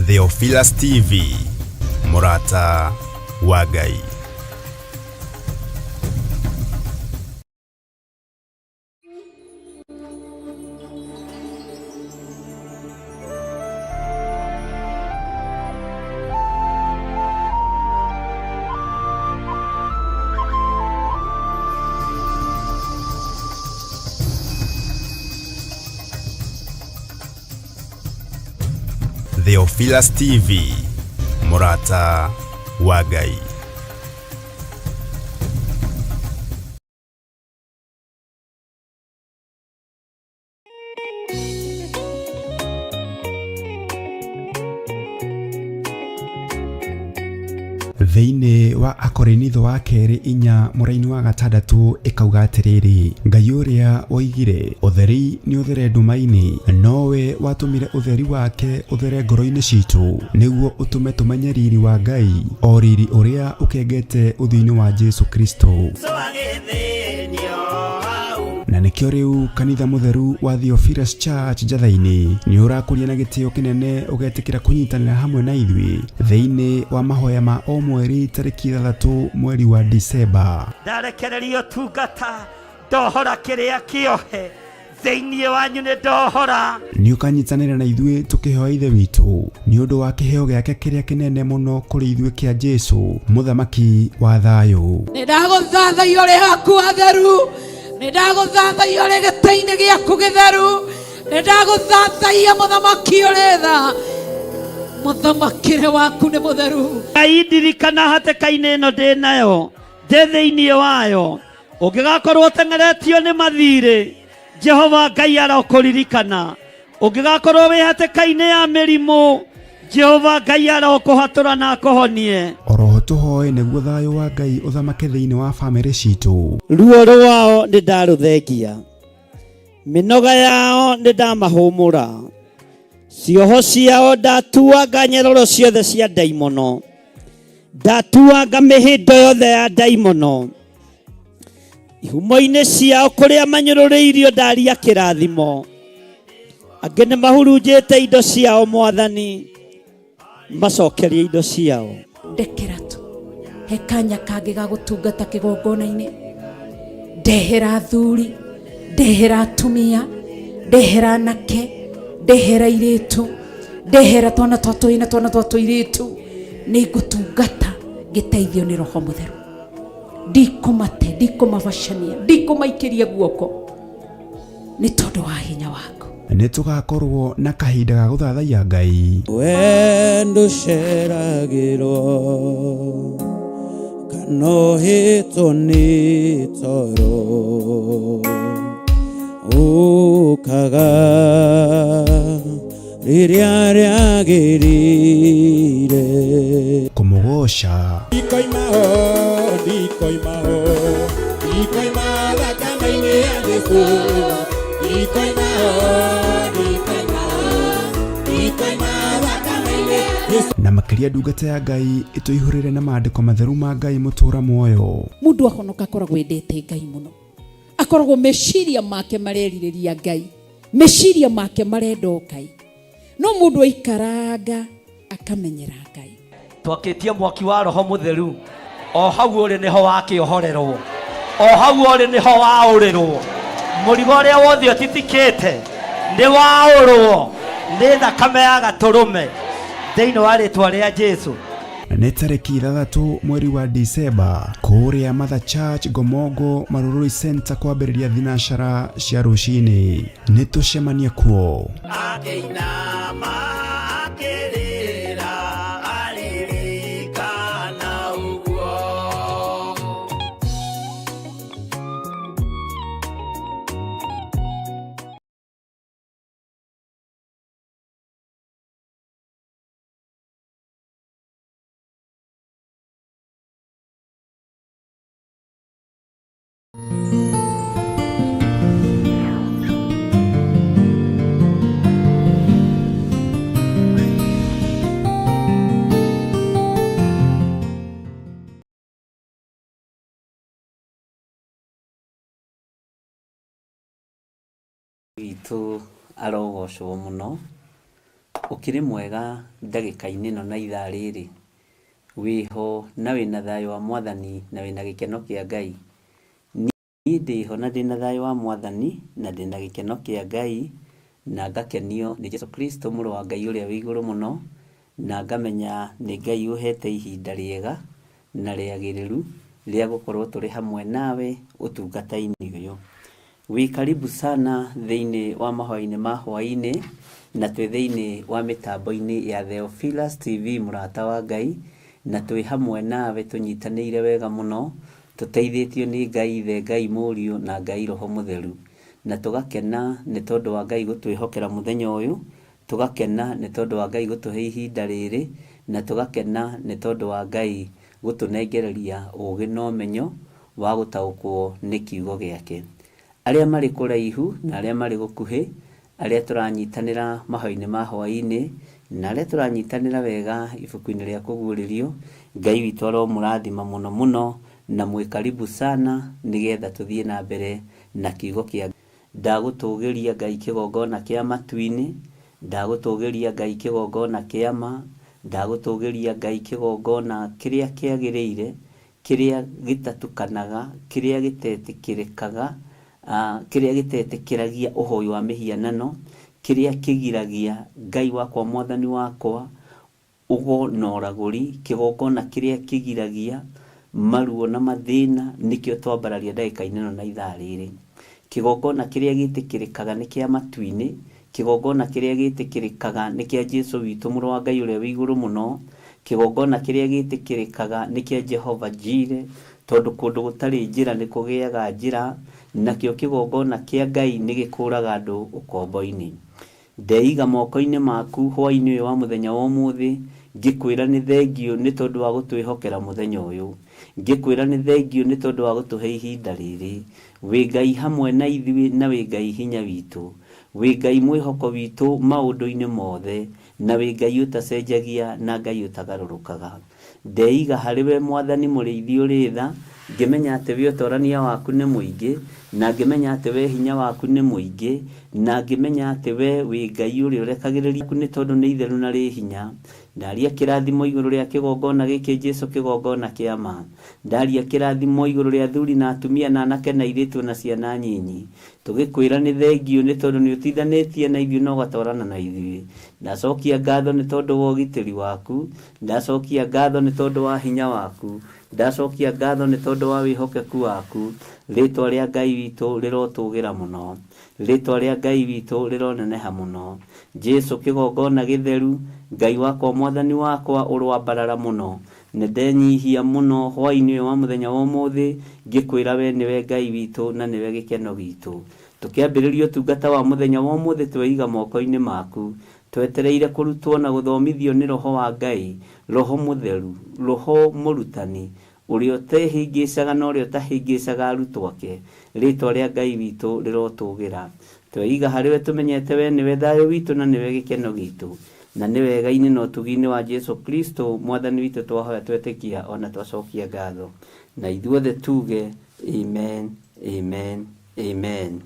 Theophilus TV, mũrata wa Ngai. Theophilus TV, mũrata wa Ngai. Thĩinĩ wa Akorinitho wa kerĩ inya mũraini wa gatandatũ ĩkauga atĩrĩrĩ, Ngai ũrĩa woigire ũtheri nĩ ũthere nduma-inĩ, nowe watũmire ũtheri wake ũthere ngoro-inĩ citũ, nĩguo ũtũme tũmenye riri wa Ngai, o riri ũrĩa ũkengete ũthiũ-inĩ wa Jesu Kristo. Na nĩkĩo rĩu kanitha mũtheru wa Theophilus Church Njatha-inĩ nĩ ũrakũria na gĩtĩo kĩnene ũgetĩkĩra kũnyitanĩra hamwe na ithuĩ thĩinĩ wa mahoya ma o mweri tarĩki 6 mweri wa Disemba. Ndarekereria ũtungata, ndohora kĩrĩa kĩohe thĩinĩ wanyu, nĩ ndohora. Nĩ ũkanyitanĩra na ithuĩ tũkĩhoya Ithe witũ nĩ ũndũ wa kĩheo gĩake kĩrĩa kĩnene mũno kũrĩ ithuĩ kĩa Jesu, Mũthamaki wa thayũ. Nĩ ndagũthathaiya ũrĩ haku hatheru, nĩ ndagũthathaiya ũrĩ gĩtĩ-inĩ gĩaku gĩtheru, nĩ ndagũthathaiya mũthamaki ũrĩ tha, mũthamakĩre waku nĩ mũtheru. Ngai ndirikana hatĩka-inĩ ĩno ndĩ nayo, ndĩ thĩinĩ wayo, ũngĩgakorwo ũteng'eretio nĩ mathirĩ, Jehova Ngai arokũririkana. Ũngĩgakorwo wĩ hatĩka-inĩ ya mĩrimũ, Jehova Ngai arokũhatũra na akũhonie. Oroho tũhoe nĩguo thayũ wa Ngai ũthamake thĩinĩ wa famĩlĩ citũ. Ruo rwao nĩ ndarũthengia, mĩnoga yao nĩ ndamahũmũra, cioho ciao ndatuanga nyororo ciothe cia ndaimono, ndatuanga mĩhĩndo yothe ya ndaimono, ihumo-inĩ ciao kũrĩa manyũrũrĩirio ndaria kĩrathimo, angĩ nĩ mahurunjĩte indo ciao, Mwathani macokerie indo ciao. Ndekera tu he kanya kangĩ ga gũtungata kĩgongona-inĩ, ndehera athuri, ndehera atumia, ndehera anake, ndehera airĩtu, ndehera twana twa tũhĩĩ na twana twa tũirĩtu, nĩ ngũtungata ngĩteithio nĩ Roho Mũtheru. Ndikũmate, ndikũmabacania, ndikũmaikĩria guoko nĩ tondũ wa hinya waku. Nĩ tũgakorwo na kahinda ga gũthathaiya Ngai. We ndũceragĩrwo kana ũhĩtwo nĩ toro, ũkaga rĩrĩa rĩagĩrĩire. Kũmũgoca. Ndikoima ho, ndikoima ho, ndikoima thakame-inĩ ya Jesũ. Ndikoima ho, ndikoima ho, ndikoima thakame-inĩ ya Jesũ. Na makĩria ndungata ya Ngai ĩtũihũrĩre na maandĩko matheru ma Ngai mũtũra muoyo. Mũndũ ahonoka akoragwo endete Ngai mũno, akoragwo meciria make marerirĩria Ngai, meciria make marenda o Ngai. No mũndũ aikaranga akamenyera Ngai. Twakĩtie mwaki wa Roho Mũtheru, o hau ũrĩ nĩho wakĩohorerwo, o hau ũrĩ nĩho waũrĩrwo. Mũrigo ũrĩa wothe ũtitikĩte nĩ waũrwo nĩ thakame ya Gatũrũme thĩinĩ wa rĩtwa rĩa Jesu. Nĩ tarĩki 6 mweri wa Disemba kũrĩa Mother Church Ngomongo Marurui Center kwambĩrĩria thinacara cia rũcinĩ. Nĩ tũcemanie kuo. Akĩinama akĩrĩra aririkana ũguo. witũ arogocwo mũno. Ũkĩrĩ mwega ndagĩka-inĩ ĩno na ithaa rĩrĩ? Wĩho na wĩna thayũ wa Mwathani na wĩna gĩkeno kĩa Ngai? Niĩ ndĩho na ndĩna thayũ wa Mwathani na ndĩna gĩkeno kĩa Ngai na ngakenio nĩ Jesu Kristo mũrũ wa Ngai ũrĩa wĩ igũrũ mũno, na ngamenya nĩ Ngai ũhete ihinda rĩega na rĩagĩrĩru rĩa gũkorwo tũrĩ hamwe nawe ũtungata-inĩ ũyũ. Wĩ karibu sana thĩinĩ wa mahoya-inĩ ma hwaĩ-inĩ na twĩ thĩinĩ wa mĩtambo-inĩ ya Theophilus TV mũrata wa Ngai, na twĩ hamwe nawe tũnyitanĩire wega mũno tũteithĩtio nĩ Ngai Ithe, Ngai Mũriũ na Ngai Roho Mũtheru, na tũgakena nĩ tondũ wa Ngai gũtwĩhokera mũthenya ũyũ, tũgakena nĩ tondũ wa Ngai gũtũhe ihinda rĩrĩ, na tũgakena nĩ tondũ wa Ngai gũtũnengereria ũgĩ na ũmenyo wa gũtaũkwo nĩ kiugo gĩake. Arĩa marĩ kũraihu na arĩa marĩ gũkuhĩ, arĩa tũranyitanĩra mahoya-inĩ ma hwaĩ-inĩ, na arĩa tũranyitanĩra wega ibuku-inĩ rĩa kũguũrĩrio, Ngai witũ aromũrathima mũno mũno, na mwĩ karibu sana nĩgetha tũthiĩ na mbere na kiugo kĩa Ndagũtũgĩria Ngai kĩgongona kĩa matu-inĩ, ndagũtũgĩria Ngai kĩgongona kĩa ma, ndagũtũgĩria Ngai kĩgongona kĩrĩa kĩagĩrĩire, kĩrĩa gĩtatukanaga, kĩrĩa gĩtetĩkĩrĩkaga, kĩrĩa gĩtetĩkĩragia ũhoi wa mĩhianano, kĩrĩa kĩgiragia Ngai wakwa Mwathani wakwa ũgo na ũragũri, kĩgongona kĩrĩa kĩgiragia maruo na mathĩna, nĩkĩo twambararia ndagĩka-inĩ ĩno na ithaa rĩrĩ. Kĩgongona kĩrĩa gĩtĩkĩrĩkaga nĩ kĩa matu-inĩ, kĩgongona kĩrĩa gĩtĩkĩrĩkaga nĩ kĩa Jesu witũ mũrũ wa Ngai ũrĩa wĩ igũrũ mũno, kĩgongona kĩrĩa gĩtĩkĩrĩkaga nĩ kĩa Jehova Jire, tondũ kũndũ gũtarĩ njĩra nĩ kũgĩaga njĩra, nakĩo kĩgongona kĩa Ngai nĩ gĩkũraga andũ ũkombo-inĩ. Ndeiga moko-inĩ maku hwaĩ-inĩ ũyũ wa mũthenya wa ũmũthĩ, ngĩkwĩra nĩ thengiũ nĩ tondũ wa gũtwĩhokera mũthenya ũyũ. Ngĩkwĩra nĩ thengiũ nĩ tondũ wa gũtũhe ihinda rĩrĩ. Wĩ Ngai hamwe na ithuĩ na wĩ Ngai hinya witũ. Wĩ Ngai mwĩhoko witũ maũndũ-inĩ mothe, na wĩ Ngai ũtacenjagia na Ngai ũtagarũrũkaga. Ndeiga harĩ we Mwathani mũrĩithi ũrĩ tha, ngĩmenya atĩ we ũtorania waku nĩ mũingĩ, na ngĩmenya atĩ we hinya waku nĩ mũingĩ, na ngĩmenya atĩ we wĩ Ngai ũrĩa ũrekagĩrĩria nĩ tondũ nĩ itheru na rĩ hinya. Ndaria kĩrathimo igũrũ rĩa kĩgongona gĩkĩ Jesu kĩgongona kĩa ma. Ndaria kĩrathimo igũrũ rĩa athuri na atumia na anake na airĩtu na ciana nyinyi. Tũgĩkwĩra nĩ thengiũ nĩ tondũ nĩ ũtindanĩtie na ithuĩ na ũgatwarana na ithuĩ. Ndacokia ngatho nĩ tondũ wa ũgitĩri waku, ndacokia ngatho nĩ tondũ wa hinya waku, ndacokia ngatho nĩ tondũ wa wĩhokeku waku. Rĩtwa rĩa Ngai witũ rĩrotũgĩra mũno, rĩtwa rĩa Ngai witũ rĩroneneha mũno. Jesu kĩgongona gĩtheru, Ngai wakwa Mwathani wakwa ũroambarara mũno. Nĩ ndenyihia mũno hwaĩ-inĩ ũyũ wa mũthenya wa ũmũthĩ, ngĩkwĩra we nĩwe Ngai witũ na nĩwe gĩkeno gitũ. Tũkĩambĩrĩria ũtungata wa mũthenya wa ũmũthĩ tweiga moko-inĩ maku, twetereire kũrutwo na gũthomithio nĩ Roho wa Ngai, Roho Mũtheru, Roho Mũrutani, ũrĩa ũtehĩngĩcaga na ũrĩa ũtahĩngĩcaga arutwo ake. Rĩtwa rĩa Ngai witũ rĩrotũgĩra. Tweiga harĩ we tũmenyete we nĩwe thayũ witũ na nĩwe gĩkeno gitũ, na nĩ wega-inĩ na ũtugi-inĩ wa Jesu Kristo Mwathani witũ twahoya twetĩkia ona twacokia ngatho. Na ithuothe tuge amen, amen, amen.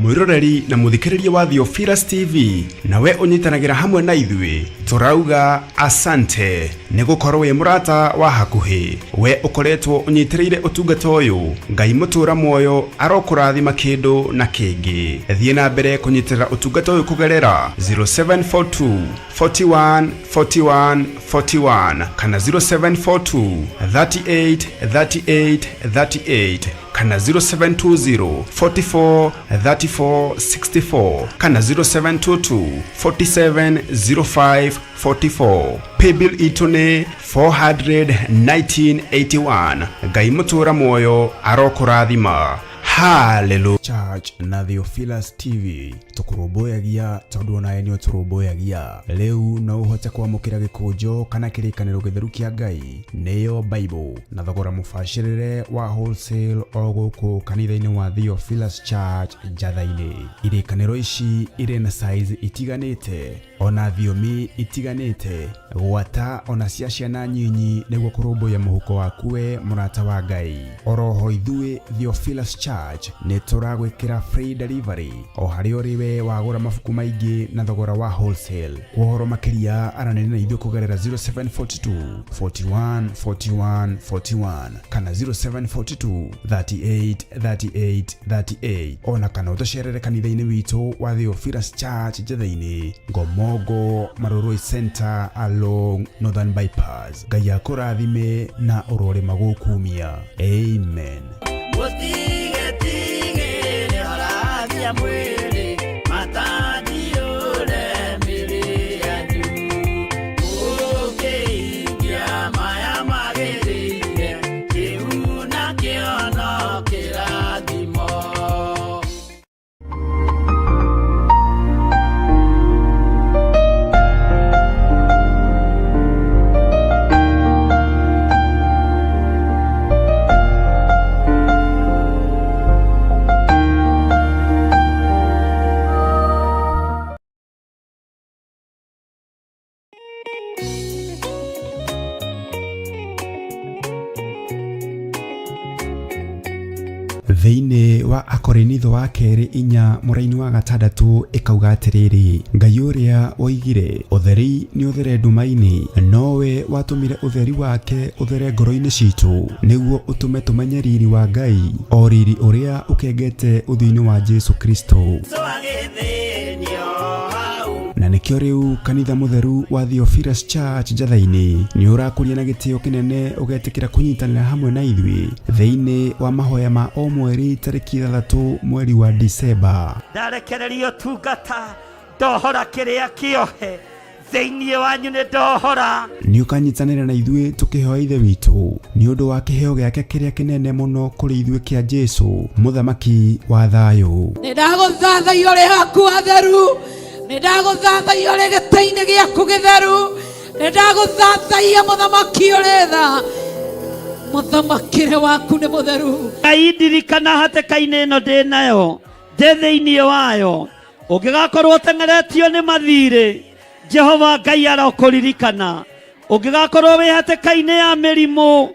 Mwiroreri na muthikiriria wa Theophilus TV, nawe ũnyitanagĩra hamwe na ithuĩ. Tũrauga asante nĩ gũkorwo wĩ mũrata wa hakuhĩ. We ũkoretwo ũnyitĩrĩire ũtungata ũyũ, Ngai mũtũra muoyo arokũrathima kĩndũ na kĩngĩ. Thiĩ na mbere kũnyitĩrĩra ũtungata ũyũ kũgerera 0742 41 41 41 kana 0742 38 38 38 kana 0720 44 34 64 kana 0722 47 05 44. Paybill itũ nĩ 41981. Ngai mũtũra muoyo arokũrathima. Hallelujah. Church na Theophilus TV tũkũrũmbũyagia tondũ onawe nĩ ũtũrũmbũyagia. Rĩu no ũhote kwamũkĩra gĩkũnjo kana kĩrĩkanĩro gĩtheru kĩa Ngai, nĩyo Bible, na thogora mũbacĩrĩre wa wholesale o gũkũ kanitha-inĩ wa Theophilus Church Njatha-inĩ. Irĩkanĩro ici irĩ na size itiganĩte ona thiomi itiganĩte, gwata ona cia ciana nyinyi, nĩguo kũrũmbũiya mũhuko waku we mũrata wa Ngai. Oroho ithuĩ Theophilus Church nĩ tũragwĩkĩra free delivery o harĩa ũrĩ we wagũra mabuku maingĩ na thogora wa wholesale. Kwa ũhoro makĩria aranĩria na ithuĩ kũgerera 0742 41 41 41 kana 0742 38 38 38, ona kana ũtũcerere kanitha-inĩ witũ wa Theophilus Church Njatha-inĩ, Ngomongo Marurui Center along Northern Bypass. Ngai akũrathime na ũrorĩma gũkumia. Amen. Mũtigetigĩre harabia mwĩrĩ, matandiũre mĩrĩ yanyu. Mũkĩhingia maya magĩrĩire, kĩu nakĩo no kĩrathimo. Thĩinĩ wa Akorinitho wa kerĩ 4 mũraini wa 6 ĩkauga atĩrĩrĩ, Ngai ũrĩa woigire ũtheri nĩ ũthere nduma-inĩ, nowe watũmire ũtheri wake ũthere ngoro-inĩ citũ, nĩguo ũtũme tũmenye riri wa Ngai, o riri ũrĩa ũkengete ũthiũ-inĩ wa Jesu Kristo. Na nĩkĩo rĩu kanitha mũtheru wa Theophilus Church Njatha-inĩ nĩ ũrakũria na gĩtĩo kĩnene ũgetĩkĩra kũnyitanĩra hamwe na ithuĩ thĩinĩ wa mahoya ma o mweri tarĩki 6 mweri wa Disemba. Ndarekereria ũtungata, ndohora kĩrĩa kĩohe thĩinĩ wanyu, nĩ ndohora. Nĩ ũkanyitanĩra na ithuĩ tũkĩhoya Ithe witũ nĩ ũndũ wa kĩheo gĩake kĩrĩa kĩnene mũno kũrĩ ithuĩ kĩa Jesu, mũthamaki wa thayũ. Nĩ ndagũthathaiya ũrĩ haku hatheru, nĩ ndagũthathaiya ũrĩ gĩtĩ-inĩ gĩaku gĩtheru, nĩ ndagũthathaiya mũthamaki ũrĩ tha, mũthamakĩre waku nĩ mũtheru. Ngai ndirikana hatĩka-inĩ ĩno ndĩ nayo, ndĩ thĩinĩ wayo. Ũngĩgakorwo ũteng'eretio nĩ mathirĩ, Jehova Ngai arokũririkana. Ũngĩgakorwo wĩ hatĩka-inĩ ya mĩrimũ,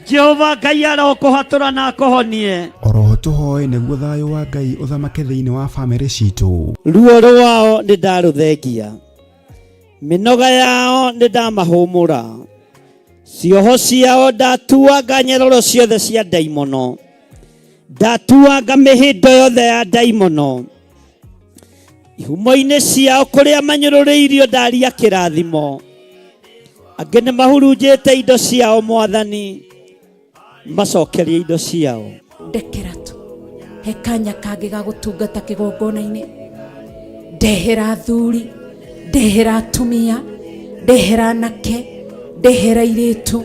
Jehova Ngai arokũhatũra na akũhonie. Oroho tũhoe nĩguo thayũ wa Ngai ũthamake thĩinĩ wa bamĩrĩ citũ. Ruo rwao nĩ ndarũthengia, mĩnoga yao nĩ ndamahũmũra, cioho ciao ndatuanga nyororo ciothe cia ndaimono, ndatuanga mĩhĩndo yothe ya ndaimono, ihumo-inĩ ciao kũrĩa manyũrũrĩirio ndaria kĩrathimo. Angĩ nĩ mahurunjĩte indo ciao, Mwathani macokerie indo ciao. Ndekera tu he kanya kangĩ ga gũtungata kĩgongona-inĩ, ndehera athuri, ndehera atumia, ndehera anake, ndehera airĩtu,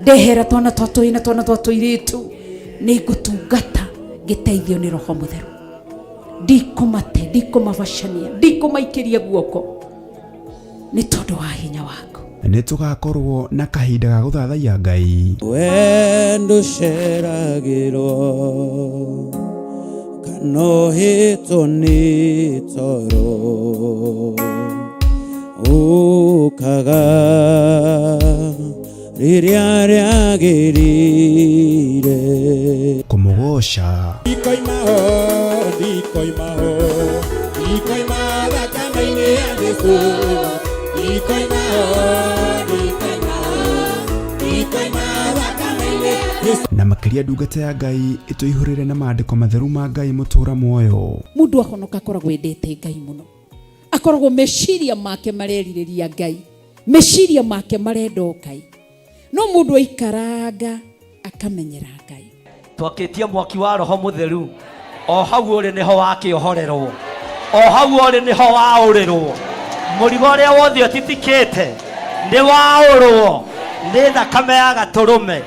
ndehera twana twa tũhĩĩ na twana twa tũirĩtu. Nĩ ngũtungata ngĩteithio nĩ Roho Mũtheru. Ndikũmate, ndikũmabacania, ndikũmaikĩria guoko, nĩ tondũ wa hinya waku. Nĩ tũgakorwo na kahinda ga gũthathaiya Ngai. Wendo ũceragĩrwo kana ũhĩtwo nĩ toro, ũkaga rĩrĩa rĩagĩrĩire. Kũmũgoca. Ndikoima ho, ndikoima ho, ndikoima thakame-inĩ ya Jesũ. Ndikoima ho, ndikoima ho, ndikoima thakame-inĩ ya Jesu. Na makĩria ndungata ya Ngai ĩtũihũrĩre na maandĩko matheru ma Ngai mũtũra muoyo. Mundu ahonoka akoragwo endete Ngai muno, akoragwo meciria make marerirĩria Ngai, meciria make marenda o Ngai. No mundu aikaranga akamenyera Ngai. Twakĩtie mwaki wa roho mũtheru o hau ũrĩ nĩho wakĩohorerwo, o hau ũrĩ nĩho waũrĩrwo. Mũrigo ũrĩa wothe ũtitikĩte nĩ waũrwo nĩ thakame ya gatũrũme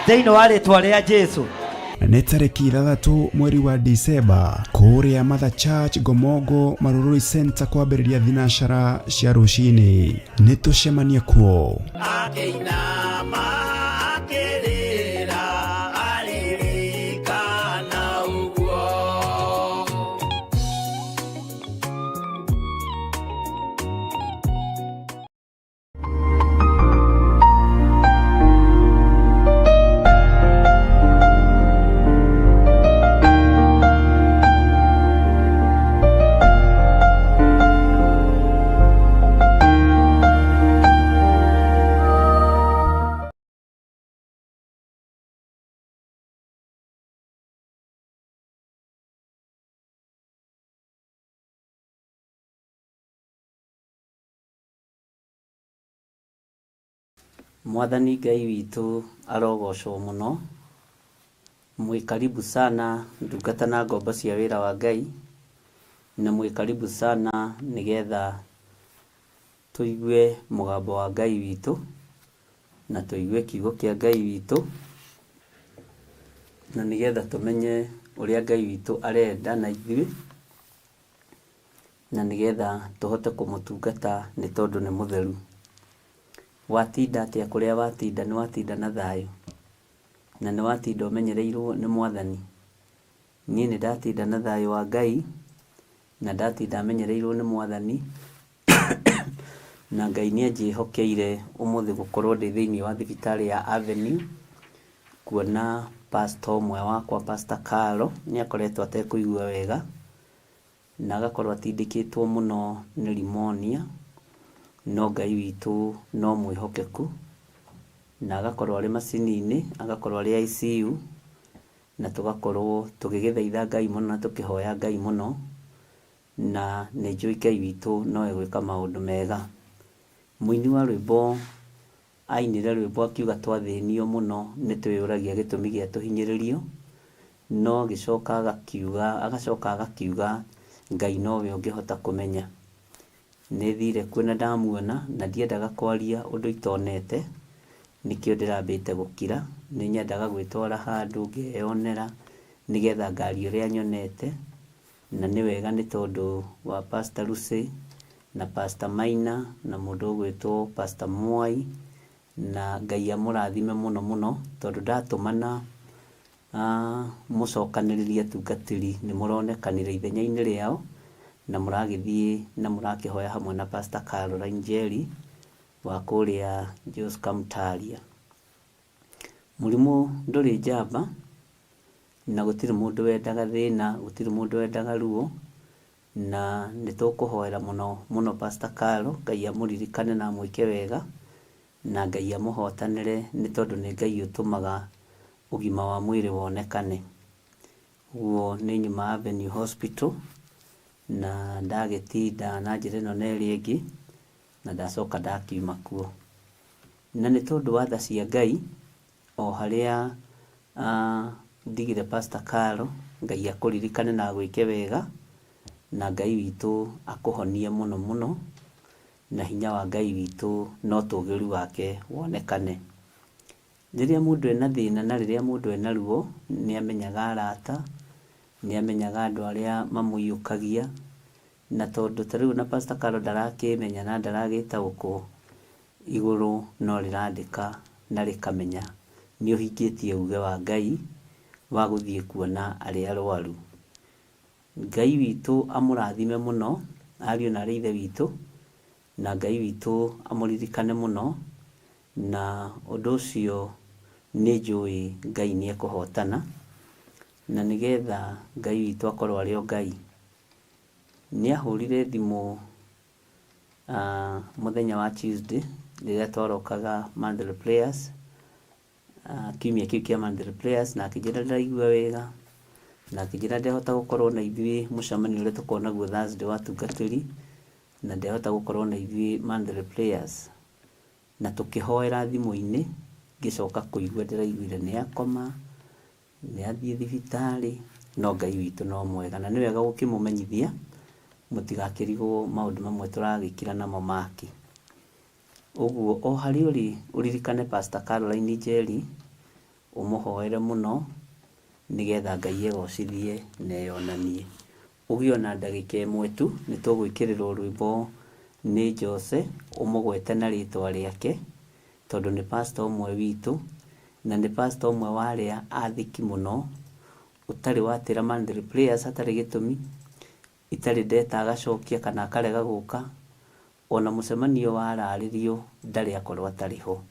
thĩinĩ wa rĩtwa rĩa Jesu. Nĩ tarĩki 6 mweri wa Dicemba kũrĩa Mother Church Ngomongo Marurui Center kwambĩrĩria thinacara cia rũcinĩ. Nĩ tũcemanie kuo. Akĩinama akĩrĩra aririkana ũguo. Mwathani Ngai witũ arogocwo mũno. Mwĩ karibu sana ndungata na ngombo cia wĩra wa Ngai, na mwĩ karibu sana nĩgetha tũigue mũgambo wa Ngai witũ, na tũigue kiugo kĩa Ngai witũ, na nĩgetha tũmenye ũrĩa Ngai witũ arenda na ithuĩ, na nĩgetha tũhote kũmũtungata nĩ tondũ nĩ mũtheru. Watinda atĩa kũrĩa watinda? Nĩ watinda na thayũ, na nĩ watinda ũmenyereirwo nĩ Mwathani. Niĩ nĩ ndatinda na thayũ wa Ngai, na ndatinda menyereirwo nĩ Mwathani, na Ngai nĩ anjĩhokeire ũmũthĩ gũkorwo ndĩ thĩinĩ wa thibitarĩ ya Avenue, kuona pastor ũmwe wakwa, Pastor Carlo, nĩ akoretwo atekũigua wega, na agakorwo atindĩkĩtwo mũno nĩ pneumonia, no Ngai witũ no mwĩhokeku, na agakorwo arĩ macini-inĩ, agakorwo arĩ ICU, na tũgakorwo tũgĩgĩthaitha Ngai mũno na tũkĩhoya Ngai mũno, na nĩ njũĩ Ngai witũ no egwĩka maũndũ mega. Mũini wa rwĩmbo ainire rwĩmbo akiuga twathĩnio mũno nĩ twĩyũragia gĩtũmi gĩa tũhinyĩrĩrio, no agĩcoka agakiuga, agacoka agakiuga Ngai nowe ũngĩhota kũmenya. Nĩ thire kuo na ndamuona, na ndiendaga kwaria ũndũ itonete, nĩkĩo ndĩrambĩte gũkira. Nĩ nyendaga gwĩtwara handũ ngeyonera nĩgetha ngaria ũrĩa nyonete, na nĩ wega nĩ tondũ wa Pastor Lucy na Pastor Maina na mũndũ ũgwĩtwo Pastor Mwai, na Ngai amũrathime mũno mũno, tondũ ndatũmana mũcokanĩrĩrie atungatĩri nĩ mũronekanire ithenya-inĩ rĩao, na mũragĩthiĩ na mũrakĩhoya hamwe na Pastor Caroline Njeri wa kũrĩa Joska Mutaria. Mũrimũ ndũrĩ njamba, na gũtirĩ mũndũ wendaga thĩna, gũtirĩ mũndũ wendaga ruo, na nĩ tũkũhoera mũno mũno Pastor Carlo, Ngai amũririkane na amwĩke wega, na Ngai amũhotanĩre, nĩ tondũ nĩ Ngai ũtũmaga ũgima wa mwĩrĩ wonekane. Ũguo nĩ nyuma Avenue Hospital, na ndagĩtinda na njĩra ĩno na ĩrĩa ĩngĩ, na ndacoka ndakiuma kuo. Na nĩ tondũ wa tha cia Ngai, o harĩa ndigire Pastor Carlo, Ngai akũririkane na agwĩke wega, na Ngai witũ akũhonie mũno mũno, na hinya wa Ngai witũ na ũtũgĩru wake wonekane. Rĩrĩa mũndũ ena thĩna na rĩrĩa mũndũ ena ruo, nĩ amenyaga arata, nĩ amenyaga andũ arĩa mamũiyũkagia, na tondũ ta rĩu ona Pastor Carlo ndarakĩmenya na ndaragĩtaũkwo, igũrũ no rĩrandĩka na rĩkamenya nĩ ũhingĩtie uge wa Ngai wa gũthiĩ kuona arĩa arwaru. Ngai witũ amũrathime mũno, ariũ na aarĩ a Ithe witũ, na Ngai witũ amũririkane mũno, na ũndũ ũcio nĩ njũĩ Ngai nĩ ekũhotana, na nĩgetha Ngai witũ akorwo arĩ o Ngai. Nĩ ahũrire thimũ Mũthenya wa Tuesday rĩrĩa twarokaga monthly prayers, kiumia kĩu kĩa monthly prayers, na akĩnjĩra ndĩraigua wega, na akĩnjĩra ndehota gũkorwo na ithuĩ mũcemanio ũrĩa tũkoragwo naguo Thursday wa atungatĩri, na ndehota gũkorwo na ithuĩ monthly prayers. Na tũkĩhoera thimũ-inĩ, ngĩcoka kũigua ndĩraiguire nĩ akoma, nĩ athiĩ thibitarĩ, no Ngai witũ no mwega. Na nĩ wega gũkĩmũmenyithia, mũtigakĩrigwo maũndũ mamwe tũragĩkira namo make. Ũguo o harĩa ũrĩ ũririkane Pastor Caroline Njeri, ũmũhoere mũno, nĩgetha Ngai egocithie na eyonanie. Ũgĩe ona ndagĩka ĩmwe tu, nĩ tũgwĩkĩrĩrwo rwĩmbo nĩ Jose, ũmũgwete na rĩtwa rĩake, tondũ nĩ pastor ũmwe witũ, na nĩ pastor ũmwe wa arĩa athĩki mũno, ũtarĩ watĩra monthly prayers hatarĩ gĩtũmi, itarĩ ndeta agacokia kana akarega gũka, ona mũcemanio wararĩrio ndarĩ akorwo atarĩ ho.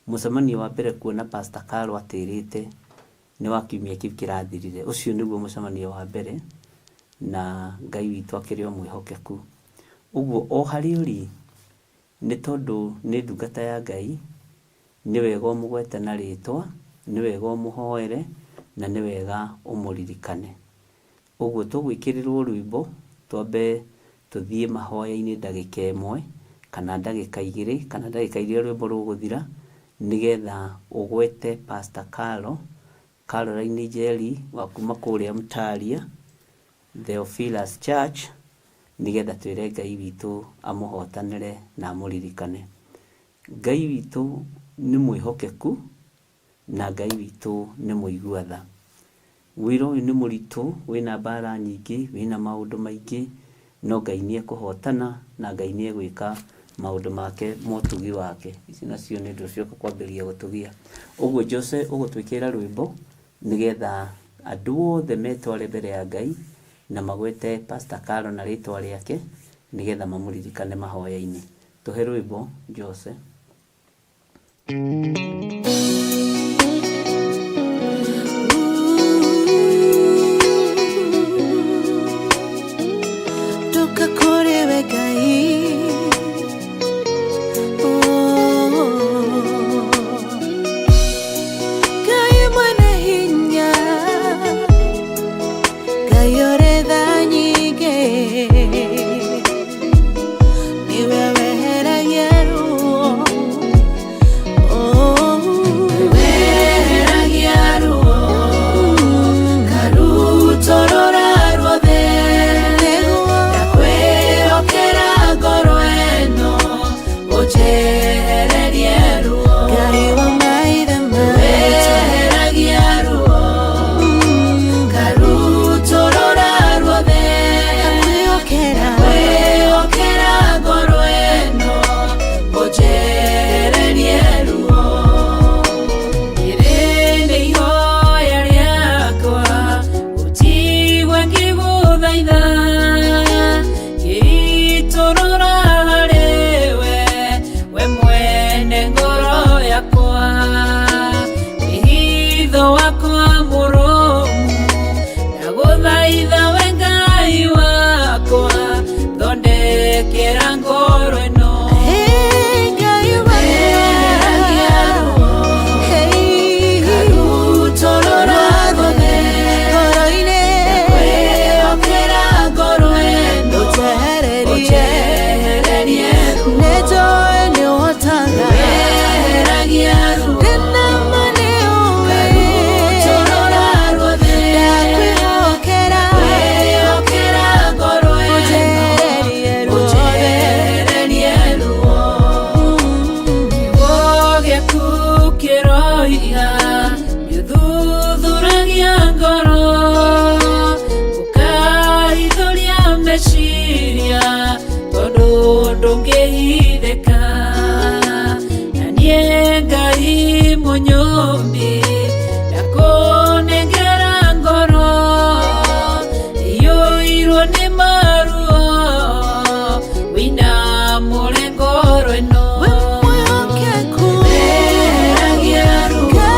Mũcemanio wa mbere kuona Pastor Carol atĩrĩte nĩ wa kiumia kĩu kĩrathirire. Ũcio nĩguo mũcemanio wa mbere, na Ngai witũ akĩrĩ o mwĩhokeku. Ũguo o harĩa ũrĩ, nĩ tondũ nĩ ndungata ya Ngai, nĩ wega ũmũgwete na rĩtwa, nĩ wega ũmũhoere, na nĩ wega ũmũririkane. Ũguo tũgwĩkĩrĩrwo rwĩmbo, twambe tũthiĩ mahoya-inĩ ndagĩka ĩmwe, kana ndagĩka igĩrĩ, kana ndagĩka iria rwĩmbo rũgũthira, nĩgetha ũgwete Pastor Carol, Caroline Njeri wa kuma kũrĩa Mtaria, Theophilus Church, nĩgetha twĩre Ngai witũ amũhotanĩre na amũririkane. Ngai witũ nĩ mwĩhokeku, na Ngai witũ nĩ mũigua tha. Wĩra ũyũ nĩ mũritũ, wĩna mbara nyingĩ, wĩna maũndũ maingĩ, no Ngai nĩ ekũhotana na Ngai nĩ egwĩka maũndũ make ma ũtugi wake. Ici nacio nĩ ũndũ cioka kwambĩrĩria gũtũgia. Ũguo Jose ũgũtwĩkĩrĩra rwĩmbo nĩgetha andũ othe metware mbere ya Ngai na magwete Pastor Carol na rĩtwa rĩake nĩgetha mamũririkane mahoya-inĩ. Tũhe rwĩmbo Jose. Ndoka kũrĩ we Ngai. Oh. Ngai mwene hinya, Ngai ũrĩ tha nyingĩ, nĩwe weheragia ruo. Oh. Weheragia ruo, karutũrũra ruothe, ndakwĩhokera ngoro ĩno, ũnjehererie ruo. Ngai wa maithe maitũ, weheragia ruo, karutũrũra ruothe, ndakwĩhokera ngoro ĩno, ũnjehererie ruo. Rĩrĩ nĩ ihoya rĩakwa, ũnjigue ngĩgũthaitha, ngĩitũrũra harĩ we, we mwene ngoro yakwa. Wĩhitho wakwa mũrũmu, ndagũthaitha we Ngai wakwa, thondekera ngoro ĩno. Weheragia ruo, karutũrũra ruothe, ndakwĩhokera ngoro ĩno, ũnjehererie ruo. Weheragia ruo, karutũrũra ruothe, ndakwĩhokera ngoro ĩno, ũnjehererie ruo. Kiugo gĩaku kĩroiga nĩũthuthuragia ngoro, ũkahithũria meciria, tondũ ndũngĩhithĩka. Na niĩ Ngai mũnyũmbi, ndakũnengera ngoro iyũirwo nĩ maruo, wĩinamũre ngoro ĩno. Weheragia ruo,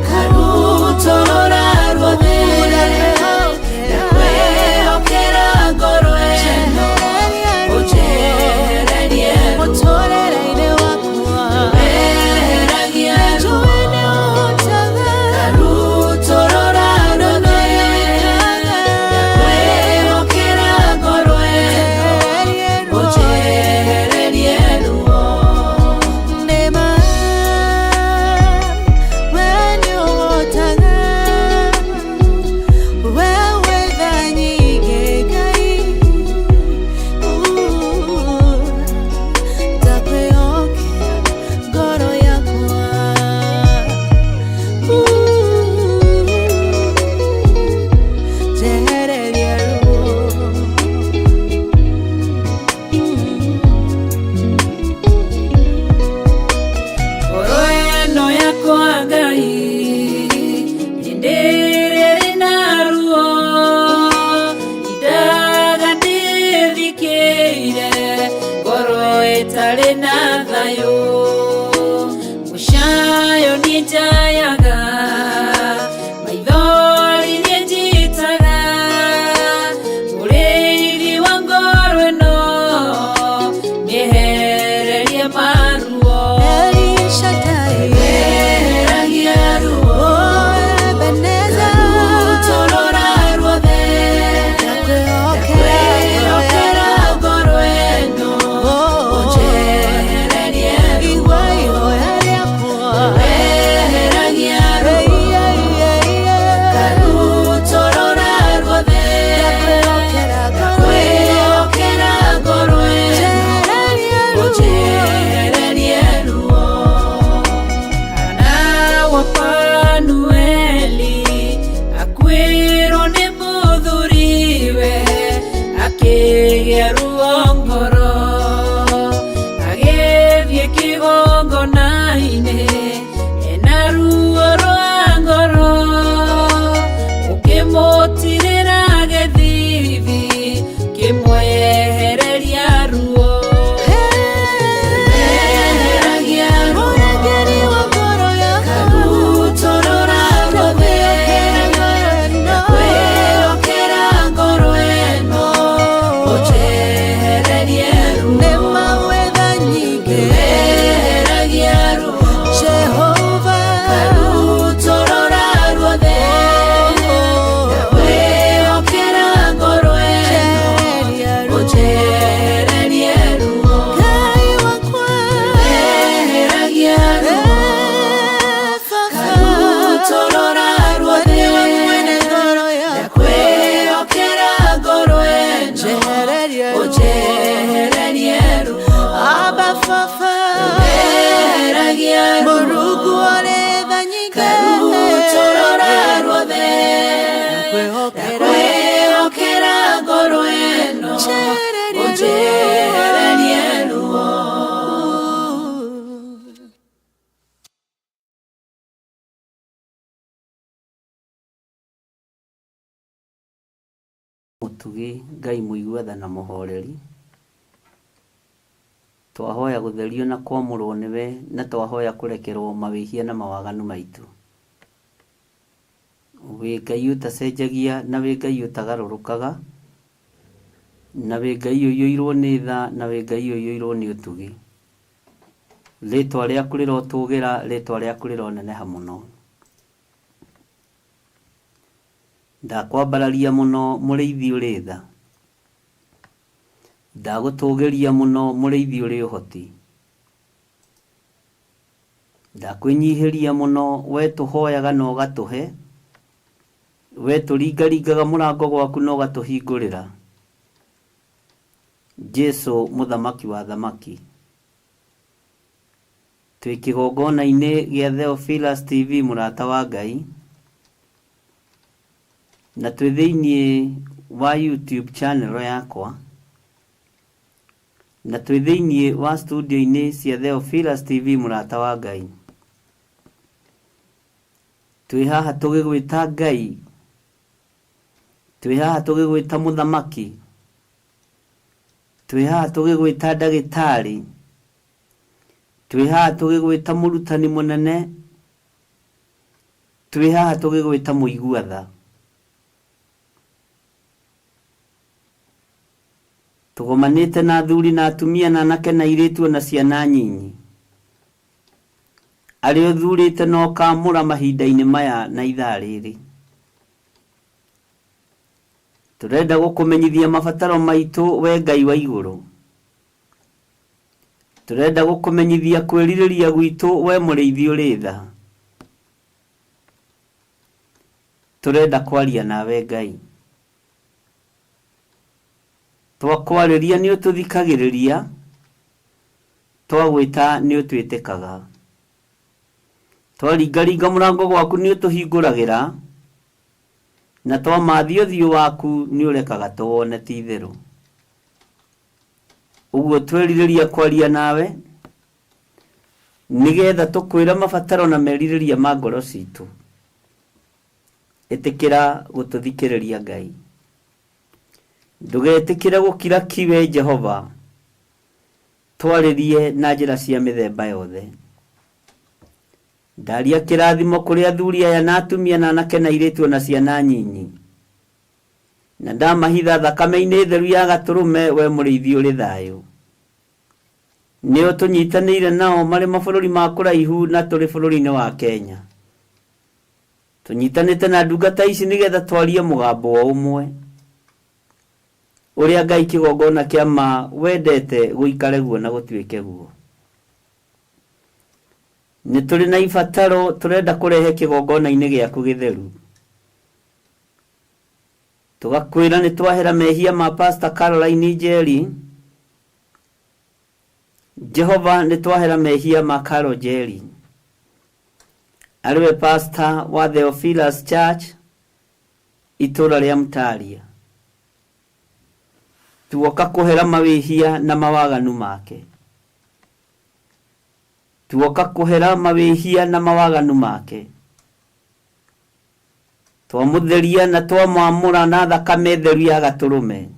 karutũrũra ruothe, ndakwĩhokera ngoro ĩno, ũnjehererie. Akĩgĩa ruo ngoro agĩthiĩ kĩgongona-inĩ ena ruo rwa ngoro ũkĩmũtirĩra gĩthithi kĩmwehereria ruo Eheragia ruo Mũrangĩri wa ngoro yakwa Karutũrũra ruothe Ndakwĩhokera ngoro ĩno ũnjehererie ruo Nĩ mawetha nyingĩ Eheragia ruo Jehova Karutũrũra ruothe Ndakwĩhokera ngoro ĩno Njehereria ruo ũnjehererie ruo Ngai wakwa Eheragia ruo Karutũrũra ruothe Nĩwe mwene ngoro yakwa Ndakwĩhokera ngoro ĩno Njehereria ruo ũnjehererie ruo Abba Baba Eheragia ruo Mũrungu ũrĩ tha nyingĩ Karutũrũra ruothe Ndakwĩhokera Ndakwĩhokera ngoro ĩno Njehereria ruo ũnjehererie ruo Mũtugi Ngai mũigua tha na mũhoreri, twahoya gũtherio na kwamũrwo nĩwe na twahoya kũrekerwo mawĩhia na mawaganu maitũ. Wĩ Ngai ũtacenjagia na wĩ Ngai ũtagarũrũkaga, na wĩ Ngai ũiyũirwo nĩ tha na wĩ Ngai ũiyũirwo nĩ ũtugi. Rĩtwa rĩaku rĩrotũgĩra, rĩtwa rĩaku rĩroneneha mũno. Ndakwambararia mũno mũrĩithi ũrĩ tha, ndagũtũgĩria mũno mũrĩithi ũrĩ ũhoti, ndakwĩnyihĩria mũno we tũhoyaga na ũgatũhe, we tũringaringaga mũrango gwaku na ũgatũhingũrĩra. Jesu mũthamaki wa thamaki, twĩ kĩgongona-inĩ gĩa Theophilus TV mũrata wa Ngai, na twĩ thĩiniĩ wa YouTube channel yakwa, na twĩ thĩiniĩ wa studio-inĩ cia Theophilus TV mũrata wa Ngai. Twĩ haha tũgĩgwĩta Ngai, twĩ haha tũgĩgwĩta mũthamaki, twĩ haha tũgĩgwĩta ndagĩtarĩ, twĩ haha tũgĩgwĩta mũrutani mũnene, twĩ haha tũgĩgwĩta mũigua tha. Tũgomanĩte na athuri na atumia na anake na airĩtu ona ciana nyinyi, arĩa ũthurĩte na ũkaamũra mahinda-inĩ maya na ithaa rĩrĩ. Tũrenda gũkũmenyithia mabataro maitũ we Ngai wa igũrũ. Tũrenda gũkũmenyithia kwĩrirĩria gwitũ we mũrĩithi ũrĩ tha. Tũrenda kwaria nawe Ngai. Twakwarĩria nĩ ũtũthikagĩrĩria, twagwĩta nĩ ũtwĩtĩkaga. Twaringaringa mũrango gwaku nĩ ũtũhingũragĩra, na twamathia ũthiũ waku nĩ ũrekaga tũwone ti itherũ. Ũguo twerirĩria kwaria nawe, nĩgetha tũkwĩre mabataro na merirĩria ma ngoro citũ. Ĩtĩkĩra gũtũthikĩrĩria Ngai. Ndũgetĩkĩre gũkira ki we Jehova, twarĩrie na njĩra cia mĩthemba yothe. Ndaria kĩrathimo kũrĩ athuri aya na atumia na anake na airĩtu ona ciana nyinyi, na ndamahitha thakame-inĩ theru ya gatũrũme we mũrĩithi ũrĩ thayũ. Nĩo tũnyitanĩire nao marĩ mabũrũri ma kũraihu na tũrĩ bũrũri-inĩ wa Kenya. Tũnyitanĩte na ndungata ici nĩgetha twarie mũgambo o ũmwe, ũrĩa Ngai kĩgongona kĩa ma wendete gũikare guo na gũtuĩke guo. Nĩ tũrĩ na ibataro tũrenda kũrehe kĩgongona-inĩ gĩaku gĩtheru. Tũgakwĩra nĩ twahera mehia ma Pastor Caroline Njeri. Jehova nĩ twahera mehia ma Carol Njeri, arĩwe pastor wa Theophilus Church itũra rĩa Mtaria. Tuoka kũhera mawĩhia na mawaganu make. Tuoka kũhera mawĩhia na mawaganu make. Twamũtheria na twamwamũra na thakame theru ya gatũrũme.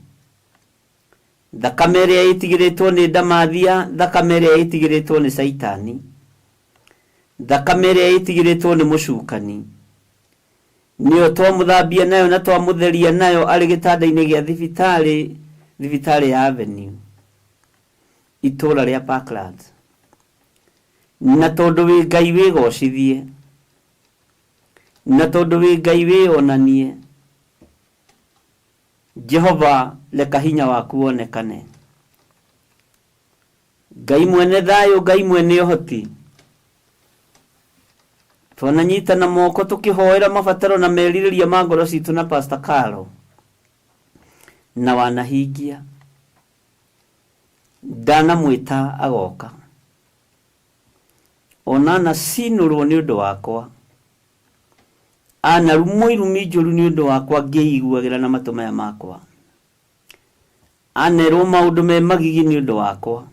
Thakame ĩrĩa ĩtigĩrĩtwo nĩ ndamathia, thakame ĩrĩa ĩtigĩrĩtwo nĩ caitani, thakame ĩrĩa ĩtigĩrĩtwo nĩ mũcukani, nĩyo twamũthambia nayo na twamũtheria nayo arĩ gĩtanda-inĩ gĩa thibitarĩ, thibitarĩ ya Avenue, itũũra rĩa Parklands. Na tondũ wĩ Ngai wĩgocithie, na tondũ wĩ Ngai wĩonanie, Jehova reka hinya waku wonekane. Ngai mwene thayũ, Ngai mwene ũhoti, twananyitana moko tũkĩhoera mabataro na merirĩria ma ngoro citũ na Pastor Carol, na wanahingia. Ndanamwĩta agoka, ona anacinũrwo nĩ ũndũ wakwa, anarumwo irumi njũru nĩ ũndũ wakwa ngĩiguagĩra na matũ maya makwa, anerwo maũndũ me magigi nĩ ũndũ wakwa,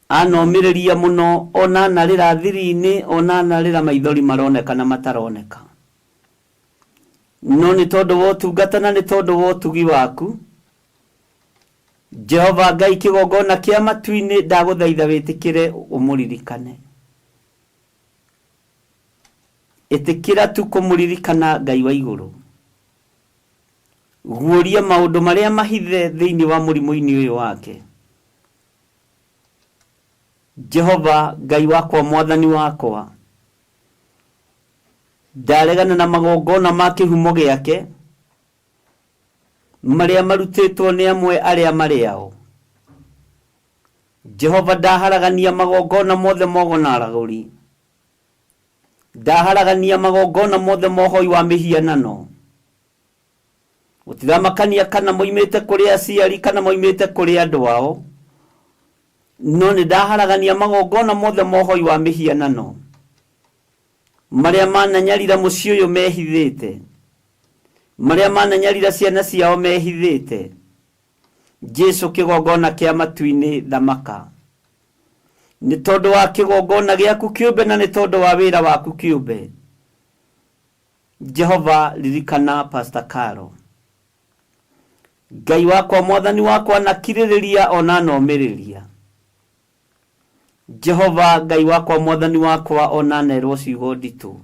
anomĩrĩria mũno, ona anarĩra thiri-inĩ, ona anarĩra maithori maroneka na mataroneka. No nĩ tondũ wa ũtungata na nĩ tondũ wa ũtugi waku, Jehova Ngai kĩgongona kĩa matu-inĩ, ndagũthaitha wĩtĩkĩre ũmũririkane. Ĩtĩkĩra tu kũmũririkana Ngai wa igũrũ. Guũria maũndũ marĩa mahithe thĩinĩ wa mũrimũ-inĩ ũyũ wake. Jehova Ngai wakwa, Mwathani wakwa, ndaregana na magongona ma kĩhumo gĩake marĩa marutĩtwo nĩ amwe arĩa marĩ ao. Jehova, ndaharagania magongona mothe mogona aragũri, ndaharagania magongona mothe ma ũhoi wa mĩhianano. Gũtiramakania kana moimĩte kũrĩ aciari kana moimĩte kũrĩ andũ ao, no nĩ ndaharagania magongona mothe ma ũhoi wa mĩhianano marĩa mananyarira mũciĩ ũyũ mehithĩte, marĩa mananyarira ciana ciao mehithĩte. Jesu kĩgongona kĩa matu-inĩ thamaka, nĩ tondũ wa kĩgongona gĩaku kĩũmbe na nĩ tondũ wa wĩra waku kĩũmbe. Jehova, ririkana Pastor Carol. Ngai wakwa, Mwathani wakwa, na kirĩrĩria ona nomĩrĩria. Jehova Ngai wakwa, Mwathani wakwa, ona nerwo ciugo nditũ,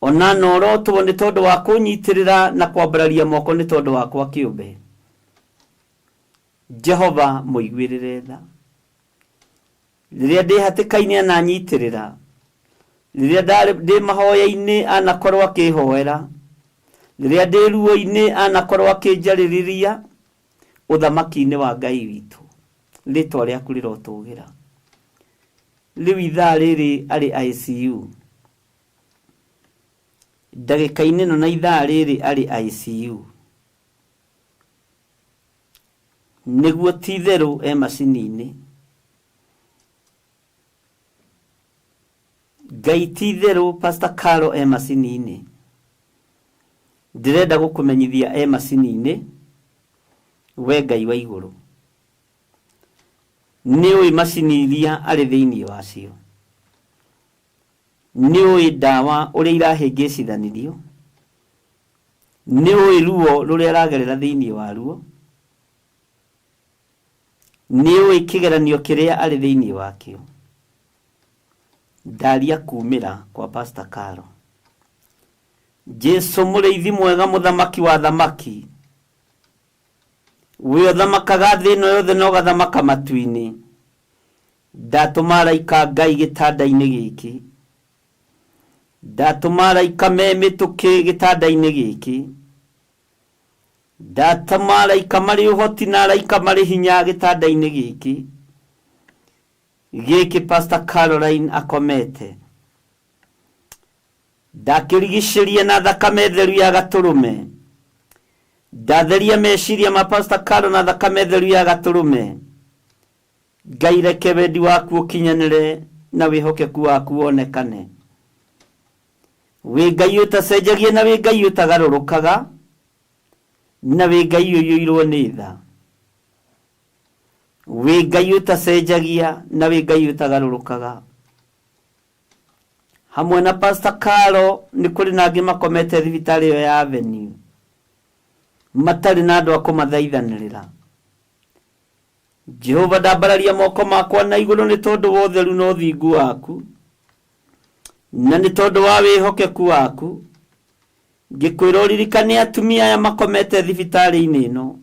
ona norotwo nĩ tondũ wa kũnyitĩrĩra na kwambararia moko nĩ tondũ wakwa kĩũmbe. Jehova, mũiguĩrĩre tha. Rĩrĩa ndĩ hatĩka-inĩ ananyitĩrĩra, rĩrĩa ndĩ mahoya-inĩ anakorwo akĩhoera, rĩrĩa ndĩ ruo-inĩ anakorwo akĩnjarĩrĩria ũthamaki-inĩ wa Ngai witũ. Rĩtwa rĩaku rĩrotũgĩra. Rĩu ithaa rĩrĩ arĩ ICU, ndagĩka-inĩ ĩno na ithaa rĩrĩ arĩ ICU, nĩguo ti itherũ e macini-inĩ. Ngai ti itherũ Pastor Carol e macini-inĩ. Ndĩrenda gũkũmenyithia e macini-inĩ, we Ngai wa igũrũ. Nĩ ũĩ macini iria arĩ thĩinĩ wacio. Nĩ ũĩ ndawa ũrĩa irahĩngĩcithanirio. Nĩ ũĩ ruo rũrĩa aragerera thĩinĩ waruo. Nĩ ũĩ kĩgeranio kĩrĩa arĩ thĩinĩ wakĩo. Ndaria kumĩra kwa Pastor Carol. Jesu mũrĩithi mwega, mũthamaki wa thamaki, we ũthamakaga thĩ ĩno yothe na ũgathamaka matu-inĩ. Ndatũma araika Ngai gĩtanda-inĩ gĩkĩ, ndatũma araika me mĩtũkĩ gĩtanda-inĩ gĩkĩ, ndatũma araika marĩ ũhoti na araika marĩ hinya gĩtanda-inĩ gĩkĩ gĩkĩ Pastor Caroline akomete. Ndakĩrigicĩria na thakame theru ya gatũrũme, ndatheria meciria ma Pastor Carol na thakame theru ya gatũrũme. Ngai reke wendi waku ũkinyanĩre na wĩhokeku waku wonekane. Wĩ Ngai ũtacenjagia na wĩ Ngai ũtagarũrũkaga. Na wĩ Ngai ũiyũirwo nĩ tha, wĩ Ngai ũtacenjagia, na wĩ Ngai ũtagarũrũkaga. Hamwe na Pastor Carlo nĩ kũrĩ na angĩ makomete thibitarĩ ĩyo ya Avenue matarĩ na andũ a kũmathaithanĩrĩra. Jehova, ndambararia moko makwa na igũrũ nĩ tondũ wa ũtheru na ũthingu waku, na nĩ tondũ wa wĩhokeku waku. Ngĩkwĩra ũririkane atumia aya makomete thibitarĩ-inĩ ĩno.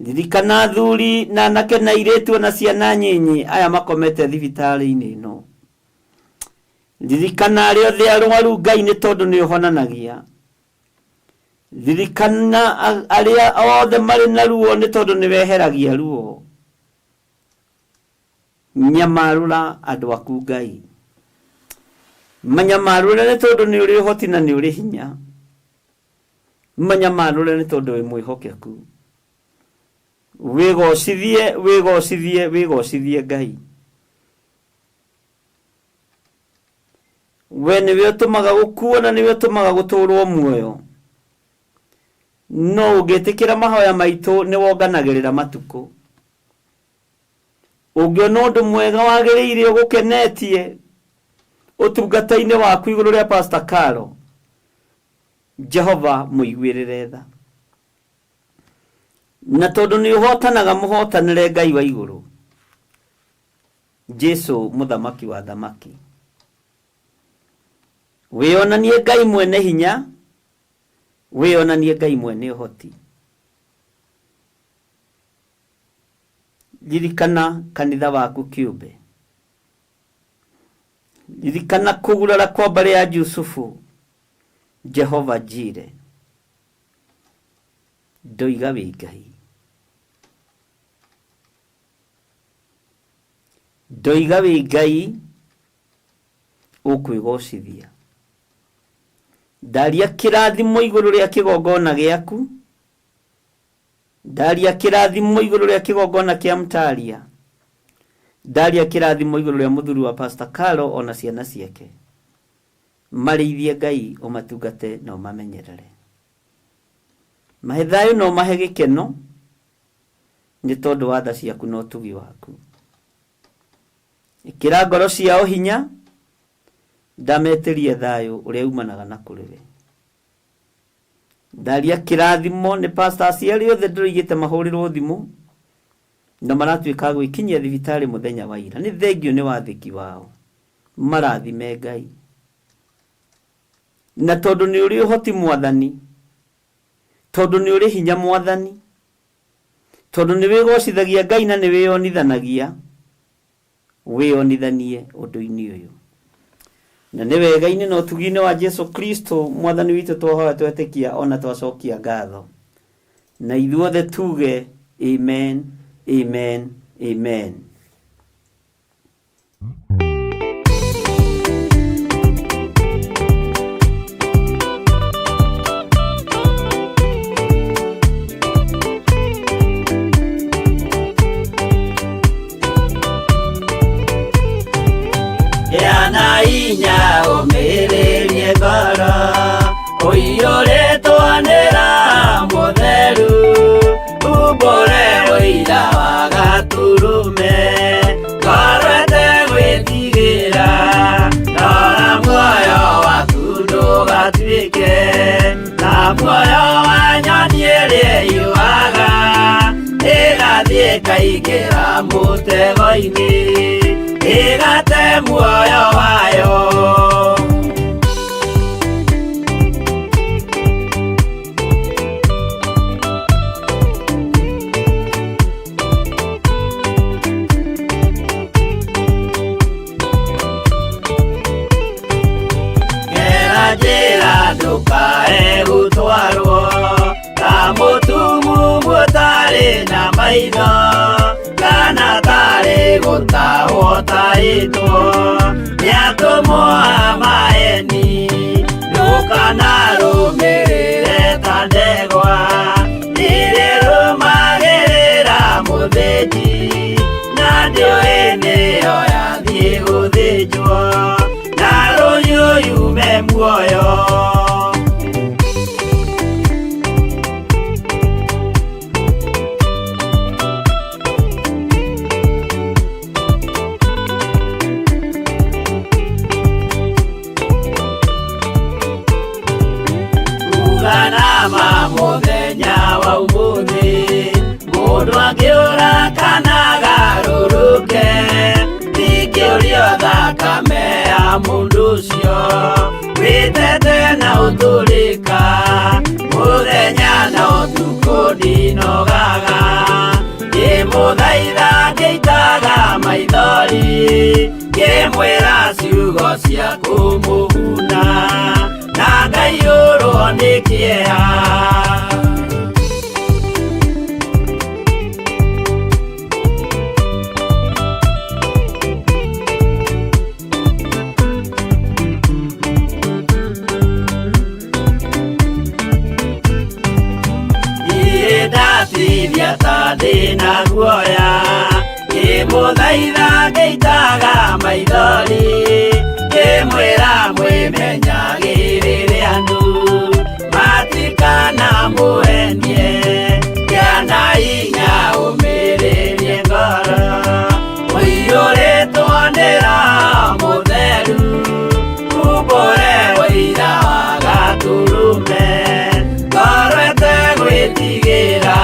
Ririkana athuri na anake na airĩtu na ciana nyinyi aya makomete thibitarĩ-inĩ ĩno. Ririkana arĩa othe arwaru, Ngai, nĩ tondũ nĩ ũhonanagia. Ririkana arĩa othe marĩ na ruo, nĩ tondũ nĩ weheragia ruo. Nyamarũra andũ aku, Ngai, manyamarũre nĩ tondũ nĩ ũrĩ ũhoti na nĩ ũrĩ hinya. Manyamarũre nĩ tondũ wĩ mwĩhokeku. Wĩgocithie, wĩgocithie, wĩgocithie, Ngai. We nĩwe ũtũmaga gũkuo na nĩwe ũtũmaga gũtũrwo muoyo. No ũngĩtĩkĩra mahoya maitũ, nĩ wonganagĩrĩra matukũ. Ũngĩona ũndũ mwega wagĩrĩire ũgũkenetie ũtungata-inĩ waku igũrũ rĩa Pastor Carlo, Jehova, mũiguĩrĩre tha. Na tondũ nĩ ũhotanaga, mũhotanĩre, Ngai wa igũrũ, Jesu mũthamaki wa thamaki. Wĩonanie Ngai mwene hinya, wĩonanie Ngai mwene ũhoti. Ririkana kanitha waku kĩũmbe. Ririkana kũgurara kwa mbarĩ ya Jusufu. Jehova Jire, ndoiga wĩ Ngai, ndoiga wĩ Ngai ũkwĩgocithia. Ndaria kĩrathimo igũrũ rĩa kĩgongona gĩaku, ndaria kĩrathimo igũrũ rĩa kĩgongona kĩa Mtaria, ndaria kĩrathimo igũrũ rĩa mũthuri wa Pastor Carlo ona ciana ciake. Marĩithie, Ngai, ũmatungate na ũmamenyerere. Mahe thayũ na ũmahe gĩkeno nĩ tondũ wa tha ciaku na ũtugi waku. Ĩkĩra ngoro ciao hinya. Ndametĩrie thayũ ũrĩa umanaga na kũrĩ we. Ndaria kĩrathimo nĩ pastor aciari othe ndĩroigĩte mahũrĩrwo thimũ na maratuĩka a gwĩkinyia thibitarĩ mũthenya wa ira. Nĩ thengio nĩ wathĩki wao. Marathime, Ngai, na tondũ nĩ ũrĩ ũhoti, Mwathani, tondũ nĩ ũrĩ hinya, Mwathani, tondũ nĩ wĩgocithagia, Ngai, na nĩ wĩyonithanagia, wĩyonithanie ũndũ-inĩ ũyũ. Na nĩ wega-inĩ na ũtugi-inĩ wa Jesu Kristo Mwathani witũ twahoya, twetĩkia, ona twacokia ngatho, na ithuothe tuge amen, amen, amen. Gĩa na hinya, ũmĩrĩrie ngoro, ũiyũrĩtwo nĩ Roho Mũtheru, umbũre ũira wa Gatũrũme, ngoro ĩtegwĩtigĩra. Rora muoyo waku ndũgatuĩke ta muoyo wa nyoni ĩrĩa yuaga, ĩgathiĩ ĩkaingĩra mũtego-inĩ, ĩgate muoyo wayo. Gera njĩra ndũkae gũtwarwo ta mũtumumu ũtarĩ na maitho, kana tarĩ gũtahwo tahĩtwo nĩ atũmwo a maeni. Ndũkanarũmĩrĩre ta ndegwa irĩrũmagĩrĩra mũthĩnji, na ndĩũĩ nĩyo yathiĩ gũthĩnjwo na rũhiũ yume muoyo. na ma mũthenya wa ũmũthĩ mũndũ angĩũra kana agarũrũke ndingĩũrio thakame ya mũndũ ũcio wĩtete na ũtũrĩka mũthenya na ũtukũ ndinogaga ngĩmũthaitha ngĩitaga maithori ngĩmwĩra ciugo cia kũmũguna na ngaiyũrwo nĩ kĩeha. Niĩ ndatithia ta ndĩna guoya ngĩmũthaitha ngĩitaga maithori ngĩmwĩra mwĩmenyagĩrĩre andũ matikanamũenie kĩana hinya ũmĩrĩrie ngoro ũiyũrĩtwo nĩ Roho Mũtheru umbũre ũira wa Gatũrũme ngoro ĩtegwĩtigĩra.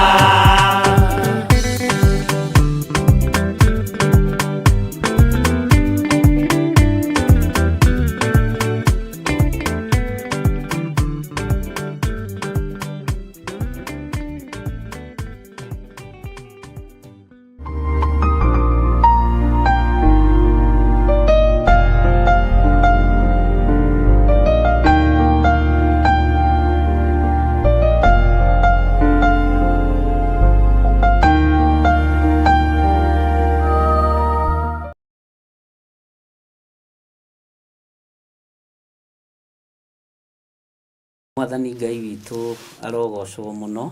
Mwathani Ngai witũ arogocwo mũno.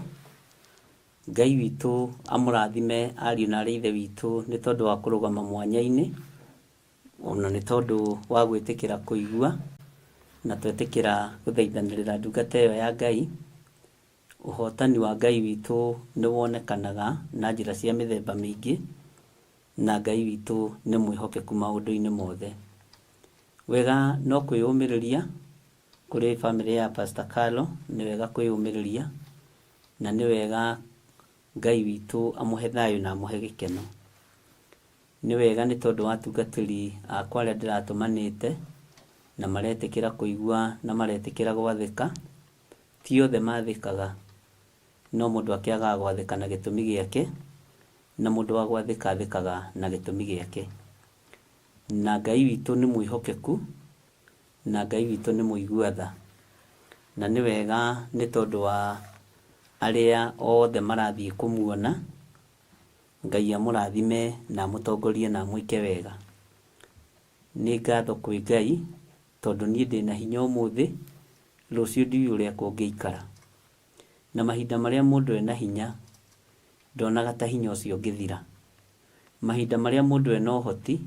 Ngai witũ amũrathime ariũ na arĩ ithe witũ nĩ tondũ wa kũrũgama mwanya-inĩ, ona nĩ tondũ wa gwĩtĩkĩra kũigua na twetĩkĩra gũthaithanĩrĩra ndungata ĩyo ya Ngai. Ũhotani wa Ngai witũ nĩ wonekanaga na njĩra cia mĩthemba mĩingĩ, na Ngai witũ nĩ mwĩhokeku maũndũ-inĩ mothe. Wega no kwĩyũmĩrĩria kũrĩ bamĩrĩ ya Pastor Carlo, nĩ wega kwĩyũmĩrĩria na nĩ wega Ngai witũ amũhe thayũ na amũhe gĩkeno. Nĩ wega nĩ tondũ wa atungatĩri akwa arĩa ndĩratũmanĩte na maretĩkĩra kũigua na maretĩkĩra gwathĩka. Ti othe mathĩkaga, no mũndũ akĩagaga gwathĩka na gĩtũmi gĩake, na mũndũ wa gwathĩka athĩkaga na gĩtũmi gĩake. Na Ngai witũ nĩ mwĩhokeku, na Ngai witũ nĩ mũigua tha. Na nĩ wega nĩ tondũ wa arĩa othe marathiĩ kũmuona, Ngai amũrathime na amũtongorie na amwĩke wega. Nĩ ngatho kwĩ Ngai tondũ niĩ ndĩna hinya ũmũthĩ, rũciũ ndiũĩ ũrĩa kũngĩikara. Na mahinda marĩa mũndũ ena hinya, ndonaga ta hinya ũcio ũngĩthira. Mahinda marĩa mũndũ ena ũhoti,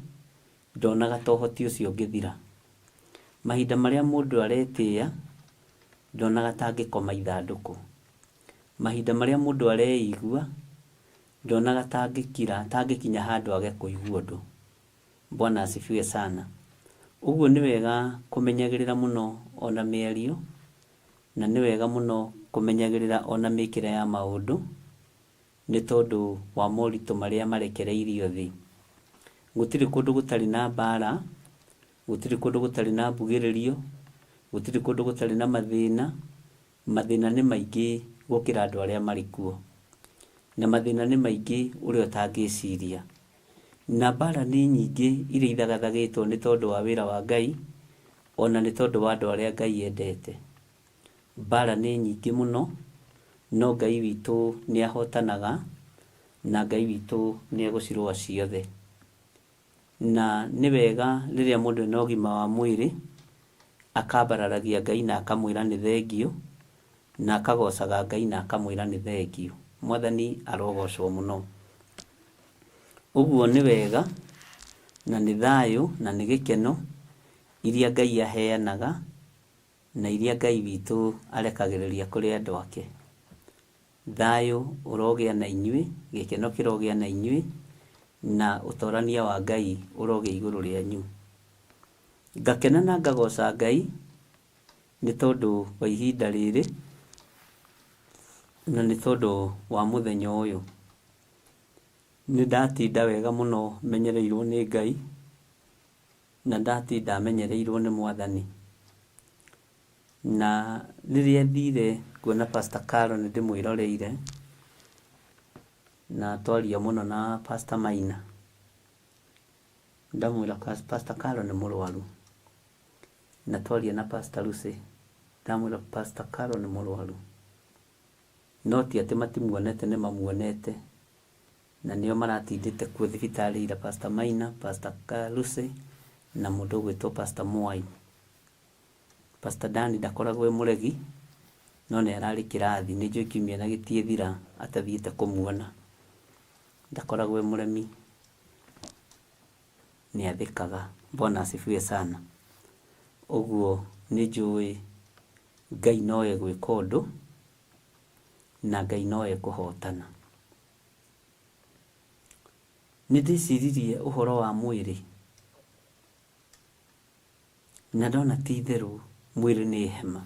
ndonaga ta ũhoti ũcio ũngĩthira. Mahinda marĩa mũndũ aretĩĩa, ndonaga ta angĩkoma ithandũkũ. Mahinda marĩa mũndũ areigua, ndonaga ta angĩkira, ta angĩkinya handũ age kũigua ũndũ. Bwana asifiwe sana. Ũguo nĩ wega kũmenyagĩrĩra mũno ona mĩario, na nĩ wega mũno kũmenyagĩrĩra ona mĩkĩre ya maũndũ, nĩ tondũ wa moritũ marĩa marekereirio thĩ. Gũtirĩ kũndũ gũtarĩ na mbara, gũtirĩ kũndũ gũtarĩ na mbugĩrĩrio, gũtirĩ kũndũ gũtarĩ na mathĩna. Mathĩna nĩ maingĩ gũkĩra andũ arĩa marĩ kuo. Na mathĩna nĩ maingĩ ũrĩa ũtangĩciria. Na mbara nĩ nyingĩ iria ithagathagĩtwo nĩ tondũ wa wĩra wa Ngai, ona nĩ tondũ wa andũ arĩa Ngai endete. Mbara nĩ nyingĩ mũno, no Ngai witũ nĩ ahotanaga, na Ngai witũ nĩ egũcirũa ciothe. Na nĩ wega rĩrĩa mũndũ ena ũgima wa mwĩrĩ, akambararagia Ngai na akamwĩra nĩ thengiũ, na akagocaga Ngai na akamwĩra nĩ thengiũ. Mwathani arogocwo mũno. Ũguo nĩ wega, na nĩ thayũ, na nĩ gĩkeno, iria Ngai aheanaga, na iria Ngai witũ arekagĩrĩria kũrĩ andũ ake. Thayũ ũrogĩa na inyuĩ, gĩkeno kĩrogĩa na inyuĩ, na ũtorania wa Ngai ũrogĩa igũrũ rĩanyu. Ngakena na ngagoca Ngai nĩ tondũ wa ihinda rĩrĩ, Na nĩ tondũ wa mũthenya ũyũ. Nĩ ndatinda wega mũno menyereirwo nĩ Ngai, na ndatinda menyereirwo nĩ Mwathani. Na rĩrĩa thire kuona Pastor Carol nĩ ndĩmwĩroreire, na twaria mũno na Pastor Maina. Ndamwĩra Pastor Carol nĩ mũrwaru. Na twaria na Pastor Lucy, ndamwĩra Pastor Carol nĩ mũrwaru. No ti atĩ matimuonete nĩ mamuonete. Na nĩo maratindĩte kuo thibitarĩ ira Pastor Maina, Pastor Lucy na mũndũ ũgwĩtwo Pastor Mwai. Pastor Dan ndakoragwo e mũregi, no nĩ ararĩ kĩrathi, nĩ njũĩ kiumia na gĩtiĩthira atathiĩte kũmuona. Ndakoragwo e mũremi, nĩ athĩkaga. Bwana asifiwe sana. Ũguo nĩ njũĩ Ngai no egwĩka ũndũ, na Ngai no ekũhotana. Nĩ ndĩciririe ũhoro wa mwĩrĩ, na ndona ti itherũ mwĩrĩ nĩ hema,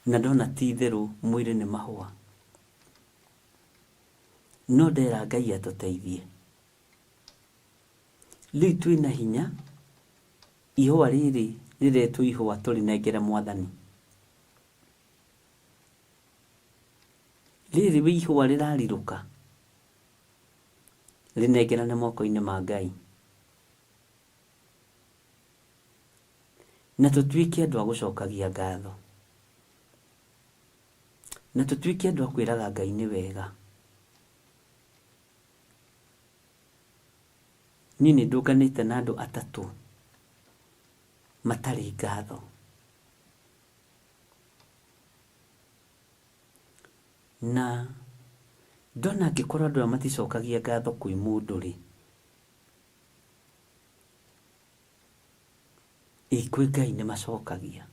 na ndona ti itherũ mwĩrĩ nĩ mahũa. No ndera Ngai atũteithie. Rĩu twĩna hinya, ihũa rĩrĩ rĩretwo ihũa tũrĩnengere Mwathani. Rĩrĩ wĩ ihũa rĩrarirũka, rĩnengerane moko-inĩ ma Ngai. Na tũtuĩke andũ a gũcokagia ngatho. Na tũtuĩke andũ a kwĩraga Ngai nĩ wega. Niĩ nĩ ndũnganĩte na andũ atatũ matarĩ ngatho. Na ndona angĩkorwo andũ aya maticokagia ngatho kwĩ mũndũ rĩ, ĩ kwĩ Ngai nĩ macokagia.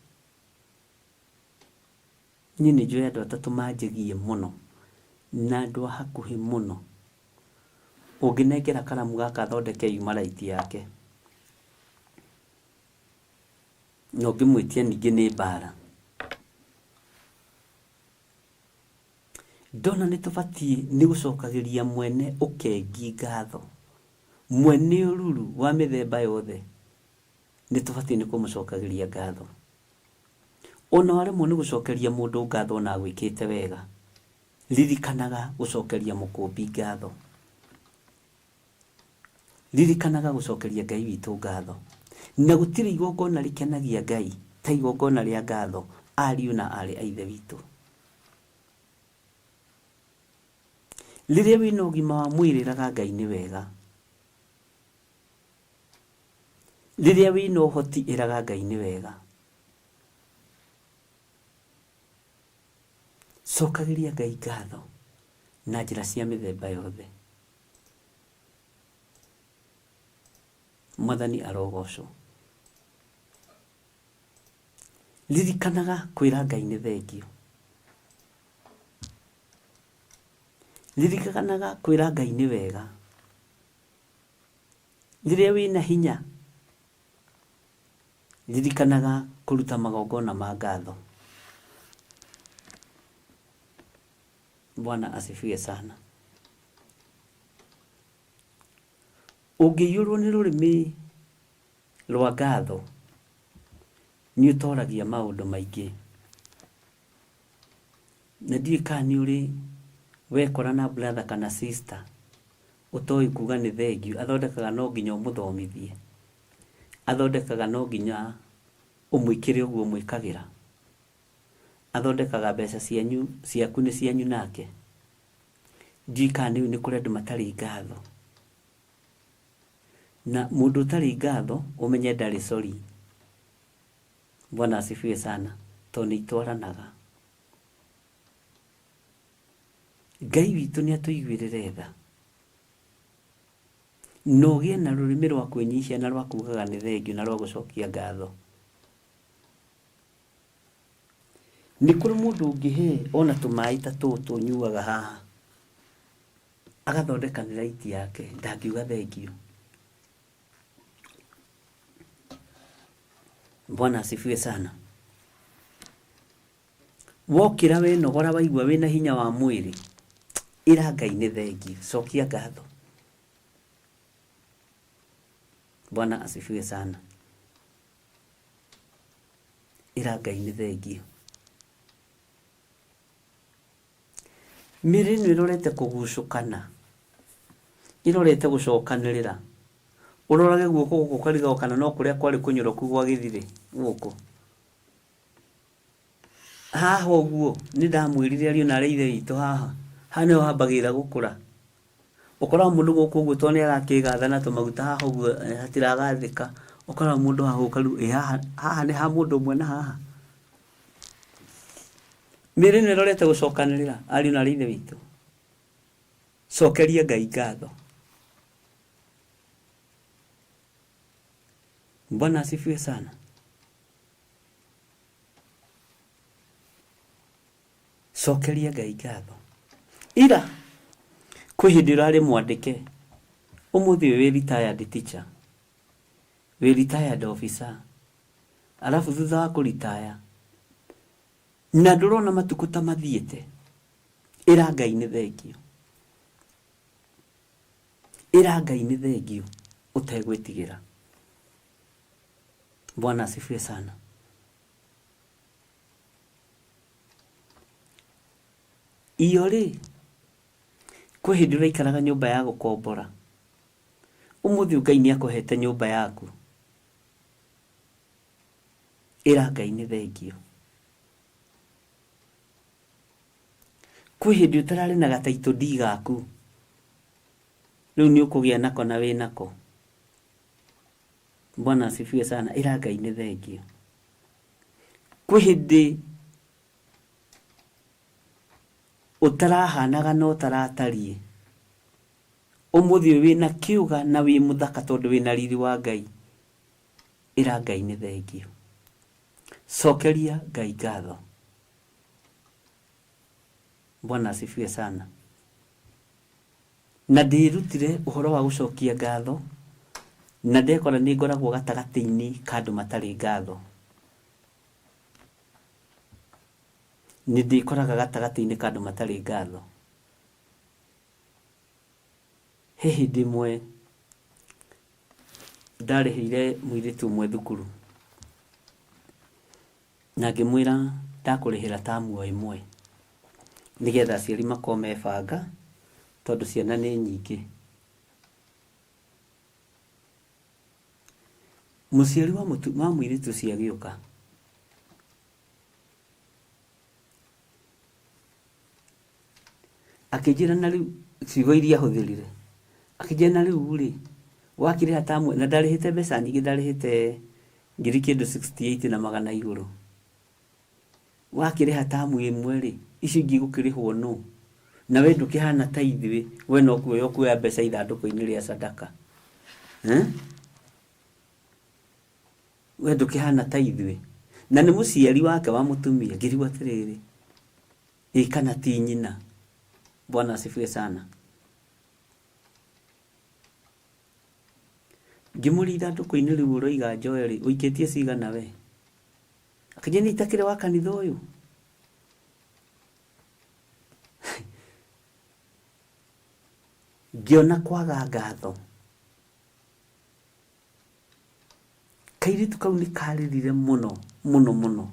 Niĩ nĩ njũĩ andũ atatũ manjĩgie mũno, na andũ a hakuhĩ mũno. Ũngĩnengera karamu gaka athondeke yuma right yake. Na ũngĩmwĩtia ningĩ nĩ mbara. Ndona nĩ tũbatiĩ nĩ gũcokagĩria mwene ũkengi ngatho. Mwene ũruru wa mĩthemba yothe nĩ tũbatiĩ nĩ kũmũcokagĩria ngatho. Ona waremwo nĩ gũcokeria mũndũ ngatho ona agwĩkĩte wega, ririkanaga gũcokeria mũkũmbi ngatho. Ririkanaga gũcokeria Ngai witũ ngatho. Na gũtirĩ igongona rĩkenagia Ngai ta igongona rĩa ngatho, ariũ na aarĩ a Ithe witũ. Rĩrĩa wĩna ũgima wa mwĩrĩ ĩraga Ngai nĩ wega. Rĩrĩa wĩna ũhoti ĩraga Ngai nĩ wega. Cokagĩria Ngai ngatho na njĩra cia mĩthemba yothe. Mwathani arogocwo. Ririkanaga kwĩra Ngai nĩ thengio. Ririkanaga kwĩra Ngai nĩ wega. Rĩrĩa wĩna hinya, ririkanaga kũruta magongona ma ngatho. Bwana asifiwe sana. Ũngĩiyũrwo nĩ rũrĩmĩ rwa ngatho, nĩ ũtoragia maũndũ maingĩ. Na ndiũĩ kana nĩ ũrĩ wekora na brother kana sister ũtoĩ kuga nĩ thengiũ, athondekaga no nginya ũmũthomithie, athondekaga no nginya ũmwĩkĩre ũguo ũmwĩkagĩra, athondekaga mbeca cianyu ciaku nĩ cianyu nake. Ndiũĩ kana nĩ ũĩ nĩ kũrĩ andũ matarĩ ngatho. Na mũndũ ũtarĩ ngatho ũmenye ndarĩ sorry. Bwana asifiwe sana, tondũ nĩ itwaranaga. Ngai witũ nĩ atũiguĩrĩre tha. Na ũgĩe na rũrĩmĩ rwa kwĩnyihia na rwa kugaga nĩ thengiũ na rwa gũcokia ngatho. Nĩ kũrĩ mũndũ ũngĩhe ona tũmaĩ ta tũtũ nyuaga haha, agathondeka nĩ right yake, ndangiuga thengiũ. Bwana asifiwe sana. Wokĩra wenogora waigua wĩna hinya wa mwĩrĩ, ĩra Ngai nĩ thengiũ, cokia ngatho. Bwana asifiwe sana. Ĩra Ngai nĩ thengiũ. Mĩĩrĩ ĩno ĩrorete kũgucũkana, ĩrorete gũcokanĩrĩra. Ũrorage guoko gũkũ ũkarigagwo kana no kũrĩa kwarĩ kũnyoroku gwa gĩthirĩ gũkũ. Haha ũguo nĩ ndamwĩrire ariũ na arĩ ithe witũ haha, haha nĩho hambagĩrĩra gũkũra. Ũkoraga mũndũ gũkũ ũguo tondũ nĩ arakĩgatha na tũmaguta haha ũguo hatiragathĩka, ũkoraga mũndũ haha ũkarigwo ĩ haha, haha nĩ ha mũndũ ũmwe na haha. Mĩĩrĩ ĩno ĩrorete gũcokanĩrĩra ariũ na arĩ ithe witũ. Cokeria Ngai ngatho. Bwana asifiwe sana. Cokeria Ngai ngatho. Ira kwĩ hĩndĩ ũrarĩ mwandĩke, ũmũthĩ ũyũ wĩ retired teacher, wĩ retired officer, arabu thutha wa kũritaya na ndũrona matukũ ta mathiĩte, ĩra Ngai nĩ thengiũ. Ĩra Ngai nĩ thengiũ ũtegwĩtigĩra. Bwana asifiwe sana. Iyo rĩ, kwĩ hĩndĩ ũraikaraga nyũmba ya gũkombora, ũmũthĩ ũyũ Ngai nĩ akũhete nyũmba yaku. Ĩra Ngai nĩ thengiũ. Kwĩ hĩndĩ ũtararĩ na gataitũ ndi gaku, rĩu nĩ ũkũgĩa nako na wĩ nako. Bwana asifiwe sana. Ĩra Ngai nĩ thengiũ. Kwĩ hĩndĩ ũtarahanaga na ũtaratariĩ, ũmũthĩ ũyũ wĩna kĩũga na wĩ mũthaka tondũ wĩna riri wa Ngai. Ĩra Ngai nĩ thengiũ. Cokeria Ngai ngatho. Bwana asifiwe sana. Na ndĩrutire ũhoro wa gũcokia ngatho, na ndekora nĩ ngoragwo gatagatĩ-inĩ ka andũ matarĩ ngatho. Nĩ ndĩkoraga gatagatĩ-inĩ ka andũ matarĩ ngatho. He hĩndĩ ĩmwe ndarĩhĩire mũirĩtu ũmwe thukuru, na ngĩmwĩra ndakũrĩhĩra tamu o ĩmwe, nĩgetha aciari makorwo mebanga, tondũ ciana nĩ nyingĩ. Mũciari wa mũirĩtu ũcio agĩũka, akĩnjĩra na rĩu ciugo iria ahũthĩrire, akĩnjĩra na rĩu rĩ, wakĩrĩha tamu, na ndarĩhĩte mbeca nyingĩ, ndarĩhĩte ngiri kĩndũ 68 na magana igũrũ. Wakĩrĩha tamu ĩmwe rĩ, icio ingĩ igũkĩrĩhwo nũ? Na we ndũkĩhana ta ithuĩ, we no kuoya ũkuoya mbeca ithandũkũ-inĩ rĩa sadaka. Eh? We ndũkĩhana ta ithuĩ. Na nĩ mũciari wake wa mũtumia, ngĩrigwo atĩrĩrĩ, ĩ kana ti nyina? Bwana asifiwe sana. Ngĩmũria ithandũkũ-inĩ rĩu ũroiga njoe rĩ, ũikĩtie cigana we? Akĩnjĩra niĩ itakĩrĩ wa kanitha ũyũ. Ngĩona kwaga ngatho. Kairĩtu kau nĩ karĩrire mũno mũno mũno.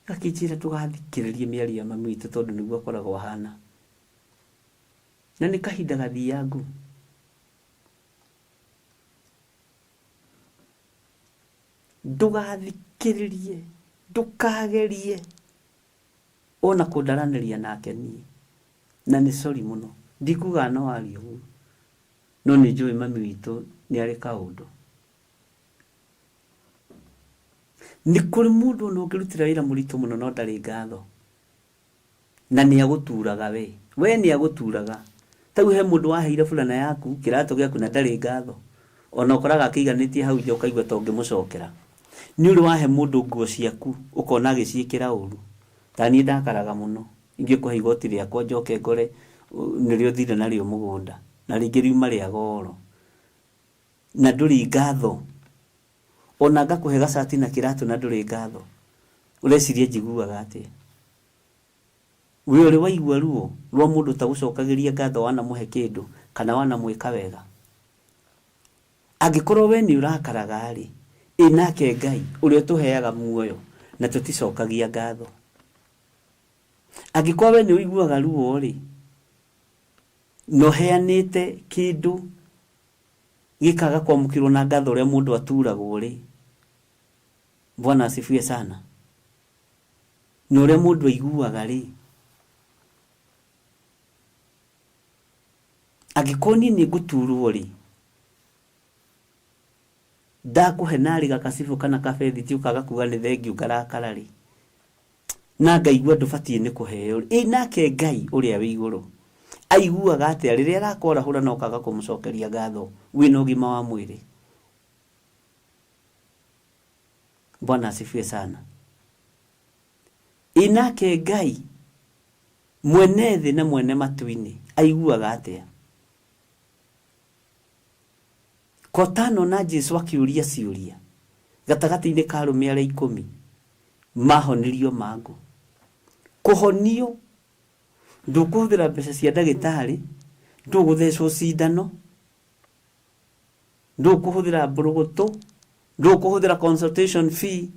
Gakĩnjĩra ndũgathikĩrĩrie mĩario ya mami witũ tondũ nĩguo akoragwo ahana. Na nĩ kahinda gathiangu. Ndũgathikĩrĩrie, ndũkagerie ona kũndaranĩria nake niĩ. Na nĩ sorry mũno. Ndikuga no arie ũguo. No nĩ njũĩ mami witũ nĩ arĩ kaũndũ. Nĩ kũrĩ mũndũ ona ũngĩrutĩra wĩra mũritũ mũno no ndarĩ ngatho. Na nĩ agũturaga we. We nĩ agũturaga. Ta rĩu he mũndũ waheire burana yaku, kĩratũ gĩaku na ndarĩ ngatho. Ona ũkoraga akĩiganĩtie hau nja ũkaigua ta ũngĩmũcokera. Nĩ ũrĩ wahe mũndũ nguo ciaku ũkona agĩciĩkĩra ũru. Ta niĩ ndakaraga mũno. Ingĩkũhe igoti rĩakwa njoke ngore nĩrĩo ũthire narĩo mũgũnda. Na rĩngĩ riuma rĩa goro. Na ndũrĩ ngatho. Ona ngakũhe gacati na kĩratũ na ndũrĩ ngatho. Ũreciria njiguaga atĩa? We ũrĩ waigua ruo rwa mũndũ ũtagũcokagĩria ngatho wanamũhe kĩndũ kana wanamwĩka wega? Angĩkorwo we nĩ ũrakaraga-rĩ, ĩ nake Ngai ũrĩa ũtũheaga muoyo na tũticokagia ngatho? Angĩkorwo we nĩ ũiguaga ruo-rĩ, na ũheanĩte kĩndũ gĩkaga kwamũkĩrwo na ngatho ũrĩa mũndũ aturagwo-rĩ, Bwana asifiwe sana. Na ũrĩa mũndũ aiguaga-rĩ, angĩkorwo niĩ nĩ ngũturwo-rĩ, ndakũhe narĩ gakacibũ kana kabethiti ũkaga kuga nĩ thengiũ ngarakara-rĩ, na ngaigua ndũbatiĩ nĩ kũheo-rĩ, ĩ nake Ngai ũrĩa wĩ igũrũ aiguaga atĩa rĩrĩa arakwarahũra na ũkaga kũmũcokeria ngatho wĩna ũgima wa mwĩrĩ? Bwana asifiwe sana. Ĩ nake Ngai mwene thĩ na mwene matu-inĩ aiguaga atĩa? Kotanona Jesu akĩũria ciũria gatagatĩ-inĩ ka arũme arĩa ikũmi mahonirio mangũ. Kũhonio ndũkũhũthĩra mbeca cia ndagĩtarĩ, ndũgũthecwo cindano, ndũkũhũthĩra mbũrũgũtũ, ndũkũhũthĩra consultation fee,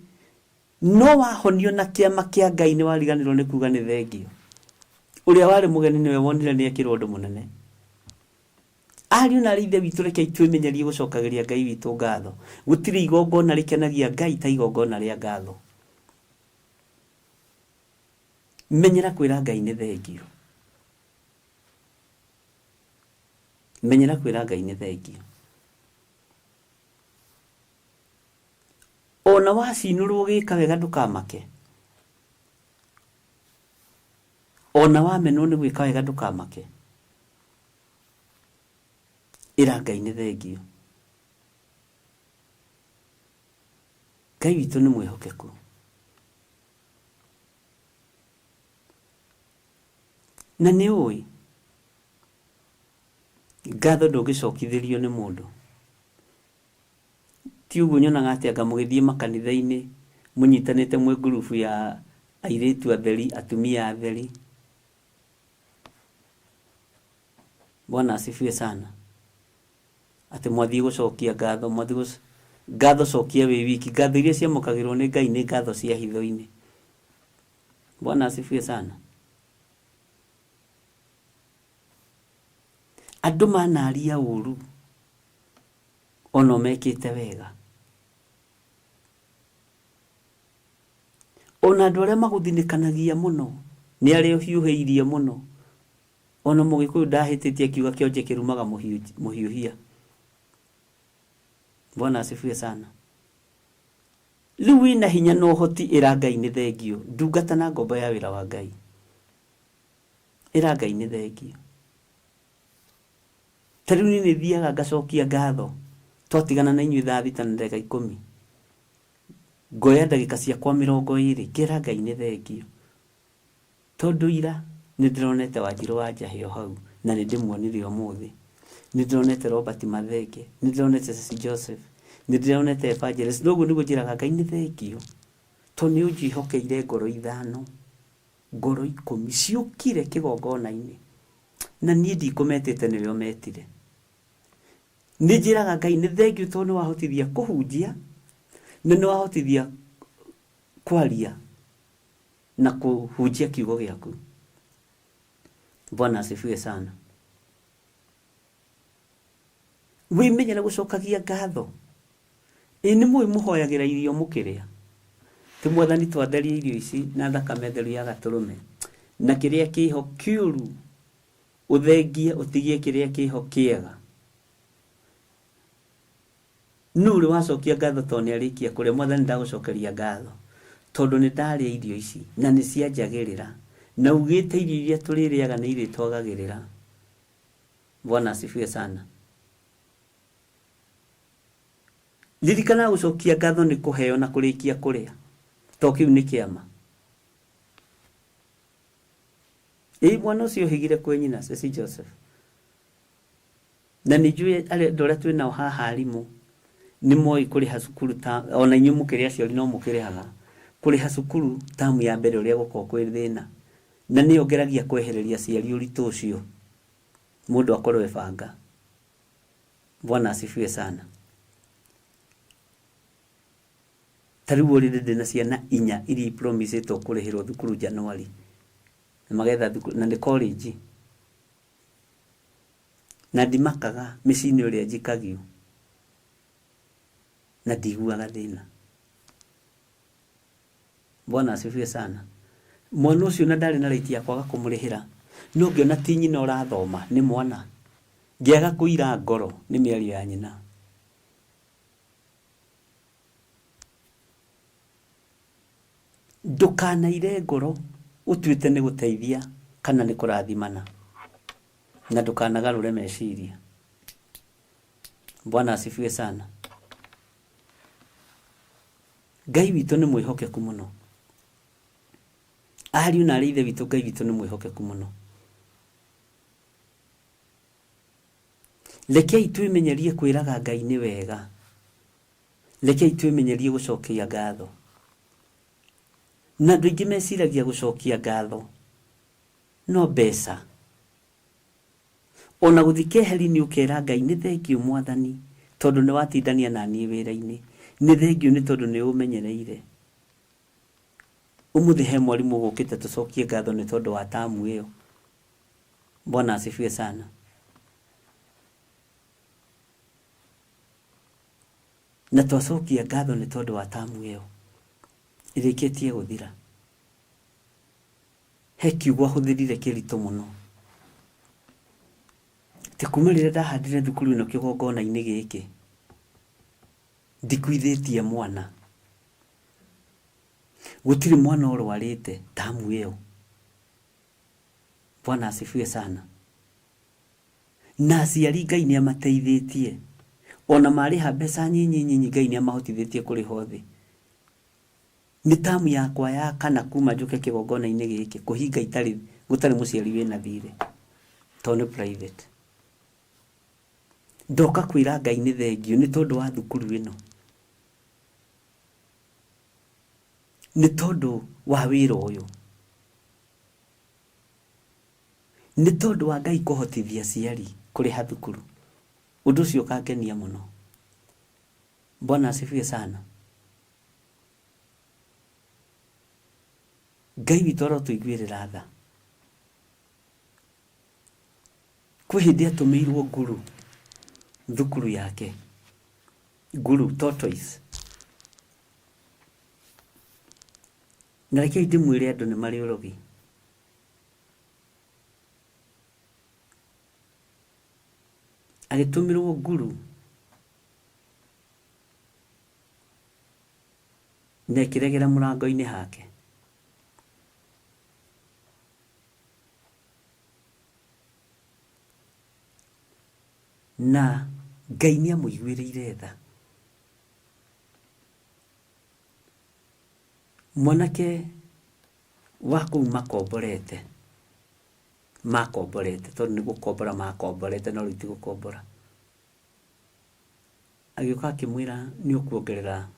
no wahonio na kĩama kĩa Ngai nĩ wariganĩrwo nĩ kuga nĩ thengio. Ũrĩa warĩ mũgeni nĩwe wonire nĩ ekĩrwo ũndũ mũnene. Ariũ na arĩ ithe witũ rekei twĩmenyerie gũcokagĩria Ngai witũ ngatho. Gũtirĩ igongona rĩkenagia Ngai ta igongona rĩa ngatho. Menyera kwĩra Ngai nĩ thengio. Menyera kwĩra Ngai nĩ thengio. Ona wacinũrwo ũgĩka wega ndũkamake. Ona wamenwo nĩ gwĩka wega ndũkamake. Ĩra Ngai nĩ thengio. Ngai witũ nĩ mwĩhokeku. Na nĩ ũĩ ngatho ndũngĩcokithĩrio nĩ mũndũ. Ti ũguo nyonaga atĩ anga mũgĩthiĩ makanitha-inĩ mũnyitanĩte mwĩ ngurubu ya airĩtu atheri, atumia atheri. Bwana asifiwe sana. Atĩ mwathiĩ gũcokia ngatho, mwathiĩ gũc... ngatho cokia wĩ wiki. Ngatho iria ciamũkagĩrwo nĩ Ngai nĩ ngatho cia hitho-inĩ. Bwana asifiwe sana. Andũ manaria ũru ona mekĩte wega. Ona andũ arĩa magũthinĩkanagia mũno nĩ arĩa ũhiũhĩirie mũno. Ona mũgĩkũyũ ndahĩtĩtie akiuga kĩonje kĩrumaga mũhiũhia. Bwana asifiwe sana. Rĩu wĩna hinya na ũhoti ĩra Ngai nĩ thengio. Ndungata na ngombo ya wĩra wa Ngai. Ĩra Ngai nĩ thengio. Ta rĩu niĩ nĩ thiaga ngacokia ngatho twatigana na inyuĩ thaa thita na ndagĩka ikũmi. Ngoya ndagĩka ciakwa mĩrongo ĩrĩ ngera Ngai nĩ thengio. Tondũ ira nĩ ndĩronete Wanjirũ wa Njahĩ o hau na nĩ ndĩmuonire ũmũthĩ. Nĩ ndĩronete Robert Mathenge, nĩ ndĩronete Ceci Joseph, nĩ ndĩronete Evangelist. Na ũguo nĩguo njĩraga Ngai nĩ thengio tondũ nĩ ũnjĩhokeire ngoro ithano, ngoro ikũmi ciũkire kĩgongona-inĩ na niĩ ndikũmetĩte nĩwe ũmetire. Nĩ njĩraga Ngai nĩ thengio tondũ nĩ wahotithia kũhunjia na nĩ wahotithia kwaria na kũhunjia kiugo gĩaku. Bwana asifiwe sana. Wĩmenyere gũcokagia ngatho. Ĩ nĩ mũĩ mũhoyagĩra irio mũkĩrĩa. Ti mwathani twatherie irio ici na thakame theru ya gatũrũme na kĩrĩa kĩho kĩũru ũthengie ũtigie kĩrĩa kĩho kĩega. Nũ ũrĩ wacokia ngatho tondũ nĩ arĩkia kũrĩa? Mwathani ndagũcokeria ngatho tondũ nĩ ndarĩa irio ici na nĩ cianjagĩrĩra. Na ugĩte irio iria tũrĩrĩaga nĩ irĩtwagagĩrĩra. Bwana asifiwe sana. Ririkana gũcokia ngatho nĩ kũheo na kũrĩkia kũrĩa. To kĩu nĩ kĩama. Ĩ mwana ũcio ohĩgire kwĩ nyina, Ceci Joseph. Na nĩ njũĩ andũ arĩa twĩ nao haha arimũ, Nĩ moĩ kũrĩha cukuru ta ona inyuĩ mũkĩrĩ aciari no mũkĩrĩhaga kũrĩha cukuru tamu ya mbere ũrĩa gũkoragwo kwĩ thĩna na nĩyo ngeragia kwehereria aciari ũritũ ũcio mũndũ akorwo ebanga. Bwana asifiwe sana. Ta rĩu already ndĩna ciana inya iria ipromisĩtwo kũrĩhĩrwo thukuru January na magetha thukuru na nĩ college na ndimakaga mĩciĩ-inĩ ũrĩa njikagio na ndiguaga thĩna. Bwana asifiwe sana. Mwana ũcio na ndarĩ na right ya kwaga kũmũrĩhĩra no ngĩona ti nyina ũrathoma nĩ mwana ngĩaga kũira ngoro nĩ mĩario ya nyina. Ndũkanaire ngoro ũtuĩte nĩ gũteithia kana nĩ kũrathimana na ndũkanagarũre meciria. Bwana asifiwe sana. Ngai witũ nĩ mwĩhokeku mũno. Ariũ na arĩ ithe witũ Ngai witũ nĩ mwĩhokeku mũno. Rekei twĩmenyerie kwĩraga Ngai nĩ wega. Rekei twĩmenyerie gũcokia ngatho. Na andũ aingĩ meciragia gũcokia ngatho no mbeca. Ona gũthiĩ keheri-inĩ ũkera Ngai nĩ thengiũ mwathani tondũ nĩ watindania na niĩ wĩra-inĩ. Nĩ thengiũ nĩ tondũ nĩ ũmenyereire. Ũmũthĩ he mwarimũ ũgũkĩte tũcokie ngatho nĩ tondũ wa tamu ĩyo. Bwana asifiwe sana. Na twacokia ngatho nĩ tondũ wa tamu ĩyo ĩrĩkĩtie gũthira. He kiugo ahũthĩrire kĩritũ mũno. Atĩ kuma rĩrĩa ndahandire thukuru ĩno kĩgongona-inĩ gĩkĩ, ndikuithĩtie mwana. Gũtirĩ mwana ũrwarĩte tamu ĩyo. Bwana asifiwe sana. Na aciari Ngai nĩ amateithĩtie. Ona marĩha mbeca nyinyi nyinyi Ngai nĩ amahotithĩtie kũrĩha othe. Nĩ tamu yakwa ya kana kuma njũke kĩgongona-inĩ gĩkĩ kũhinga itarĩ gũtarĩ mũciari wĩna thirĩ tondũ nĩ private. Ndoka kwĩra Ngai nĩ thengiũ nĩ tondũ wa thukuru ĩno. Nĩ tondũ wa wĩra ũyũ. Nĩ tondũ wa Ngai kũhotithia aciari kũrĩha thukuru. Ũndũ ũcio ũkangenia mũno. Bwana asifiwe sana. Ngai witũ arotũiguĩrĩra tha. Kwĩ hĩndĩ atũmĩirwo nguru thukuru yake, nguru tortoise. Na rekei ndĩmwĩre andũ nĩ marĩ ũrogi. Agĩtũmĩrwo nguru na ĩkĩregera mũrango-inĩ hake. Na Ngai nĩ amũiguĩrĩire tha. Mwanake wa kũu makomborete, makomborete tondũ nĩ gũkombora makomborete no rĩu ti gũkombora. Agĩũka akĩmwĩra nĩ ũkuongerera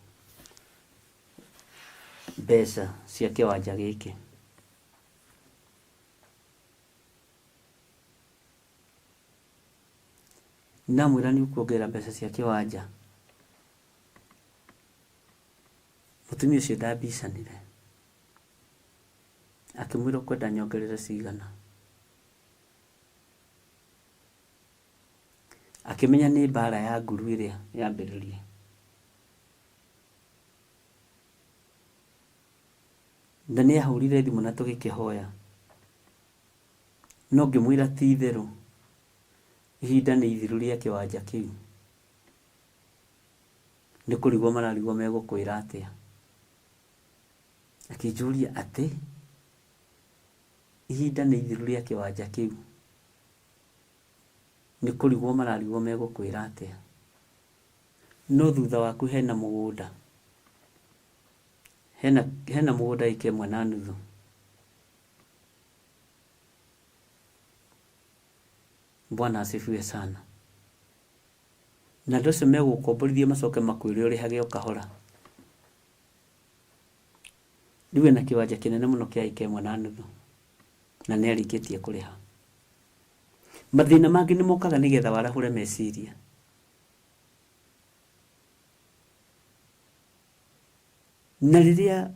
mbeca cia kĩwanja gĩkĩ. Ndamwĩra nĩ ũkuongerera mbeca cia kĩwanja. Mũtumia ũcio ndambicanire. Akĩmwĩra ũkwenda nyongerere cigana. Akĩmenya nĩ mbara ya nguru ĩrĩa yambĩrĩria. Na nĩ ahũrire thimũ na tũgĩkĩhoya. No ngĩmwĩra ti itherũ ihinda nĩ ithiru rĩa kĩwanja kĩu. Nĩ kũrigwo mararigwo megũkwĩra atĩa. Akĩnjũria atĩ ihinda nĩ ithiru rĩa kĩwanja kĩu. Nĩ kũrigwo mararigwo megũkwĩra atĩa. No thutha waku hena mũgũnda. Hena, hena mũgũnda ĩka ĩmwe na nuthu. Bwana asifiwe sana. Na andũ acio megũgũkomborithia macoke makwĩre ũrĩhage o kahora. Rĩu ena kĩwanja kĩnene mũno kĩa ĩka ĩmwe na nuthu na nĩ arĩkĩtie kũrĩha. Mathĩna mangĩ nĩ mokaga nĩgetha warahũre meciria. Na rĩrĩa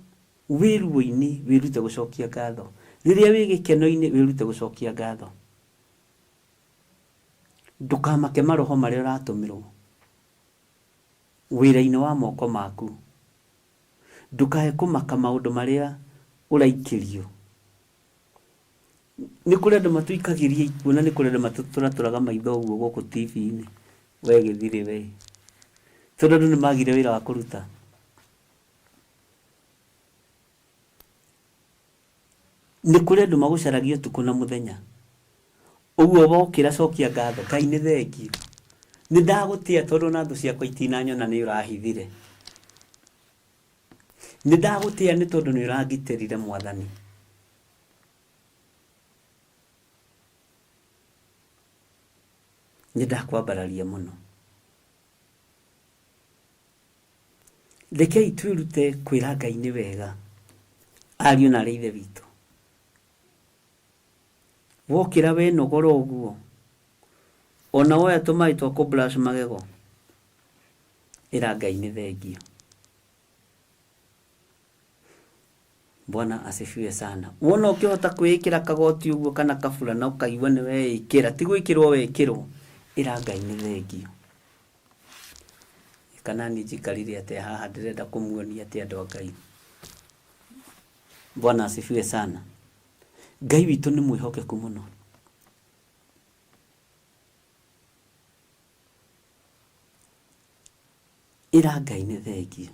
wĩ ruo-inĩ wĩrute gũcokia ngatho. Rĩrĩa wĩ gĩkeno-inĩ wĩrute gũcokia ngatho. Ndũkamake maroho marĩa ũratũmĩrwo wĩra-inĩ wa moko maku. Ndũkae kũmaka maũndũ marĩa ũraikĩrio. Nĩ kũrĩ andũ matũikagĩria ikuũ na nĩ kũrĩ andũ matũtũratũraga maitho ũguo gũkũ TV-inĩ. We gĩthirĩ we. Tondũ andũ nĩ magire wĩra wa kũruta. Nĩ kũrĩ andũ magũcaragia ũtukũ na mũthenya. Ũguo wokĩra cokia ngatho, Ngai nĩ thengiũ. Nĩ ndagũtĩa tondũ ona thũ ciakwa itinanyona nĩ ũrahithire. Nĩ ndagũtĩa nĩ tondũ nĩ ũrangitĩrire Mwathani. Nĩ ndakwambararia mũno. Rekei twĩrute kwĩra Ngai nĩ wega, ariũ na aarĩ a Ithe witũ. Wokĩra wenogora ũguo, ona woya tũmaĩ twa kũ brush magego, ĩra Ngai nĩ thengiũ. Bwana asifiwe sana. Wona ũkĩhota kwĩĩkĩra kagoti ũguo kana kabura na ũkaigua nĩ weĩkĩra, ti gwĩkĩrwo wekĩrwo, ĩra Ngai nĩ thengiũ. Kana niĩ njikarire atĩa haha ndĩrenda kũmuonia atĩ andũ a Ngai. Bwana asifiwe sana. Ngai witũ nĩ mwĩhokeku mũno. Ĩra Ngai nĩ thengiũ.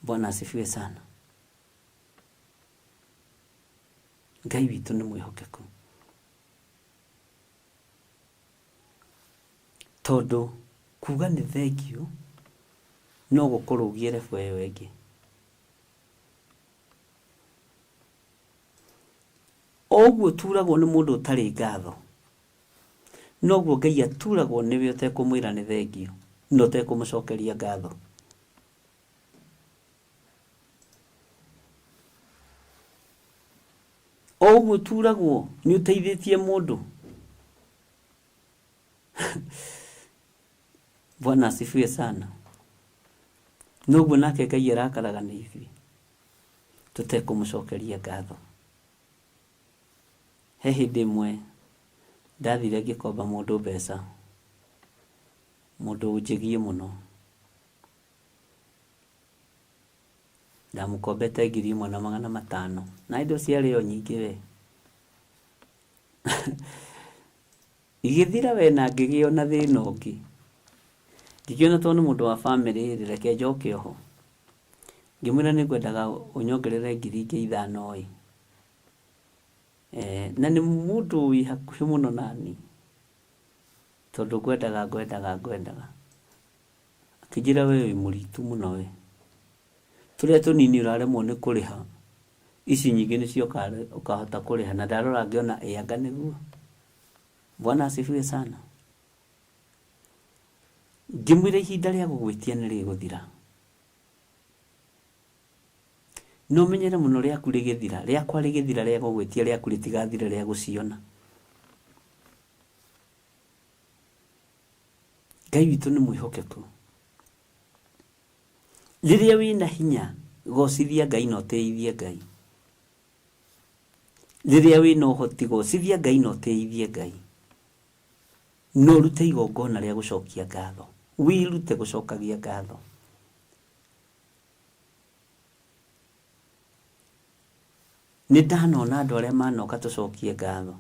Bwana asifiwe sana. Ngai witũ nĩ mwĩhokeku. Tondũ kuga nĩ thengiũ no gũkũrũgie level ĩyo ĩngĩ. O ũguo ũturagwo nĩ mũndũ ũtarĩ ngatho, noguo Ngai aturagwo nĩwe ũtekũmwĩra nĩ thengiũ na ũtekũmũcokeria ngatho. O ũguo ũturagwo nĩ ũteithĩtie mũndũ. Bwana asifiwe sana. Noguo nake Ngai arakaraga nĩ ithuĩ tũtekũmũcokeria ngatho. He hĩndĩ ĩmwe ndathire ngĩkomba mũndũ mbeca, mũndũ ũnjĩgiĩ mũno. Ndamũkombete 1500 na indo ciarĩ o nyingĩ we. Igĩthira we na ngĩgĩa na thĩna ũngĩ. Ngĩkĩona tondũ nĩ mũndũ wa bamĩrĩ rĩ, reke njoke oho. Ngĩmwĩra nĩ ngwendaga ũnyongerere ngiri ingĩ ithano ĩ. Na nĩ mũndũ wĩ hakuhĩ mũno nani, tondũ ngwendaga ngwendaga ngwendaga. Akĩnjĩra we wĩ mũritu mũno we. Tũrĩa tũnini ũraremwo nĩ kũrĩha, ici nyingĩ nĩcio ũkahota kũrĩha. Na ndarora ngĩona ĩ anga nĩguo. Bwana asifiwe sana. Ngĩmwĩra ihinda rĩa gũgwĩtia nĩ rĩgũthira. Na ũmenyere mũno rĩaku rĩgĩthira, rĩakwa rĩgĩthira rĩa gũgwĩtia rĩaku rĩtigathire rĩa gũciona. Ngai witũ nĩ mwĩhokeku. Rĩrĩa wĩna hinya, gocithia Ngai na ũtĩithie Ngai. Rĩrĩa wĩna ũhoti, gocithia Ngai na ũtĩithie Ngai. Na ũrute igongona rĩa gũcokia ngatho. Wĩrute gũcokagia ngatho. Nĩ ndanona andũ arĩa manoka tũcokie ngatho.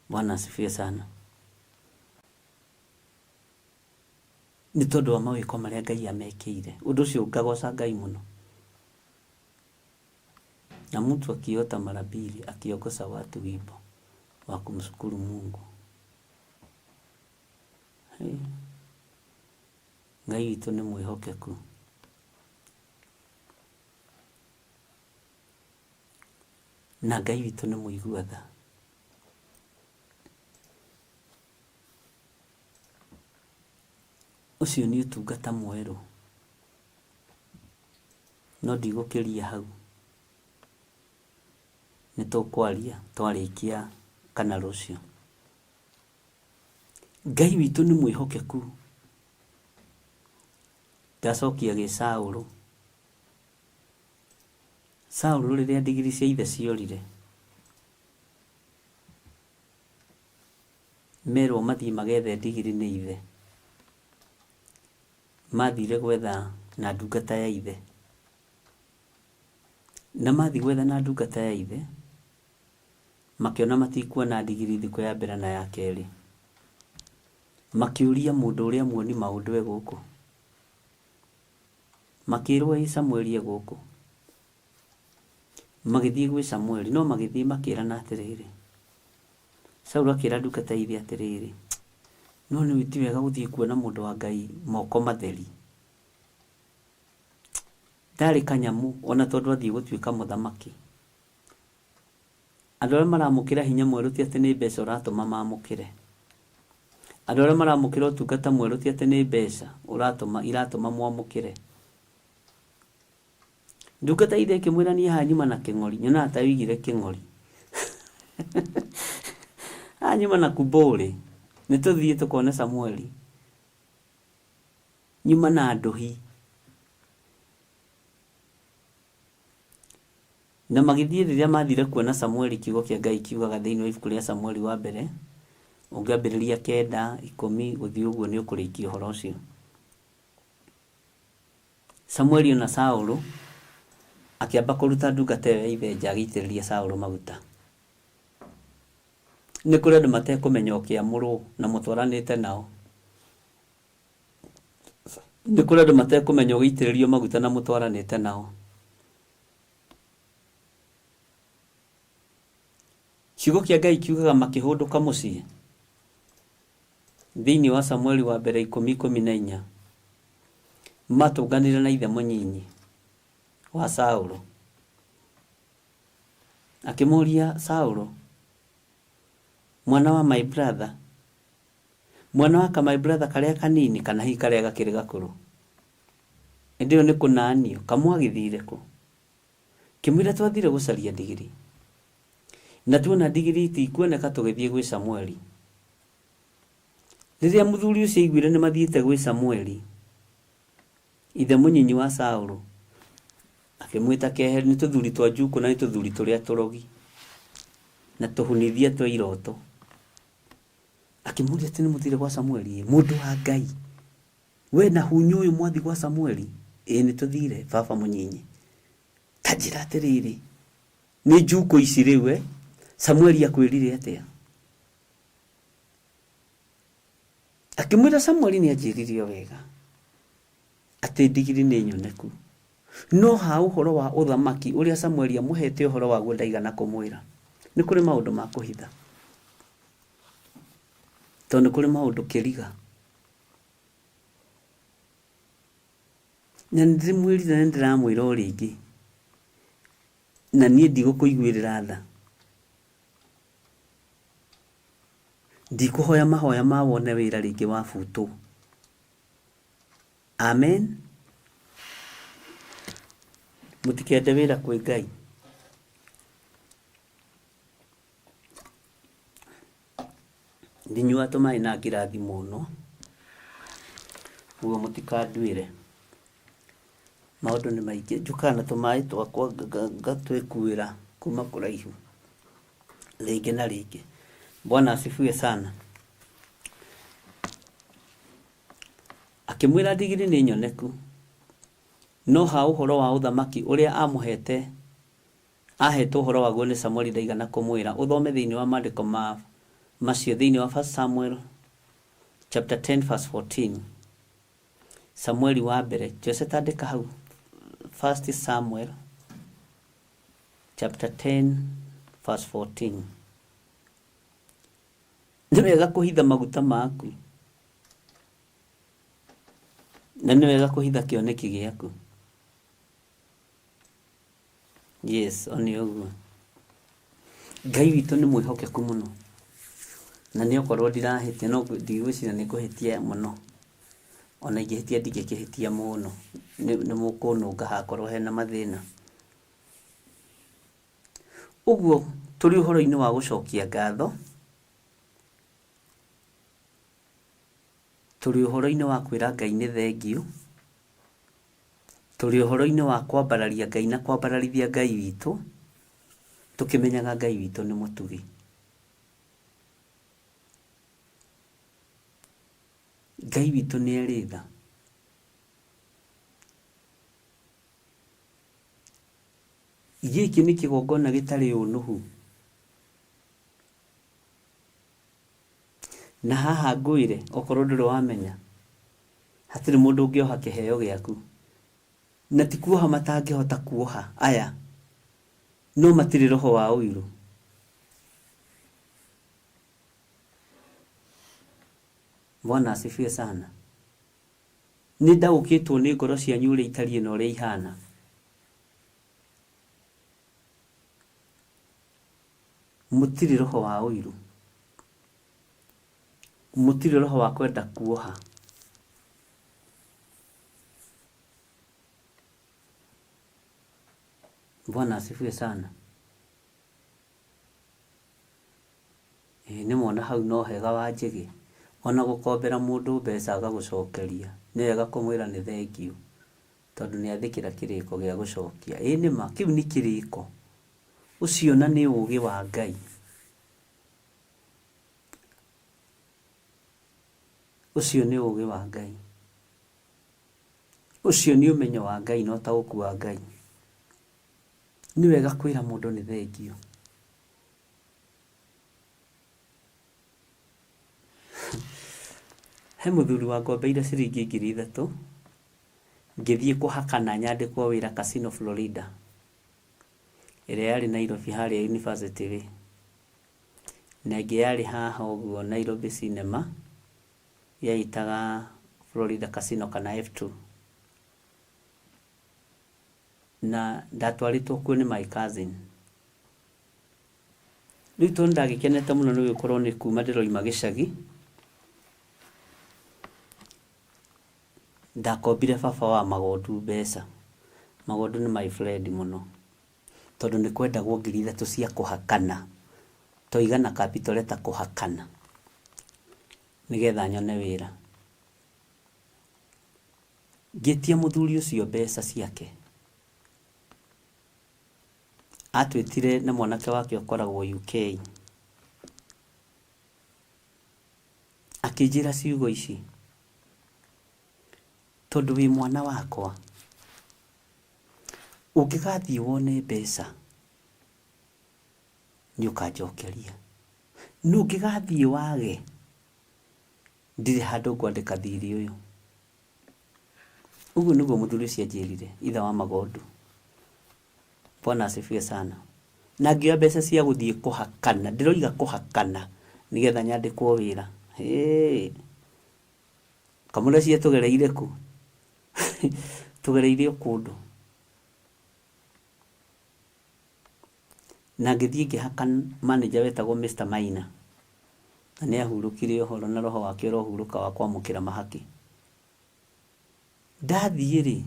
Bwana asifiwe sana. Nĩ tondũ wa mawĩko marĩa Ngai amekĩire. Ũndũ ũcio ngagoca Ngai mũno. Na mtu akiota mara mbili akiongoza watu wimbo wa kumshukuru Mungu. Hey. Ngai witũ nĩ mwĩhokeku. Na Ngai witũ nĩ mũigua tha. Ũcio nĩ ũtungata mwerũ. No ndigũkĩria hau. Nĩ tũkwaria twarĩkia kana rũciũ. Ngai witũ nĩ mwĩhokeku. Ndacokia gĩ Saũlũ. Saũlũ rĩrĩa ndigiri cia ithe ciorire, merwo mathiĩ magethe ndigiri nĩ ithe, mathire gwetha na ndungata ya ithe. Na mathiĩ gwetha na ndungata ya ithe, makĩona matikuona ndigiri thikũ ya mbere na ya kerĩ. Makĩũria mũndũ ũrĩa muoni maũndũ e gũkũ. Makĩrwo ĩ Samueli e gũkũ. Magĩthiĩ gwĩ Samueli, no magĩthiĩ makĩrana atĩrĩrĩ, Saulu akĩra ndungata ya ithe atĩrĩrĩ, no nĩ ti wega gũthiĩ kuona mũndũ wa Ngai moko matheri. Ndarĩ kanyamũ ona tondũ athiĩ gũtuĩka mũthamaki. Andũ arĩa maramũkĩra hinya mwerũ ti atĩ nĩ mbeca ũratũma mamũkĩre. Andũ arĩa maramũkĩra ũtungata mwerũ ti atĩ nĩ mbeca ũratũma iratũma mwamũkĩre. Ndungata ithe ĩkĩmwĩra niĩ haha nyuma na kĩng'ori, nyonaga ta yoigire kĩng'ori. Haha nyuma na kumbũrĩ, nĩ tũthiĩ tũkone Samueli. Nyuma na ndũhi. Na magĩthiĩ rĩrĩa maathire kuona Samueli, kiugo kĩa Ngai kiugaga thĩinĩ wa ibuku rĩa Samueli wa mbere, ũngĩambĩrĩria kenda, ikũmi, gũthiĩ ũguo nĩ ũkũrĩkia ũhoro ũcio. Samueli ona Saũlũ, akĩamba kũruta ndungata ĩyo ya ithe nja agĩitĩrĩria Saũlũ maguta. Nĩ kũrĩ andũ matekũmenya ũkĩamũrwo na mũtwaranĩte nao. Nĩ kũrĩ andũ matekũmenya ũgĩitĩrĩrio maguta na mũtwaranĩte nao. Kiugo kĩa Ngai kiugaga makĩhũndũka mũciĩ. Thĩinĩ wa Samueli wa mbere 10:14, matũnganire na ithe mũnyinyi wa Saũlũ. Akĩmũria Saũlũ, mwana wa my brother, mwana wa ka my brother karĩa kanini kana hihi karĩa gakĩrĩ gakũrũ. Ĩndĩ ĩyo nĩ kũnanio, kamwagĩthire kũ? Kĩmwĩra twathire gũcaria ndigiri. Na tuona ndigiri itikuoneka tũgĩthiĩ gwĩ Samueli. Rĩrĩa mũthuri ũcio aiguire nĩ mathiĩte gwĩ Samueli, ithe mũnyinyi wa Saũlũ, akĩmwĩta keheri nĩ tũthuri twa njukũ na nĩ tũthuri tũrĩa tũrogi na tũhunithia twa iroto. Akĩmũria atĩ nĩ mũthire gwa Samueli? Ĩ, mũndũ wa Ngai, we na hunyũ ũyũ mwathi gwa Samueli? Ĩ, nĩ tũthire baba mũnyinyi. Ta njĩra atĩrĩrĩ, nĩ njukũ ici rĩu eh? Samueli akwĩrire atĩa? Akĩmwĩra Samueli nĩ anjĩrire o wega atĩ ndigiri nĩ nyoneku. No ha ũhoro wa ũthamaki ũrĩa Samueli amũhete ũhoro waguo ndaigana kũmwĩra. Nĩ kũrĩ maũndũ ma kũhitha. Tondũ nĩ kũrĩ maũndũ kĩriga. Na nĩ ndĩmwĩrire na nĩ ndĩramwĩra o rĩngĩ. Na niĩ ndigũkũiguĩrĩra tha. Ndikũhoya mahoya ma wone wĩra rĩngĩ wabutwo. Amen. Mũtikende wĩra kwĩ Ngai. Ndinyuaga tũmaĩ na ngirathi mũno, ũguo mũtikanduĩre. Maũndũ nĩ maingĩ, njũkaga na tũmaĩ twakwa ngatwĩkuĩra kuma kũraihu rĩngĩ na rĩngĩ. Bwana asifiwe sana. Akĩmwĩra ndigiri nĩ nyoneku, no ha ũhoro wa ũthamaki ũrĩa amũhete, ahetwo ũhoro waguo nĩ Samueli ndaigana kũmwĩra. Ũthome thĩinĩ wa maandĩko ma macio thĩinĩ wa 1 Samuel chapter 10 verse 14. Samueli wa mbere, Jose tandĩka hau 1 Samuel chapter 10 verse 14. Nĩ wega kũhitha maguta maku na nĩ wega kũhitha kĩoneki gĩaku. Yes, one ũguo. Ngai witũ nĩ mwĩhokeku mũno na nĩ okorwo ndirahĩtia no ndigwĩciria nĩ ngũhĩtia mũno. Ona ingĩhĩtia ndingĩkĩhĩtia mũno, nĩ mũkũnũnga hakorwo hena mathĩna. Ũguo tũrĩ ũhoro-inĩ wa gũcokia ngatho, tũrĩ ũhoro-inĩ wa kwĩra Ngai nĩ thengiũ, tũrĩ ũhoro-inĩ wa kwambararia Ngai na kwambararithia Ngai witũ, tũkĩmenyaga Ngai witũ nĩ mũtugi. Ngai witũ nĩ arĩ tha. Gĩkĩ nĩ kĩgongona gĩtarĩ ũnũhu. Na haha ngwĩre, okorwo ndũrĩ wamenya, hatirĩ mũndũ ũngĩoha kĩheo gĩaku. Na ti kuoha matangĩhota kuoha aya, no matirĩ roho wa ũiru. Bwana asifiwe sana. Nĩ ndaũkĩtwo nĩ ngoro cianyu ũrĩa itariĩ na ũrĩa ihana. Mũtirĩ roho wa ũiru. Mũtirĩ roho wa kwenda kuoha. Bwana asifiwe sana. Ĩĩ nĩ mona hau no hega wa Njĩgĩ, ona gũkombera mũndũ mbeca agagũcokeria, nĩ wega kũmwĩra nĩ thengiũ, tondũ nĩ athĩkĩra kĩrĩko gĩa gũcokia. Ĩĩ nĩ ma, kĩu nĩ kĩrĩko. Ũcio na nĩ ũgĩ wa Ngai. Ũcio nĩ ũgĩ wa Ngai. Ũcio nĩ ũmenyo wa Ngai na ũtaũku wa Ngai. Nĩ wega kwĩra mũndũ nĩ thengiũ. He mũthuri wangombeire ciringi 3000 ngĩthiĩ kũhakana nyandĩkwo wĩra Casino Florida ĩrĩa yarĩ Nairobi harĩa University Way, na ĩngĩ yarĩ haha ũguo Nairobi Cinema yeĩtaga Florida Casino kana F2. Na ndatwarĩtwo kuo nĩ my cousin. Rĩu tondũ ndagĩkenete mũno nĩ gũkorwo nĩ kuma ndĩroima gĩcagi, ndakombire baba wa Magondu mbeca. Magondu nĩ my friend mũno, tondũ nĩ kwendagwo 3000 cia kũhakana, to igana capital letter kũhakana, nĩgetha nyone wĩra. Ngĩtia mũthuri ũcio mbeca ciake. Atwĩtire na mwanake wake ũkoragwo UK. Akĩnjĩra ciugo ici, tondũ wĩ mwana wakwa, ũngĩgathiĩ wone mbeca, nĩ ũkanjokeria. No ũngĩgathiĩ wage, ndirĩ handũ ngwandĩka thirĩ ũyũ. Ũguo nĩguo mũthuri ũcio anjĩrire, ithe wa Magondu. Bwana asifiwe sana. Na ngĩoya mbeca cia gũthiĩ kũhakana, ndĩroiga kũhakana nĩgetha nyandĩkwo wĩra. Hĩĩ. Kamũracia tũgereire kũ? Tũgereire o kũndũ. Na ngĩthiĩ ngĩhaka manager wetagwo Mr. Maina. Na nĩ ahurũkire ũhoro na roho wake ũrohurũka wa kwamũkĩra mahaki. Ndathiĩ rĩ,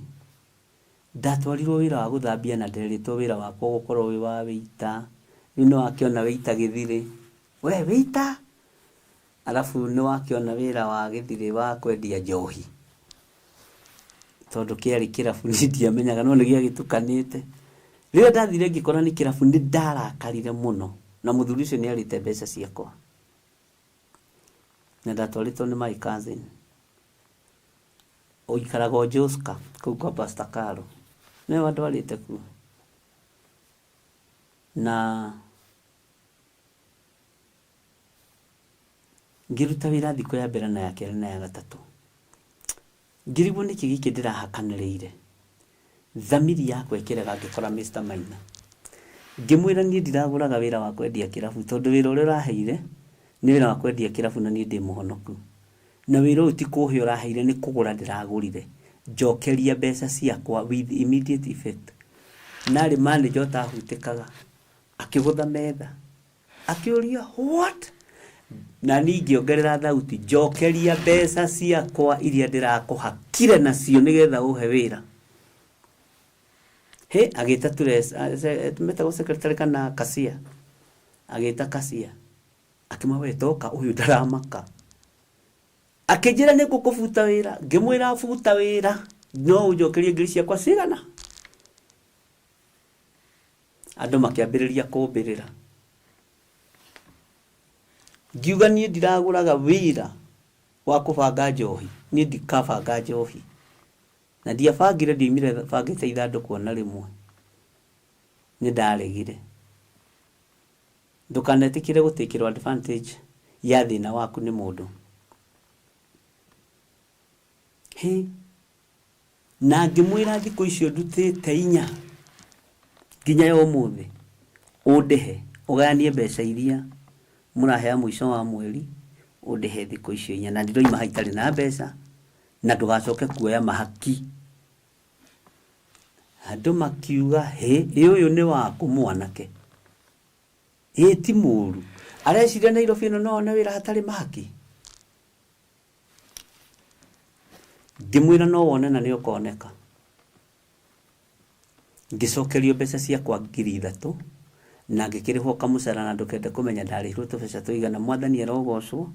ndatwarirwo wĩra wa gũthambia na nderĩtwo wĩra wakwa ũgũkorwo wĩ wa wĩita, rĩu nĩ wakĩona wĩita gĩthirĩ, we wĩita, arabu nĩ wakĩona wĩra wa gĩthirĩ wa kwendia njohi, tondũ kĩarĩ kĩrabu niĩ ndiamenyaga no nĩ gĩagĩtukanĩte. Rĩrĩa ndathire ngĩkora nĩ kĩrabu nĩ ndarakarire mũno, na mũthuri ũcio nĩ arĩte mbeca ciakwa, na ndatwarĩtwo nĩ my cousin. Ũikaraga o Joska kũu kwa Pastor Karo. Nĩwe wandwarĩte kuo. Na ngĩruta wĩra thikũ ya mbere na ya kerĩ na ya gatatũ. Ngĩrigwo nĩkĩ gĩkĩ ndĩrahakanĩrĩire. Thamiri yakwa ĩkĩrega ngĩkora Mr. Maina. Ngĩmwĩra niĩ ndiragũraga wĩra wa kwendia kĩrabu tondũ wĩra ũrĩa ũraheire nĩ wĩra wa kwendia kĩrabu na niĩ ndĩ mũhonoku. Na wĩra ũyũ ti kũhe ũraheire nĩ kũgũra ndĩragũrire. Njokeria mbeca ciakwa with immediate effect. Na arĩ manager ũtahutĩkaga. Akĩgũtha metha. Akĩũria what? Na niĩ ngĩongerera thauti, njokeria mbeca ciakwa iria ndĩrakũhakire nacio nĩgetha ũhe wĩra. Hĩ, agĩta metagwo secretary kana kasia, agĩta kasia akĩmwĩra, we toka, ũyũ ndaramaka. Akĩnjĩra nĩ ngũkũbuta wĩra. Ngĩmwĩra buta wĩra, no ũnjokerie ngiri ciakwa cigana. Andũ makĩambĩrĩria kũmbĩrĩra. Ngiuga niĩ ndiragũraga wĩra wa kũbanga njohi, niĩ ndikabanga njohi. Na ndiabangire, ndioimire bangĩte ithandũkũ ona rĩmwe. Nĩ ndaregire. Ndũkanetĩkĩre gũtĩkĩrwo advantage ya thĩna waku nĩ mũndũ. Hĩ, na ngĩmwĩra thikũ icio ndutĩte inya nginya ya ũmũthĩ, ũndĩhe, ũgayanie mbeca iria mũrahea mũico wa mweri, ũndĩhe thikũ icio inya, na ndiroima haha itarĩ na mbeca, na ndũgacoke kuoya mahaki. Andũ makiuga, hĩ, ĩ ũyũ nĩ waku mwanake, ĩ ti mũru, areciria Nairobi ĩno no one wĩra hatarĩ mahaki. Ngĩmwĩra no wone na nĩ ũkoneka. Ngĩcokerio mbeca ciakwa 3,000 na ngĩkĩrĩhwo kamũcara, na ndũkende kũmenya ndarĩhirwo tũbeca tũigana. Mwathani arogocwo,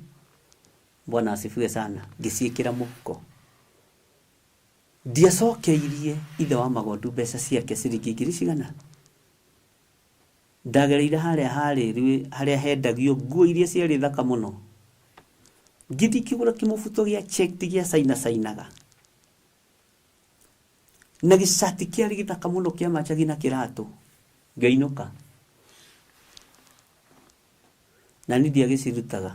Bwana asifiwe sana. Ngĩciĩkĩra mũhuko. Ndiacokeirie ithe wa magondu mbeca ciake ciringi ngiri cigana. Ndagereire harĩa harĩ harĩa hendagio nguo iria ciarĩ thaka mũno. Ngĩthiĩ ngĩgũra kĩmũbuto gĩa checked gĩa caina cainaga, na gĩcati kĩarĩ gĩthaka mũno kĩa manjagi na kĩratũ. Ngĩinũka na niĩ ndiagĩcirutaga,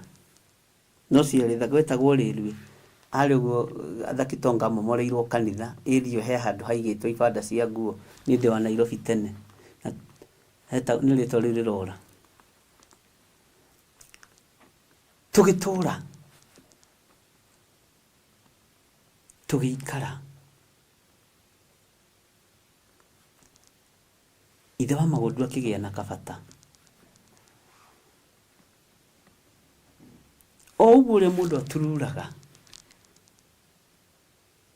no ciarĩ thaka. Gwetagwo rĩrue harĩ ũguo Athakitonga momoreirwo kanitha ĩrio, he handũ haigĩtwo ibanda cia nguo. Niĩ ndĩ wa Nairobi tene na nĩ rĩtwa rĩu rĩrora. Tũgĩtũra tũgĩikara, ithe wa magondu akĩgĩa na kabata. O ũguo ũrĩa mũndũ atururaga,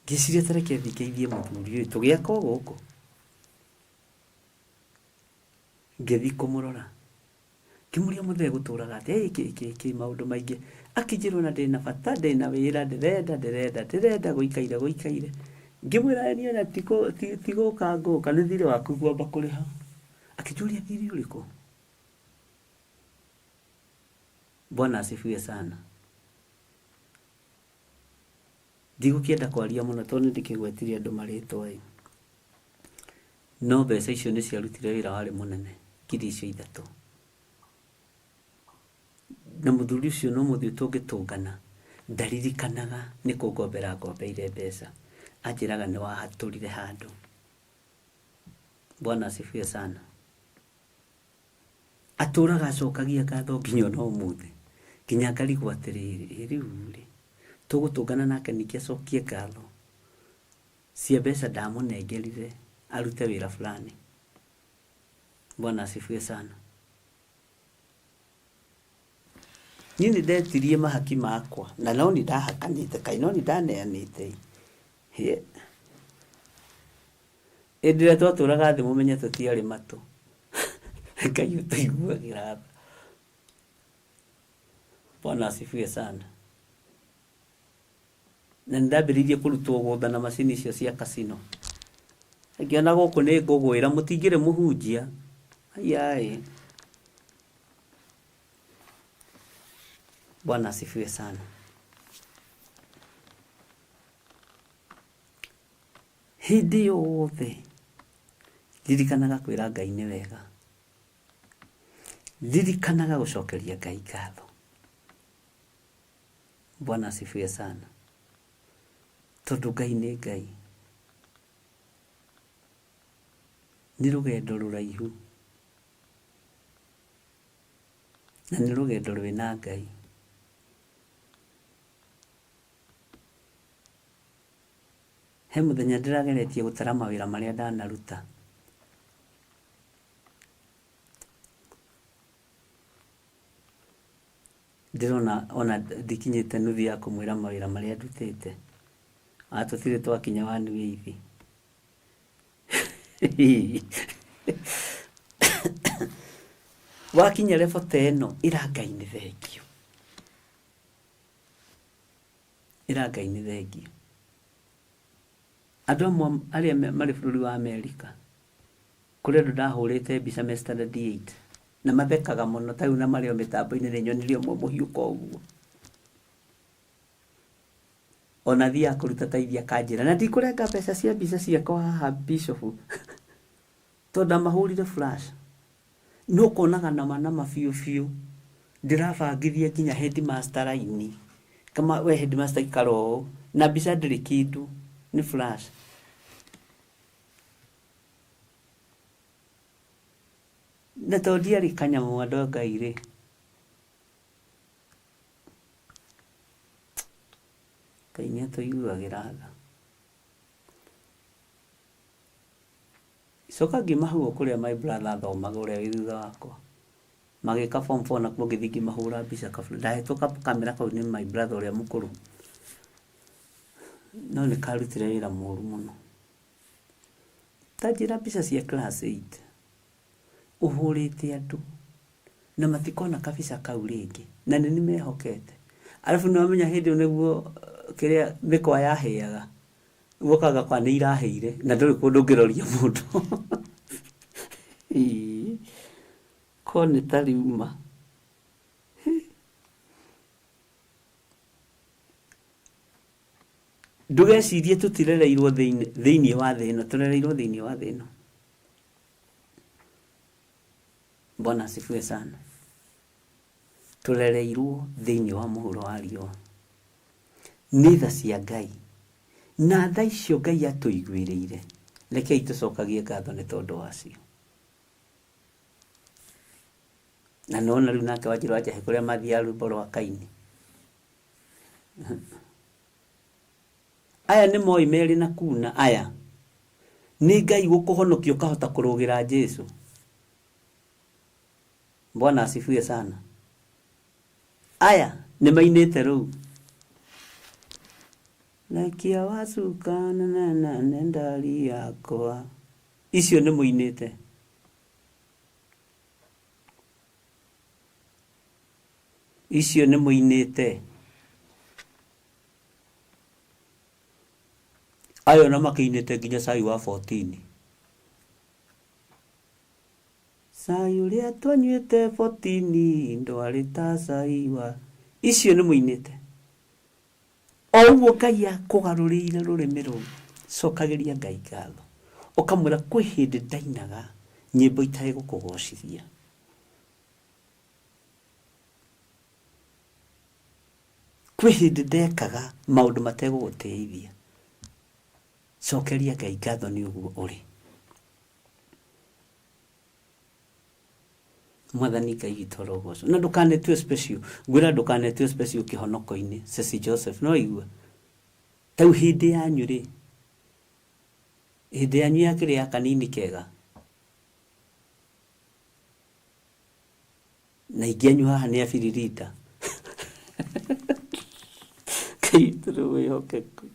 ngĩciria ta reke thiĩ ngeithie mũthuri ũyũ, tũgĩaka o gũkũ. Ngĩthiĩ kũmũrora, ngĩmũria mũthee gũtũraga atĩa, ĩ kĩ kĩ kĩ maũndũ maingĩ. Akĩnjĩra ona ndĩna bata, ndĩna wĩra, ndĩrenda ndĩrenda ndĩrenda gũikaire gũikaire. Ngĩmwĩra niĩ ona ti gũka ngũka, nĩ thirĩ waku ngwamba kũrĩha. Akĩnjũria thirĩ ũrĩkũ? Bwana asifiwe sana. Ndigũkĩenda kwaria mũno tondũ nĩ ndĩkĩgwetirie andũ marĩtwa ĩ. No mbeca icio nĩ ciarutire wĩra warĩ mũnene, 3,000. Na mũthuri ũcio no mũthiũ tũngĩtũngana, ndaririkanaga nĩ kũngombera ngombeire mbeca. Anjĩraga nĩ wahatũrire handũ. Bwana asifiwe sana. Atũraga acokagia ngatho nginya ona ũmũthĩ. Nginya ngarigwo atĩrĩrĩ, ĩ rĩu rĩ, tũgũtũngana nake ningĩ acokie ngatho cia mbeca ndamũnengerire arute wĩra fulani. Bwana asifiwe sana. Niĩ nĩ ndetirie mahaki makwa na no nĩ ndahakanĩte, kaĩ no nĩ ndaneanĩte. Hĩ. Hĩndĩ ĩrĩa twatũraga thĩ mũmenye tũtiarĩ matũ. Ngai ũtũiguagĩra tha. Bwana asifiwe sana. Na nĩ ndambĩrĩirie kũrutwo gũtha na macini icio cia casino. Ngĩona gũkũ nĩ ngũgwĩra mũtingĩrĩ mũhunjia. Aiyaĩ. Bwana asifiwe sana. Hĩndĩ yothe ririkanaga kwĩra Ngai nĩ wega. Ririkanaga gũcokeria Ngai ngatho. Bwana asifiwe sana. Tondũ Ngai nĩ Ngai. Nĩ rũgendo rũraihu. Na nĩ rũgendo rwĩna Ngai. He mũthenya ndĩrageretie gũtara mawĩra marĩa ndanaruta. Ndĩrona ona ndikinyĩte nuthu ya kũmwĩra mawĩra marĩa ndutĩte. Ona tũtirĩ twakinya one eighth. Wakinya level ta ĩno ĩra Ngai nĩ thengiũ. Ĩra Ngai nĩ thengiũ. Andũ amwe arĩa marĩ bũrũri wa Amerika, kũrĩ andũ ndahũrĩte mbica me standard 8 na mathekaga mũno ta rĩu na marĩ o mĩtambo-inĩ nĩ nyonirie ũmwe mũhiũka ũguo. Ona thiaga kũruta taithi akanjĩra na ndikũrenga mbeca cia mbica ciakwa haha Bishop tondũ ndamahũrire flash. No ũkonaga nama nama biũ biũ ndĩrabangithia nginya headmaster raini kama we headmaster ikara ũũ na mbica ndĩrĩ kĩndũ nĩ flash. Na tondũ ndiarĩ kanyamũ andũ a Ngai rĩ, Ngai nĩ atũiguagĩra tha. Coka ngiuma hau o kũrĩa my brother athomaga ũrĩa wĩ thutha wakwa. Magĩka form four nakuo ngĩthiĩ ngĩmahũra mbica ndahetwo kamera kau nĩ my brother ũrĩa mũkũrũ. No nĩ karutire wĩra mũru mũno. Ta njĩra mbica cia class eight ũhũrĩte andũ na matikona kabica kau rĩngĩ na nĩ niĩ mehokete. Arabu nĩ wamenya hĩndĩ ĩyo nĩguo kĩrĩa mĩkwa yahĩaga. Wokaga kwa nĩ irahĩire na ndũrĩ kũndũ ũngĩroria mũndũ. Ko nĩ ta riuma. Ndũgecirie tũtirereirwo thĩinĩ wa thĩ ĩno, tũrereirwo thĩinĩ wa thĩ ĩno. Bwana asifiwe sana. Tũrereirwo thĩinĩ wa mũhuro wa riũa. Nĩ tha cia Ngai. Na tha icio Ngai atũiguĩrĩire, rekei tũcokagie ngatho nĩ tondũ wacio. Na nĩwona rĩu nake Wanjirũ wa Njahi kũrĩa mathiaga rwĩmbo rwa Kaini. Aya nĩ moĩ merĩ na kuna aya. Nĩ Ngai gũkũhonokia ũkahota kũrũgĩra Jesu. Bwana asifiwe sana. Aya nĩ mainĩte rũu. Rekia wacuka na na na ndari yakwa. Icio nĩ mũinĩte. Icio nĩ mũinĩte. Aya ona makĩinĩte nginya cai wa 14. Cai ũrĩa twanyuĩte 14 ndwarĩ ta cai wa icio nĩ mũinĩte. O ũguo Ngai akũgarũrĩire rũrĩmĩ rũu, cokagĩria Ngai ngatho. Ũkamwĩra kwĩ hĩndĩ ndainaga nyĩmbo itarĩ gũkũgocithia. Kwĩ hĩndĩ ndekaga maũndũ mategũgũtĩithia. Cokeria Ngai ngatho nĩ ũguo ũrĩ. Mwathani Ngai witũ arogocwo. Na ndũkanetue special. Ngwĩra ndũkanetue special kĩhonoko-inĩ. Ceci Joseph, no igua? Ta rĩu hĩndĩ yanyu rĩ, hĩndĩ yanyu yakĩrĩ ya kanini kega. Na aingĩ anyu haha nĩ abiririta. Ngai witũ nĩ mwĩhokeku.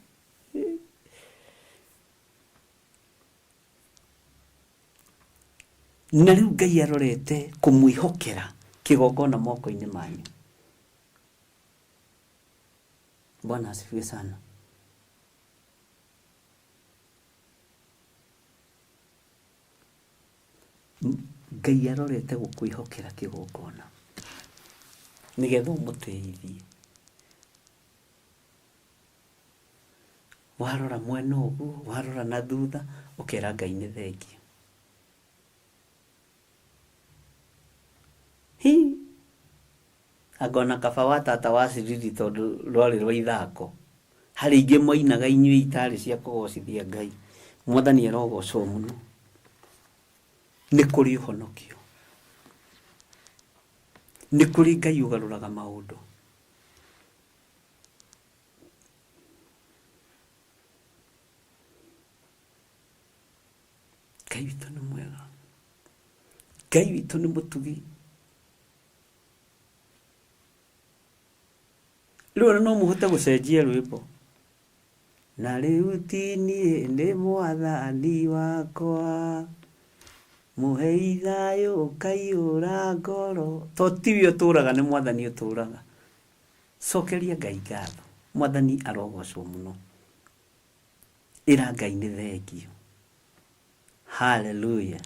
Na rĩu Ngai arorete kũmwĩhokera kĩgongona moko-inĩ manyu. Bwana asifiwe sana. Ngai arorete gũkwĩhokera kĩgongona nĩgetha ũmũtĩithie. Warora mwena ũguo, warora na thutha, ũkera Ngai nĩ thengiũ. Hi! Anga ona kaba wa tata wa ciriri tondũ rwarĩ rwa ithako. Harĩ ingĩ mwainaga inyuĩ itarĩ cia kũgocithia Ngai. Mwathani arogocwo mũno. Nĩ kũrĩ ũhonokio. Nĩ kũrĩ Ngai ũgarũraga maũndũ. Ngai witũ nĩ mwega. Ngai witũ nĩ mũtugi. Rĩu ona no mũhote gũcenjia rwĩmbo. Na rĩu ti niĩ nĩ mwathani wakwa, mũhei thayũ ũkaiyũra ngoro. To tiwe ũtũraga nĩ mwathani ũtũraga. Cokeria Ngai ngatho. Mwathani arogocwo mũno. Ĩra Ngai nĩ thengio. Hallelujah.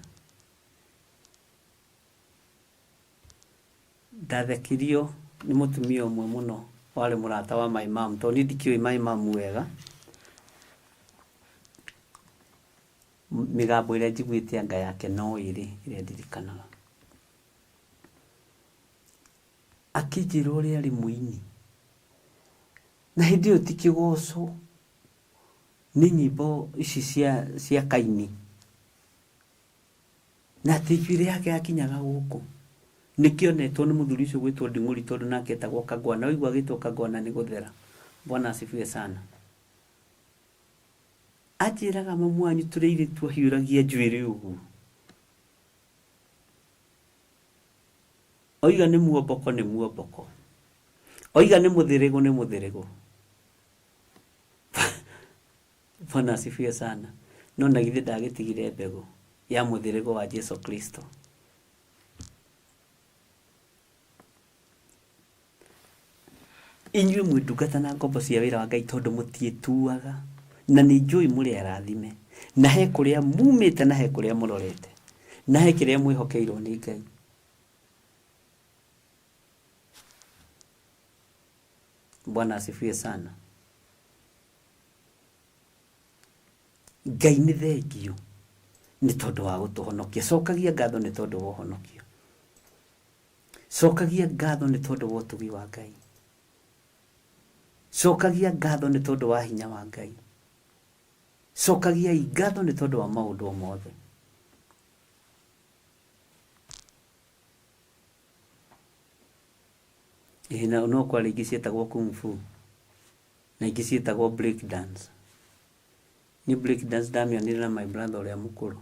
Ndathekirio nĩ mũtumia ũmwe mũno warĩ mũrata wa my mum tondũ niĩ ndikĩũĩ my mum wega. Mĩgambo ĩrĩa njiguĩte anga yake no ĩrĩ ĩrĩa ndirikanaga. Akĩnjĩra ũrĩa arĩ mũini. Na hĩndĩ ĩyo ti kĩgoco, nĩ nyĩmbo ici cia cia kaini. Na atĩ njuĩrĩ yake yakinyaga gũkũ. Nĩkĩonetwo nĩ mũthuri ũcio ũgwĩtwo Nding'ũri tondũ nake etagwo Kangwana. Waigua agĩtwo Kangwana nĩ gũthera. Bwana asifiwe sana. Anjĩraga mamu wanyu tũrĩ airĩtu ahiũragia njuĩrĩ ũguo. Oiga nĩ muomboko nĩ muomboko. Oiga nĩ mũthĩrĩgũ nĩ mũthĩrĩgũ. Bwana asifiwe sana. No na githĩ ndagĩtigire mbegũ ya mũthĩrĩgo wa Jesu Kristo. Inyuĩ mwĩ ndungata na ngombo cia wĩra wa Ngai tondũ mũtiĩtuaga, na nĩ njũĩ mũrĩ arathime, na he kũrĩa mumĩte na he kũrĩa mũrorete, na he kĩrĩa mwĩhokeirwo nĩ Ngai. Bwana asifiwe sana. Ngai nĩ thengio nĩ tondũ wa gũtũhonokia. Cokagia ngatho nĩ tondũ wa ũhonokio. Cokagia ngatho nĩ tondũ wa ũtugi wa Ngai. Cokagia ngatho nĩ tondũ wa hinya wa Ngai. Cokagiai ngatho nĩ tondũ wa maũndũ o mothe. Ĩĩ na no kwarĩ ingĩ cietagwo kung fu na ingĩ ciĩtagwo break dance. Niĩ break dance ndamĩonire na my brother ũrĩa mũkũrũ.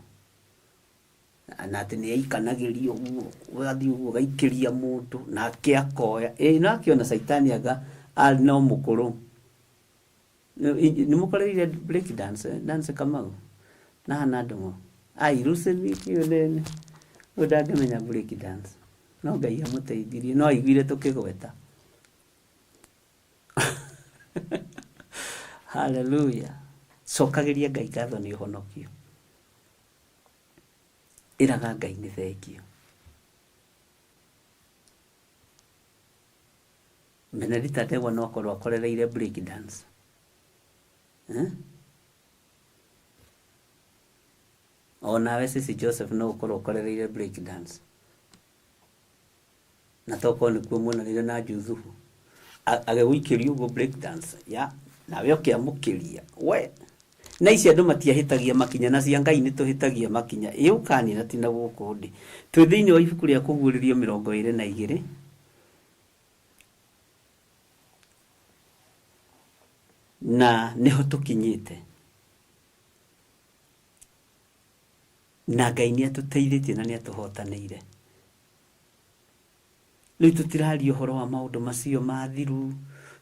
Na atĩ nĩ aikanagĩria ũguo, ũgathiĩ ũguo ũgaikĩria mũndũ nake akoya. Ĩĩ no akĩona caitani anga arĩ no mũkũrũ. Nĩ mũkoreire break dance, dance Kamau na Hannah Ndung'u? Ai rũciũ wiki ĩyo nene ũyũ ndangĩmenya break dance. No Ngai amũteithirie, no aiguire tũkĩgweta. Hallelujah. Cokagĩria Ngai ngatho nĩ ũhonokio. Ĩraga Ngai nĩ thengio. Benedita Ndegwa no akorwo akorereire break dance. Eh? O nawe Sisi Joseph no ũkorwo ũkorereire break dance. Na tokorwo nĩkuo muonanire na Juthubu. Agĩgũikĩria ũguo break dance ya nawe ũkĩamũkĩria we. Na ici andũ matiahĩtagia makinya na cia Ngai nĩtũhĩtagia makinya. Ĩ ũkanina ti na gũkũ ndĩ. Twĩ thĩinĩ wa ibuku rĩa kũguũrĩrio 22. Na nĩho tũkinyĩte. Na Ngai nĩ atũteithĩtie na nĩ atũhotanĩire. Rĩu tũtiraria ũhoro wa maũndũ macio mathiru,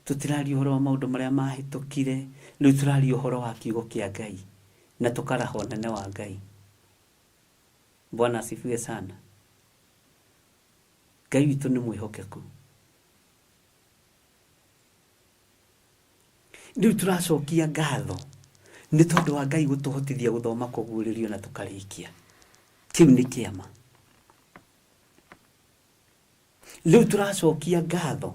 tũtiraria ũhoro wa maũndũ marĩa mahĩtũkire, rĩu tũraria ũhoro wa kiugo kĩa Ngai na tũkaraha ũnene wa Ngai. Bwana asifiwe sana. Ngai witũ nĩ mwĩhokeku. Rĩu tũracokia ngatho nĩ tondũ wa Ngai gũtũhotithia gũthoma kũguũrĩrio na tũkarĩkia. Kĩu nĩ kĩama. Rĩu tũracokia ngatho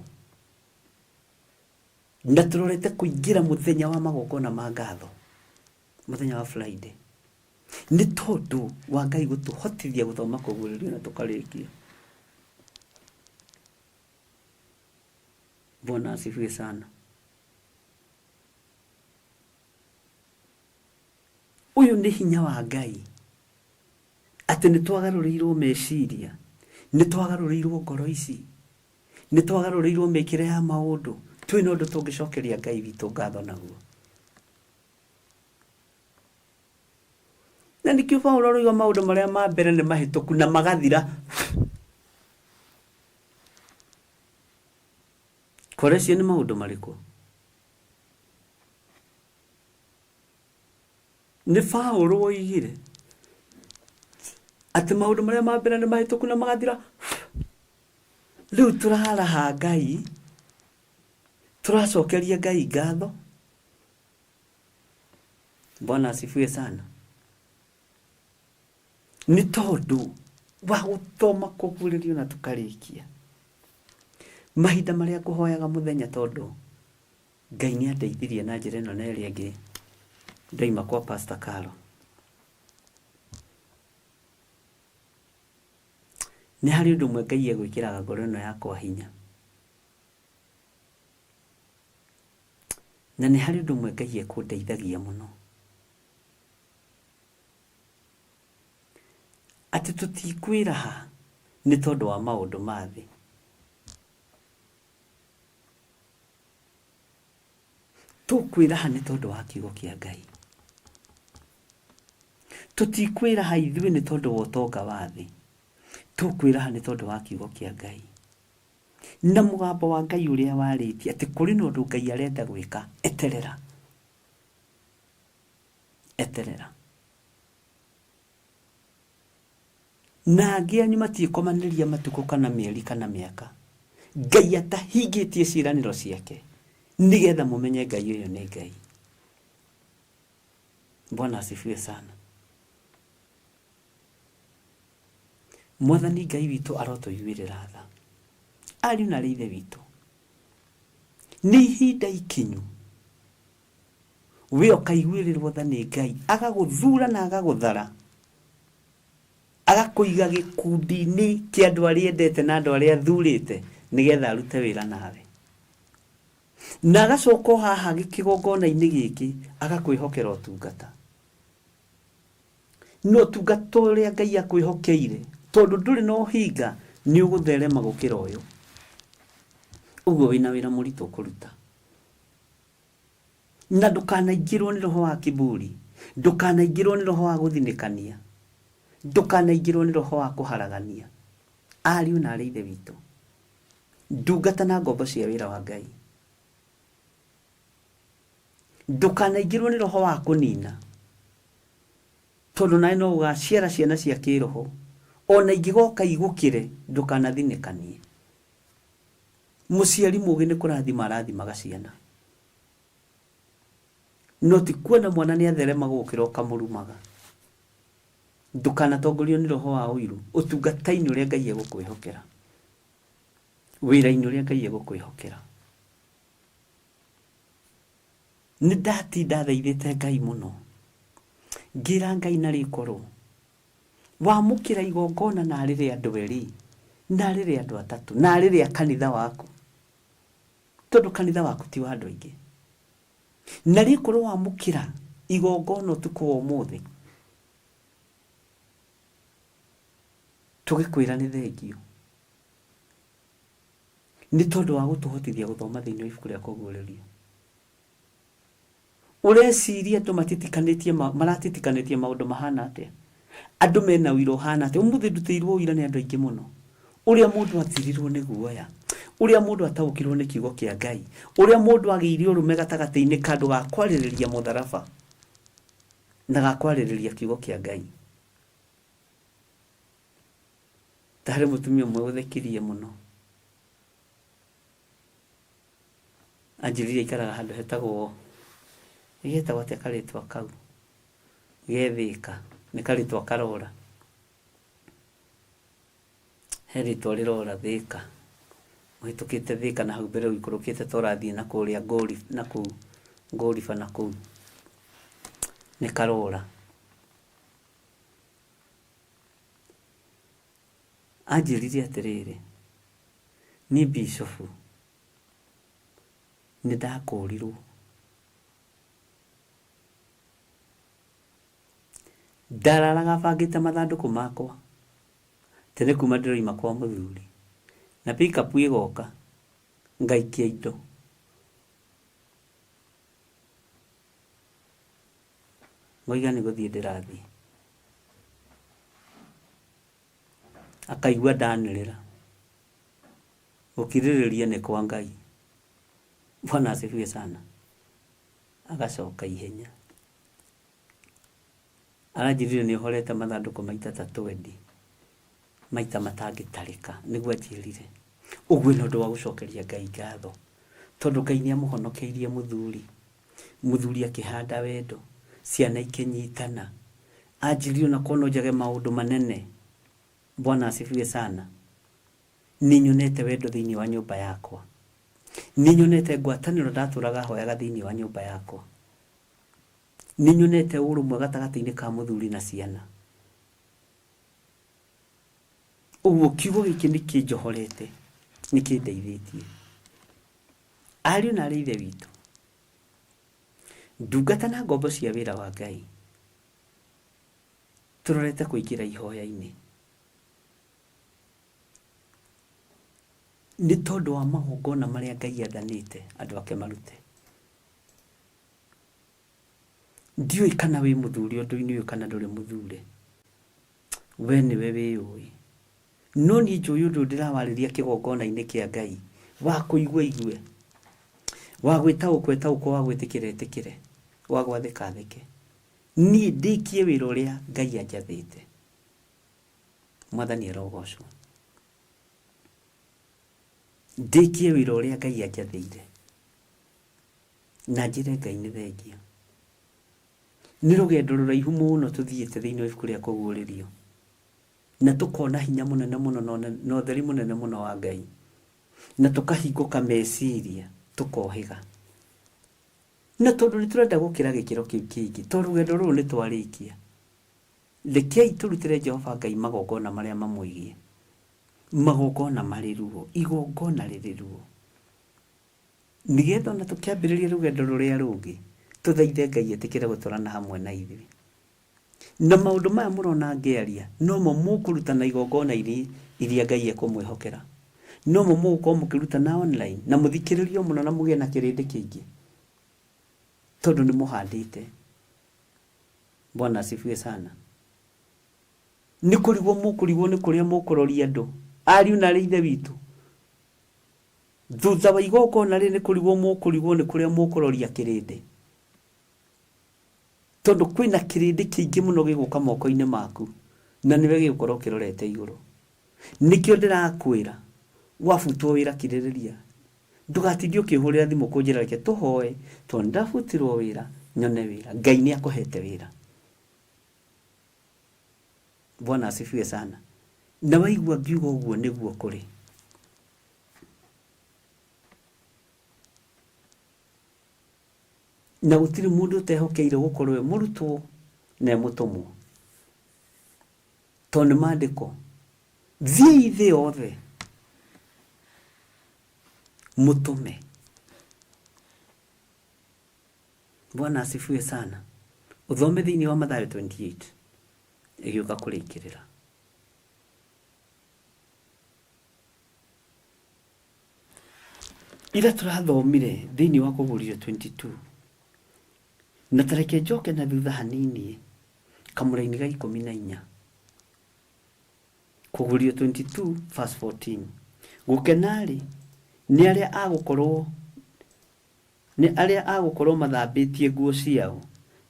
na tũrorete kũingĩra mũthenya wa magongona ma ngatho, mũthenya wa Friday, nĩ tondũ wa Ngai gũtũhotithia gũthoma kũguũrĩrio na tũkarĩkia. Bwana asifiwe sana. Ũyũ nĩ hinya wa Ngai, atĩ nĩ twagarũrĩirwo meciria, nĩ twagarũrĩirwo ngoro ici, nĩ twagarũrĩirwo mĩkĩre ya maũndũ, twĩ na ũndũ tũngĩcokeria Ngai witũ ngatho naguo. Na nĩkĩo Paulo aroiga maũndũ marĩa ma mbere nĩ mahĩtũku na magathira. Korecio nĩ maũndũ marĩkũ? Nĩ Paũlũ woigire atĩ maũndũ marĩa ma mbere nĩ mahĩtũku na magathira. Rĩu tũraraha Ngai, tũracokeria Ngai ngatho. Bwana asifiwe sana. Nĩ tondũ wa gũthoma kũguũrĩrio na tũkarĩkia. Mahinda marĩa ngũhoyaga mũthenya tondũ Ngai nĩ andeithirie na njĩra ĩno na ĩrĩa ĩngĩ ndoima kwa Pastor Carol. Nĩ harĩ ũndũ ũmwe Ngai egwĩkĩraga ngoro ĩno yakwa hinya. Na nĩ harĩ ũndũ ũmwe Ngai ekũndeithagia mũno. Atĩ tũtikwĩraha nĩ tondũ wa maũndũ ma thĩ. Tũkwĩraha nĩ tondũ wa kiugo kĩa Ngai. Tũtikwĩraha ithuĩ nĩ tondũ wa ũtonga wa thĩ. Tũkwĩraha nĩ tondũ wa kiugo kĩa Ngai. Na mũgambo wa Ngai ũrĩa warĩtie atĩ kũrĩ na ũndũ Ngai arenda gwĩka, eterera. Eterera. Na angĩ anyu matiĩkomanĩria matukũ kana mĩeri kana mĩaka Ngai atahingĩtie ciĩranĩro ciake nĩgetha mũmenye Ngai ũyũ nĩ Ngai. Bwana asifiwe sana. Mwathani Ngai witũ arotũiguĩrĩra tha. Ariũ na arĩ ithe witũ, nĩ ihinda ikinyu we ũkaiguĩrĩrwo tha nĩ Ngai, agagũthura na agagũthara, agakũiga gĩkundi-inĩ kĩa andũ arĩa endete na andũ arĩa athurĩte nĩgetha arute wĩra nawe. Na agacoka o haha kĩgongona-inĩ gĩkĩ agakwĩhokera ũtungata. Na ũtungata ũrĩa Ngai akwĩhokeire, tondũ ndũrĩ na ũhinga, nĩ ũgũtherema gũkĩra ũyũ. Ũguo wĩna wĩra mũritũ kũruta. Na ndũkanaingĩrwo nĩ roho wa kiburi, ndũkanaingĩrwo nĩ roho wa gũthinĩkania, ndũkanaingĩrwo nĩ roho wa kũharagania. Ariũ na arĩ ithe witũ, ndungata na ngombo cia wĩra wa Ngai, ndũkanaingĩrwo nĩ roho wa kũnina, tondũ nawe no ũgaciara ciana cia kĩroho, ona ingĩgoka igũkĩre, ndũkanathinĩkanie. Mũciari mũgĩ nĩ kũrathima arathimaga ciana, no ti kuona mwana nĩ atherema gũgũkĩra ũkamũrumaga. Ndũkanatongorio nĩ roho wa ũiru ũtungata-inĩ ũrĩa Ngai egũkwĩhokera, wĩra-inĩ ũrĩa Ngai egũkwĩhokera. Nĩ ndatinda thaithĩte Ngai mũno, ngĩra Ngai narĩ korwo wamũkĩra igongona narĩ rĩa andũ erĩ, narĩ rĩa andũ atatũ, narĩ rĩa kanitha waku, tondũ kanitha waku ti wa andũ aingĩ. Na rĩkorwo wamũkĩra igongona ũtukũ wa ũmũthĩ, tũgĩkwĩra nĩ thengio, nĩ tondũ wa gũtũhotithia gũthoma thĩinĩ wa ibuku rĩa Kũguũrĩrio. Ũreciria andũ matitikanĩtie maratitikanĩtie maũndũ mahana atĩa? Andũ mena ũira ũhana atĩa? Ũmũthĩ ndutĩirwo ũira nĩ andũ aingĩ mũno. Ũrĩa mũndũ athirirwo nĩ guoya, ũrĩa mũndũ ataũkirwo nĩ kiugo kĩa Ngai, ũrĩa mũndũ agĩire ũrũme gatagatĩ-inĩ ka andũ ga kwarĩrĩria mũtharaba na ga kwarĩrĩria kiugo kĩa Ngai. Ta harĩ mũtumia ũmwe ũthekirie mũno. Anjĩrire aikaraga handũ hetagwo, hetagwo atĩa karĩtwa kau? Ge Thĩka, nĩ karĩtwa karora. He rĩtwa rĩrora Thĩka, ũhĩtũkĩte Thĩka na hau mbere ũikũrũkĩte ta ũrathiĩ na kũrĩa Ngũri na kũu Ngũriba na kũu, nĩ karora. Anjĩrire atĩrĩrĩ, niĩ bishofu nĩ ndakũrirwo. Ndararaga bangĩte mathandũkũ makwa tene kuma ndĩroima kwa mũthuri na pick up ĩgoka ngaikia indo. Ngoiga nĩ gũthiĩ ndĩrathiĩ. Akaigua ndanĩrĩra. Gũkirĩrĩria nĩ kwa Ngai. Bwana asifiwe sana. Agacoka ihenya. Aranjĩrire nĩ ohorete mathandũkũ maita ta twendi maita matangĩtarĩka nĩguo anjĩrire. Ũguo nĩ ũndũ wa gũcokeria Ngai ngatho tondũ Ngai nĩ amũhonokeirie mũthuri, mũthuri akĩhanda wendo, ciana ikĩnyitana. Anjĩrire ona korwo no njage maũndũ manene. Bwana asifiwe sana. Nĩ nyonete wendo thĩinĩ wa nyũmba yakwa. Nĩ nyonete ngwatanĩro ndatũraga hoyaga thĩinĩ wa nyũmba yakwa. Nĩ nyonete ũrũmwe gatagatĩ-inĩ ka mũthuri na ciana. Ũguo kiugo gĩkĩ nĩ kĩnjohorete, nĩ kĩndeithĩtie. Ariũ na arĩ ithe witũ, ndungata na ngombo cia wĩra wa Ngai, tũrorete kũingĩra ihoya-inĩ. Nĩ tondũ wa magongona marĩa Ngai athanĩte andũ ake marute. Ndiũĩ kana wĩ mũthure ũndũ-inĩ ũyũ kana ndũrĩ mũthure. We nĩwe wĩyũĩ. No niĩ njũĩ ũndũ ndĩrawarĩria kĩgongona-inĩ kĩa Ngai, wa kũigua aigue, wa gwĩtaũkwo etaũkwo, wa gwĩtĩkĩra etĩkĩre, wa gwathĩka athĩke. Niĩ ndĩkie wĩra ũrĩa Ngai anjathĩte. Mwathani arogocwo. Ndĩkie wĩra ũrĩa Ngai anjathĩire. Na njĩre Ngai nĩ thengiũ. Nĩ rũgendo rũraihu mũno tũthiĩte thĩinĩ wa ibuku rĩa kũguũrĩrio. Na tũkona hinya mũnene mũno na ũtheri mũnene mũno wa Ngai. Na tũkahingũka meciria, tũkohĩga. Na tondũ nĩ tũrenda gũkĩra gĩkĩro kĩu kĩngĩ, tondũ rũgendo rũrũ nĩ twarĩkia, rekei tũrutĩre Jehova Ngai magongona marĩa mamwĩgiĩ. Magongona marĩ ruo, igongona rĩrĩ ruo. Nĩgetha ona tũkĩambĩrĩria rũgendo rũrĩa rũngĩ, tũthaithe Ngai etĩkĩre gũtwarana hamwe na ithuĩ. Na maũndũ maya mũrona ngĩaria, nomo mũkũruta na igongona iria Ngai ekũmwĩhokera. Nomo mũgũkorwo mũkĩruta na online, na mũthikĩrĩrio mũno na mũgĩe na kĩrĩndĩ kĩingĩ. Tondũ nĩ mũhandĩte. Bwana asifiwe sana. Nĩ kũrigwo mũkũrigwo nĩ kũrĩa mũkũroria andũ. Ariũ na arĩ ithe witũ. Thutha wa igongona rĩrĩ nĩ kũrigwo mũkũrigwo nĩ kũrĩa mũkũroria kĩrĩndĩ. Tondũ kwĩna kĩrĩndĩ kĩingĩ mũno gĩgũka moko-inĩ maku, na nĩwe gĩgũkorwo kĩrorete igũrũ. Nĩkĩo ndĩrakwĩra, wabutwo wĩra kirĩrĩria. Ndũgatinde ũkĩhũrĩra thimũ kũnjĩra reke tũhoe, tondũ nĩndabutirwo wĩra, nyone wĩra. Ngai nĩ akũhete wĩra. Bwana asifiwe sana. Na waigua ngiuga ũguo nĩguo kũrĩ. Na gũtirĩ mũndũ ũtehokeire gũkorwo e mũrutwo na e mũtũmwo. Tondũ nĩ maandĩko, thiĩi thĩ yothe mũtũme. Bwana asifiwe sana. Ũthome thĩinĩ wa Mathayo 28 ĩgĩũka kũrĩkĩrĩra. Ira tũrathomire thĩinĩ wa Kũguũrĩrio 22 na tareke njoke na thutha hanini kamũraini ga 14. Kũguũrĩrio 22 verse 14. Gũkena-rĩ nĩ arĩa agũkorwo nĩ arĩa agũkorwo mathambĩtie nguo ciao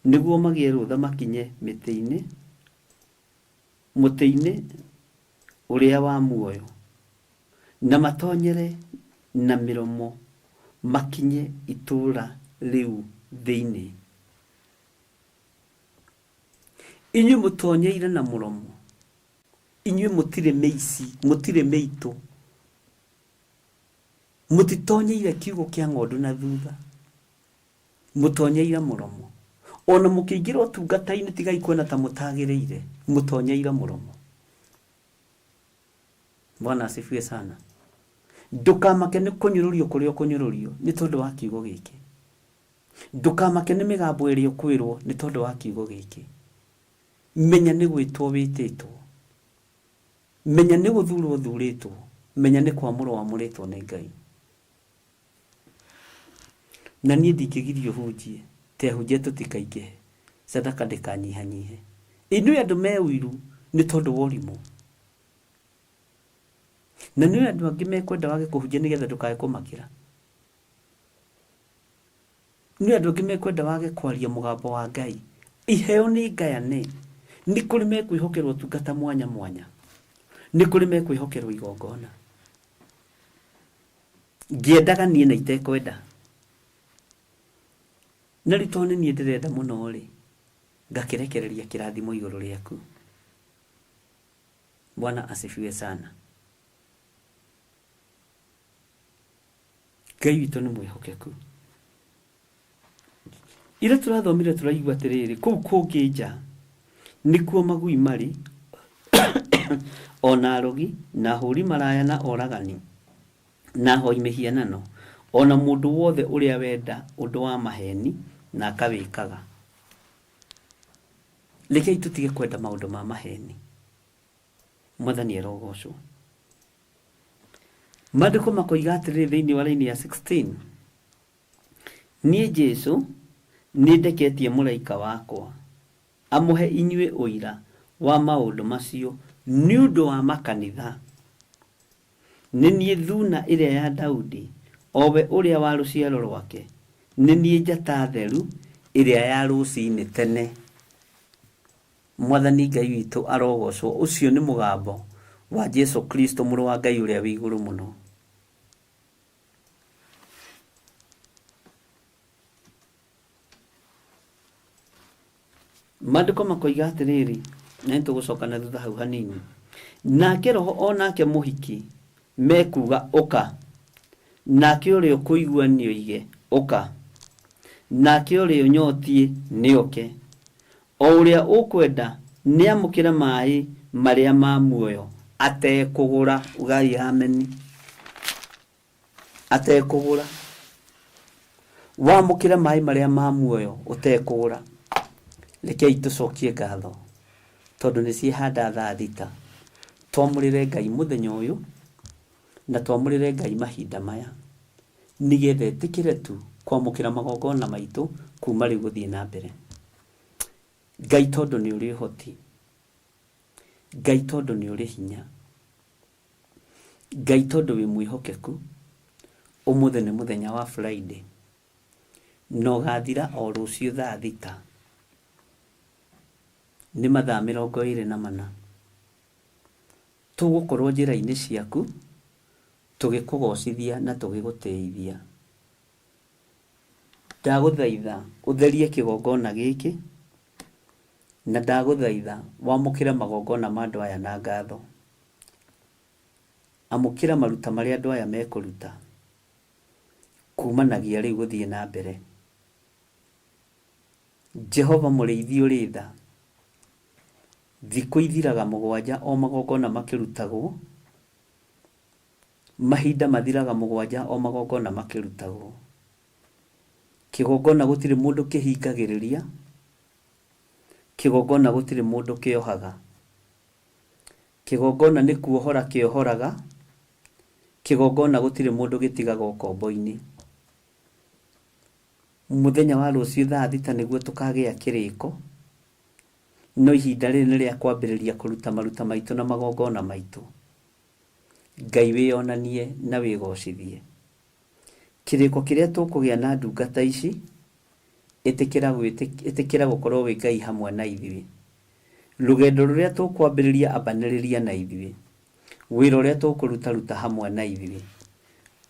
nĩguo magĩe rũtha makinye mĩtĩ-inĩ mũtĩ-inĩ ũrĩa wa muoyo, na matonyere na mĩromo makinye itũũra rĩu thĩinĩ. Inyuĩ mũtonyeire na mũromo, inyuĩ mũtirĩ mĩici, mũtirĩ mĩitũ, mũtitonyeire kiugũ kĩa ng'ondu na thutha, mũtonyeire mũromo. Ona mũkĩingĩra ũtungata-inĩ tigai kuona ta mũtagĩrĩire, mũtonyeire mũromo. Bwana asifiwe sana. Ndũkamake nĩ kũnyũrũrio kũrĩa ũkũnyũrũrio nĩ tondũ wa kiugo gĩkĩ. Ndũkamake nĩ mĩgambo ĩrĩa ũkwĩrwo nĩ tondũ wa kiugo gĩkĩ. Menya nĩ gwĩtwo wĩtĩtwo. Menya nĩ gũthurwo ũthurĩtwo. Menya nĩ kwamũrwo wamũrĩtwo nĩ Ngai. Na niĩ ndingĩgirio hunjie, te hunjie tũtikaingĩhe, sadaka ndĩkanyihanyihe. Inyuĩ andũ me ũiru nĩ tondũ wa ũrimũ. Na nĩ andũ angĩ mekwenda wage kũhunjia nĩgetha ndũkae kũmakĩra. Nĩ andũ angĩ mekwenda wage kwaria mũgambo wa Ngai. Iheo nĩ ngayane. Nĩ kũrĩ mekwĩhokerwo ũtungata mwanya mwanya. Nĩ kũrĩ mekwĩhokerwo igongona. Ngĩendaga niĩ na itekwenda. Na rĩu tondũ nĩ niĩ ndĩrenda mũno rĩ, ngakĩrekereria kĩrathimo igũrũ rĩaku. Bwana asifiwe sana. Ngai witũ nĩ mwĩhokeku. Ira tũrathomire tũraigua atĩrĩrĩ, kũu kũngĩ nja nĩkuo magui marĩ ona arogi na ahũri maraya na oragani na ahoi mĩhianano ona mũndũ wothe ũrĩa wenda ũndũ wa maheni na akawĩkaga. Rekei tũtige kwenda maũndũ ma maheni. Mwathani arogocwo. Maandĩko makoiga atĩrĩrĩ thĩinĩ wa raini ya 16, Niĩ Jesũ nĩndeketie mũraika wakwa amũhe inyuĩ ũira wa maũndũ macio nĩ ũndũ wa makanitha. Nĩ niĩ Thuuna ĩrĩa ya Daudi, o we ũrĩa wa rũciaro rwake, nĩ niĩ njata theru ĩrĩa ya rũcinĩ tene. Mwathani Ngai witũ arogocwo. Ũcio nĩ mũgambo wa Jesu Kristo, Mũrũ wa Ngai ũrĩa wĩ igũrũ mũno. Maandĩko makoiga atĩrĩrĩ, na nĩ tũgũcoka na thutha hau hanini. Nake Roho o nake mũhiki mekuuga ũka, nake ũrĩa ũkũigua nĩoige ũka, nake ũrĩa ũnyotiĩ nĩoke, o ũrĩa ũkwenda nĩamũkĩre maĩ marĩa ma muoyo atekũgũra. Ugai ameni. Atekũgũra. Wamũkĩre maĩ marĩa ma muoyo ũtekũgũra. Rekei tũcokie ngatho tondũ nĩ ciĩhanda thaa thita. Twamũrĩre Ngai mũthenya ũyũ na twamũrĩre Ngai mahinda maya nĩgetha etĩkĩre tu kwamũkĩra magongona maitũ kuma rĩu gũthiĩ na mbere. Ngai tondũ nĩ ũrĩ ũhoti, Ngai tondũ nĩ ũrĩ hinya, Ngai tondũ wĩ mwĩhokeku, ũmũthĩ nĩ mũthenya wa Friday na ũgathira o rũciũ thaa thita. Nĩ mathaa 24. Tũgũkorwo njĩra-inĩ ciaku tũgĩkũgocithia na tũgĩgũtĩithia. Ndagũthaitha ũtherie kĩgongona gĩkĩ na ndagũthaitha wamũkĩre magongona ma andũ aya na ngatho. Amũkĩra maruta marĩa andũ aya mekũruta kumanagia rĩu gũthiĩ na mbere. Jehova mũrĩithi ũrĩ tha, thikũ ithiraga mũgwanja o magongona makĩrutagwo, mahinda mathiraga mũgwanja o magongona makĩrutagwo. Kĩgongona gũtirĩ mũndũ kĩhingagĩrĩria, kĩgongona gũtirĩ mũndũ kĩohaga. Kĩgongona nĩ kuohora kĩohoraga, kĩgongona gũtirĩ mũndũ gĩtigaga ũkombo-inĩ. Mũthenya wa rũciũ thaa thita nĩguo tũkagĩa kĩrĩko, no ihinda rĩrĩ nĩ rĩa kwambĩrĩria kũruta maruta maitũ na magongona maitũ. Ngai wĩyonanie na wĩgocithie. Kĩrĩko kĩrĩa tũkũgĩa na ndungata ici, ĩtĩkĩra, ĩtĩkĩra gũkorwo wĩ Ngai hamwe na ithuĩ. Rũgendo rũrĩa tũkwambĩrĩria ambanĩrĩria na ithuĩ. Wĩra ũrĩa tũkũruta ruta hamwe na ithuĩ.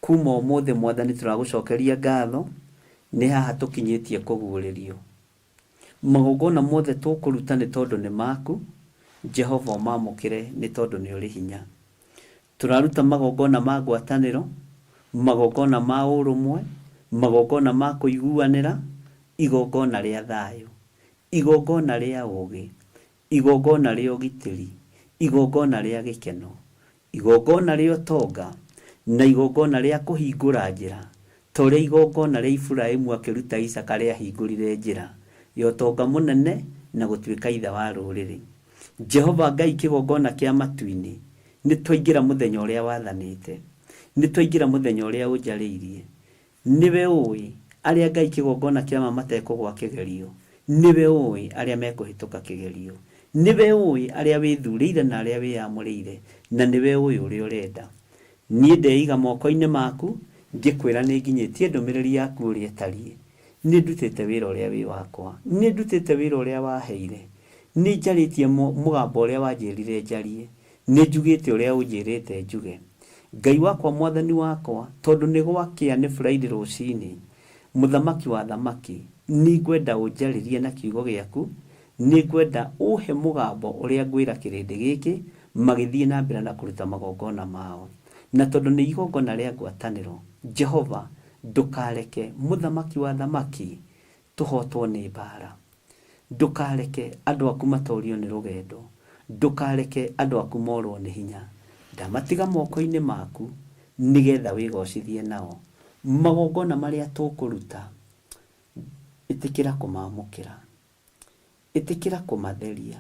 Kuma ũmũthĩ Mwathani tũragũcokeria ngatho nĩ haha tũkinyĩtie kũguũrĩrio. Magongona mothe tũkũruta nĩ tondũ nĩ maku, Jehova ũmamũkĩre nĩ tondũ nĩ ũrĩ hinya. Tũraruta magongona ma ngwatanĩro, magongona ma ũrũmwe, magongona ma kũiguanĩra, igongona rĩa thayũ, igongona rĩa ũũgĩ, igongona rĩa ũgitĩri, igongona rĩa gĩkeno, igongona rĩa ũtonga, na igongona rĩa kũhingũra njĩra, ta ũrĩa igongona rĩa Iburahimu akĩruta Isaaka rĩahingũrire njĩra ya ũtonga mũnene na gũtuĩka ithe wa rũrĩrĩ. Jehova Ngai kĩgongona kĩa matu-inĩ, nĩ twaingĩra mũthenya ũrĩa wathanĩte, nĩ twaingĩra mũthenya ũrĩa ũnjarĩirie. Nĩwe ũĩ arĩa Ngai kĩgongona kĩa ma matekũgwa kĩgerio, nĩwe ũĩ arĩa mekũhĩtũka kĩgerio. Nĩwe ũĩ arĩa wĩthurĩire na arĩa wĩyamũrĩire, na nĩwe ũĩ ũrĩa ũrenda. Niĩ ndeiga moko-inĩ maku, ngĩkwĩra nĩnginyĩtie ndũmĩrĩri yaku ũrĩa ĩtariĩ. Nĩ ndutĩte wĩra ũrĩa wĩ wakwa, nĩ ndutĩte wĩra ũrĩa waheire, nĩ njarĩtie mũgambo ũrĩa wanjĩrire njarie, nĩ njugĩte ũrĩa ũnjĩrĩte njuge. Ngai wakwa, mwathani wakwa, tondũ nĩ gwakĩa, nĩ Friday rũcinĩ, mũthamaki wa thamaki, nĩ ngwenda ũnjarĩrie na kiugo gĩaku, nĩ ngwenda ũhe mũgambo ũrĩa ngwĩra kĩrĩndĩ gĩkĩ magĩthiĩ na mbere na kũruta magongona mao. Na tondũ nĩ igongona rĩa ngwatanĩro, Jehova, ndũkareke, mũthamaki wa thamaki, tũhotwo nĩ mbara. Ndũkareke andũ aku matorio nĩ rũgendo, ndũkareke andũ aku morwo nĩ hinya. Ndamatiga moko-inĩ maku nĩgetha wĩgocithie nao. Magongona marĩa tũkũruta, ĩtĩkĩra kũmamũkĩra, ĩtĩkĩra kũmatheria,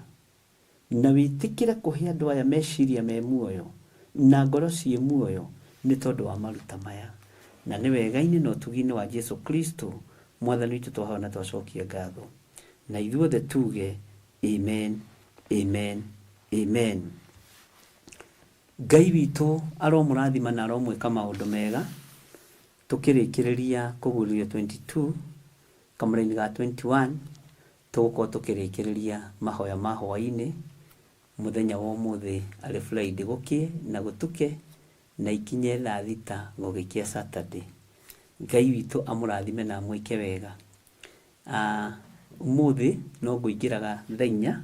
na wĩtĩkĩre kũhe andũ aya meciria me muoyo na ngoro ciĩ muoyo nĩ tondũ wa maruta maya. Na nĩ wega-inĩ na ũtugi-inĩ wa Jesu Kristo mwathani witũ twahoya na twacokia ngatho, na ithuothe tuge amen, amen, amen. Ngai witũ aromũrathima na aromwĩka maũndũ mega. Tũkĩrĩkĩrĩria kũguũrĩrio 22 kamũraini ga 21, tũgũkorwo tũkĩrĩkĩrĩria mahoya ma hwaĩ-inĩ mũthenya wa ũmũthĩ, arĩ Friday, gũkĩe na gũtuke na ikinye thaa 6 gũgĩkĩa Saturday. Ngai witũ amũrathime na amwĩke wega. Ũmũthĩ no ngũingĩraga thaa 4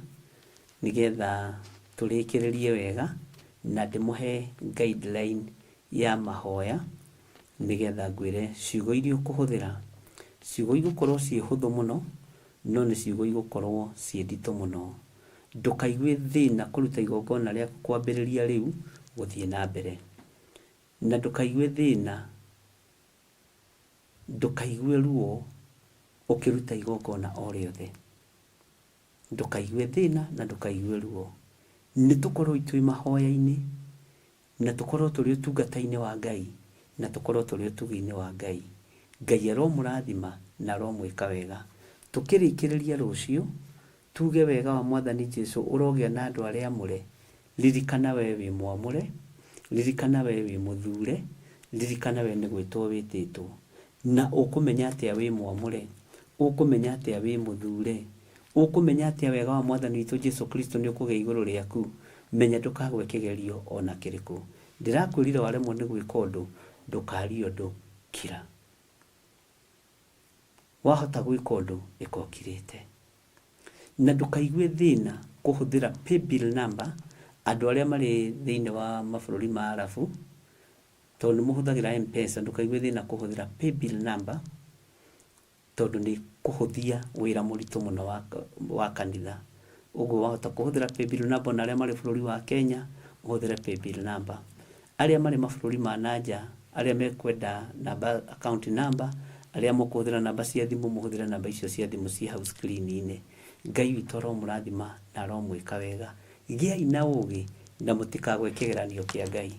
nĩgetha tũrĩkĩrĩrie wega na ndĩmũhe guideline ya mahoya, nĩgetha ngwĩre ciugo iria ũkũhũthĩra. Ciugo igũkorwo ciĩ hũthũ mũno, no nĩ ciugo igũkorwo ciĩ nditũ mũno. Ndũkaigue thĩna kũruta igongona rĩaku kwambĩrĩria rĩu gũthiĩ na mbere, na ndũkaigue thĩna, ndũkaigue ruo ũkĩruta igongona o rĩothe. Ndũkaigue thĩna na ndũkaigue ruo. Nĩ tũkorwo twĩ mahoya-inĩ, na tũkorwo tũrĩ ũtungata-inĩ wa Ngai, na tũkorwo tũrĩ ũtugi-inĩ wa Ngai. Ngai aromũrathima na aromwĩka wega. Tũkĩrĩkĩrĩria rũciũ, tuge wega wa mwathani Jesu ũrogĩa na andũ arĩa amũre. Ririkana we wĩ mwamũre, ririkana we wĩ mũthure, ririkana we nĩ gwĩtwo wĩtĩtwo. Na ũkũmenya atĩa wĩ mwamũre? Ũkũmenya atĩa wĩ mũthure? Ũkũmenya atĩa wega wa mwathani witũ Jesu Kristo nĩ ũkũgĩa igũrũ rĩaku? Menya ndũkagwe kĩgerio ona kĩrĩkũ. Ndĩrakwĩrire waremwo nĩ gwĩka ũndũ, ndũkarie ũndũ, kira. Wahota gwĩka ũndũ, ĩka ũkirĩte. Na ndũkaigue thĩna kũhũthĩra paybill number. Andũ arĩa marĩ thĩinĩ wa mabũrũri ma Arabu, tondũ nĩ mũhũthagĩra M-Pesa, ndũkaigue thĩna kũhũthĩra paybill number, tondũ nĩ kũhũthia wĩra mũritũ mũno wa kanitha. Ũguo wahota kũhũthĩra paybill number, ona arĩa marĩ bũrũri wa Kenya ũhũthĩre paybill number. Arĩa marĩ mabũrũri ma nanja, arĩa mekwenda namba, account number, arĩa mũkũhũthĩra namba cia thimũ, mũhũthĩre namba icio cia thimũ ciĩ hau screen-inĩ. Ngai witũ aromũrathima na aromwĩka wega. Gĩai na ũgĩ na mũtikagwe kĩgeranio kĩa Ngai.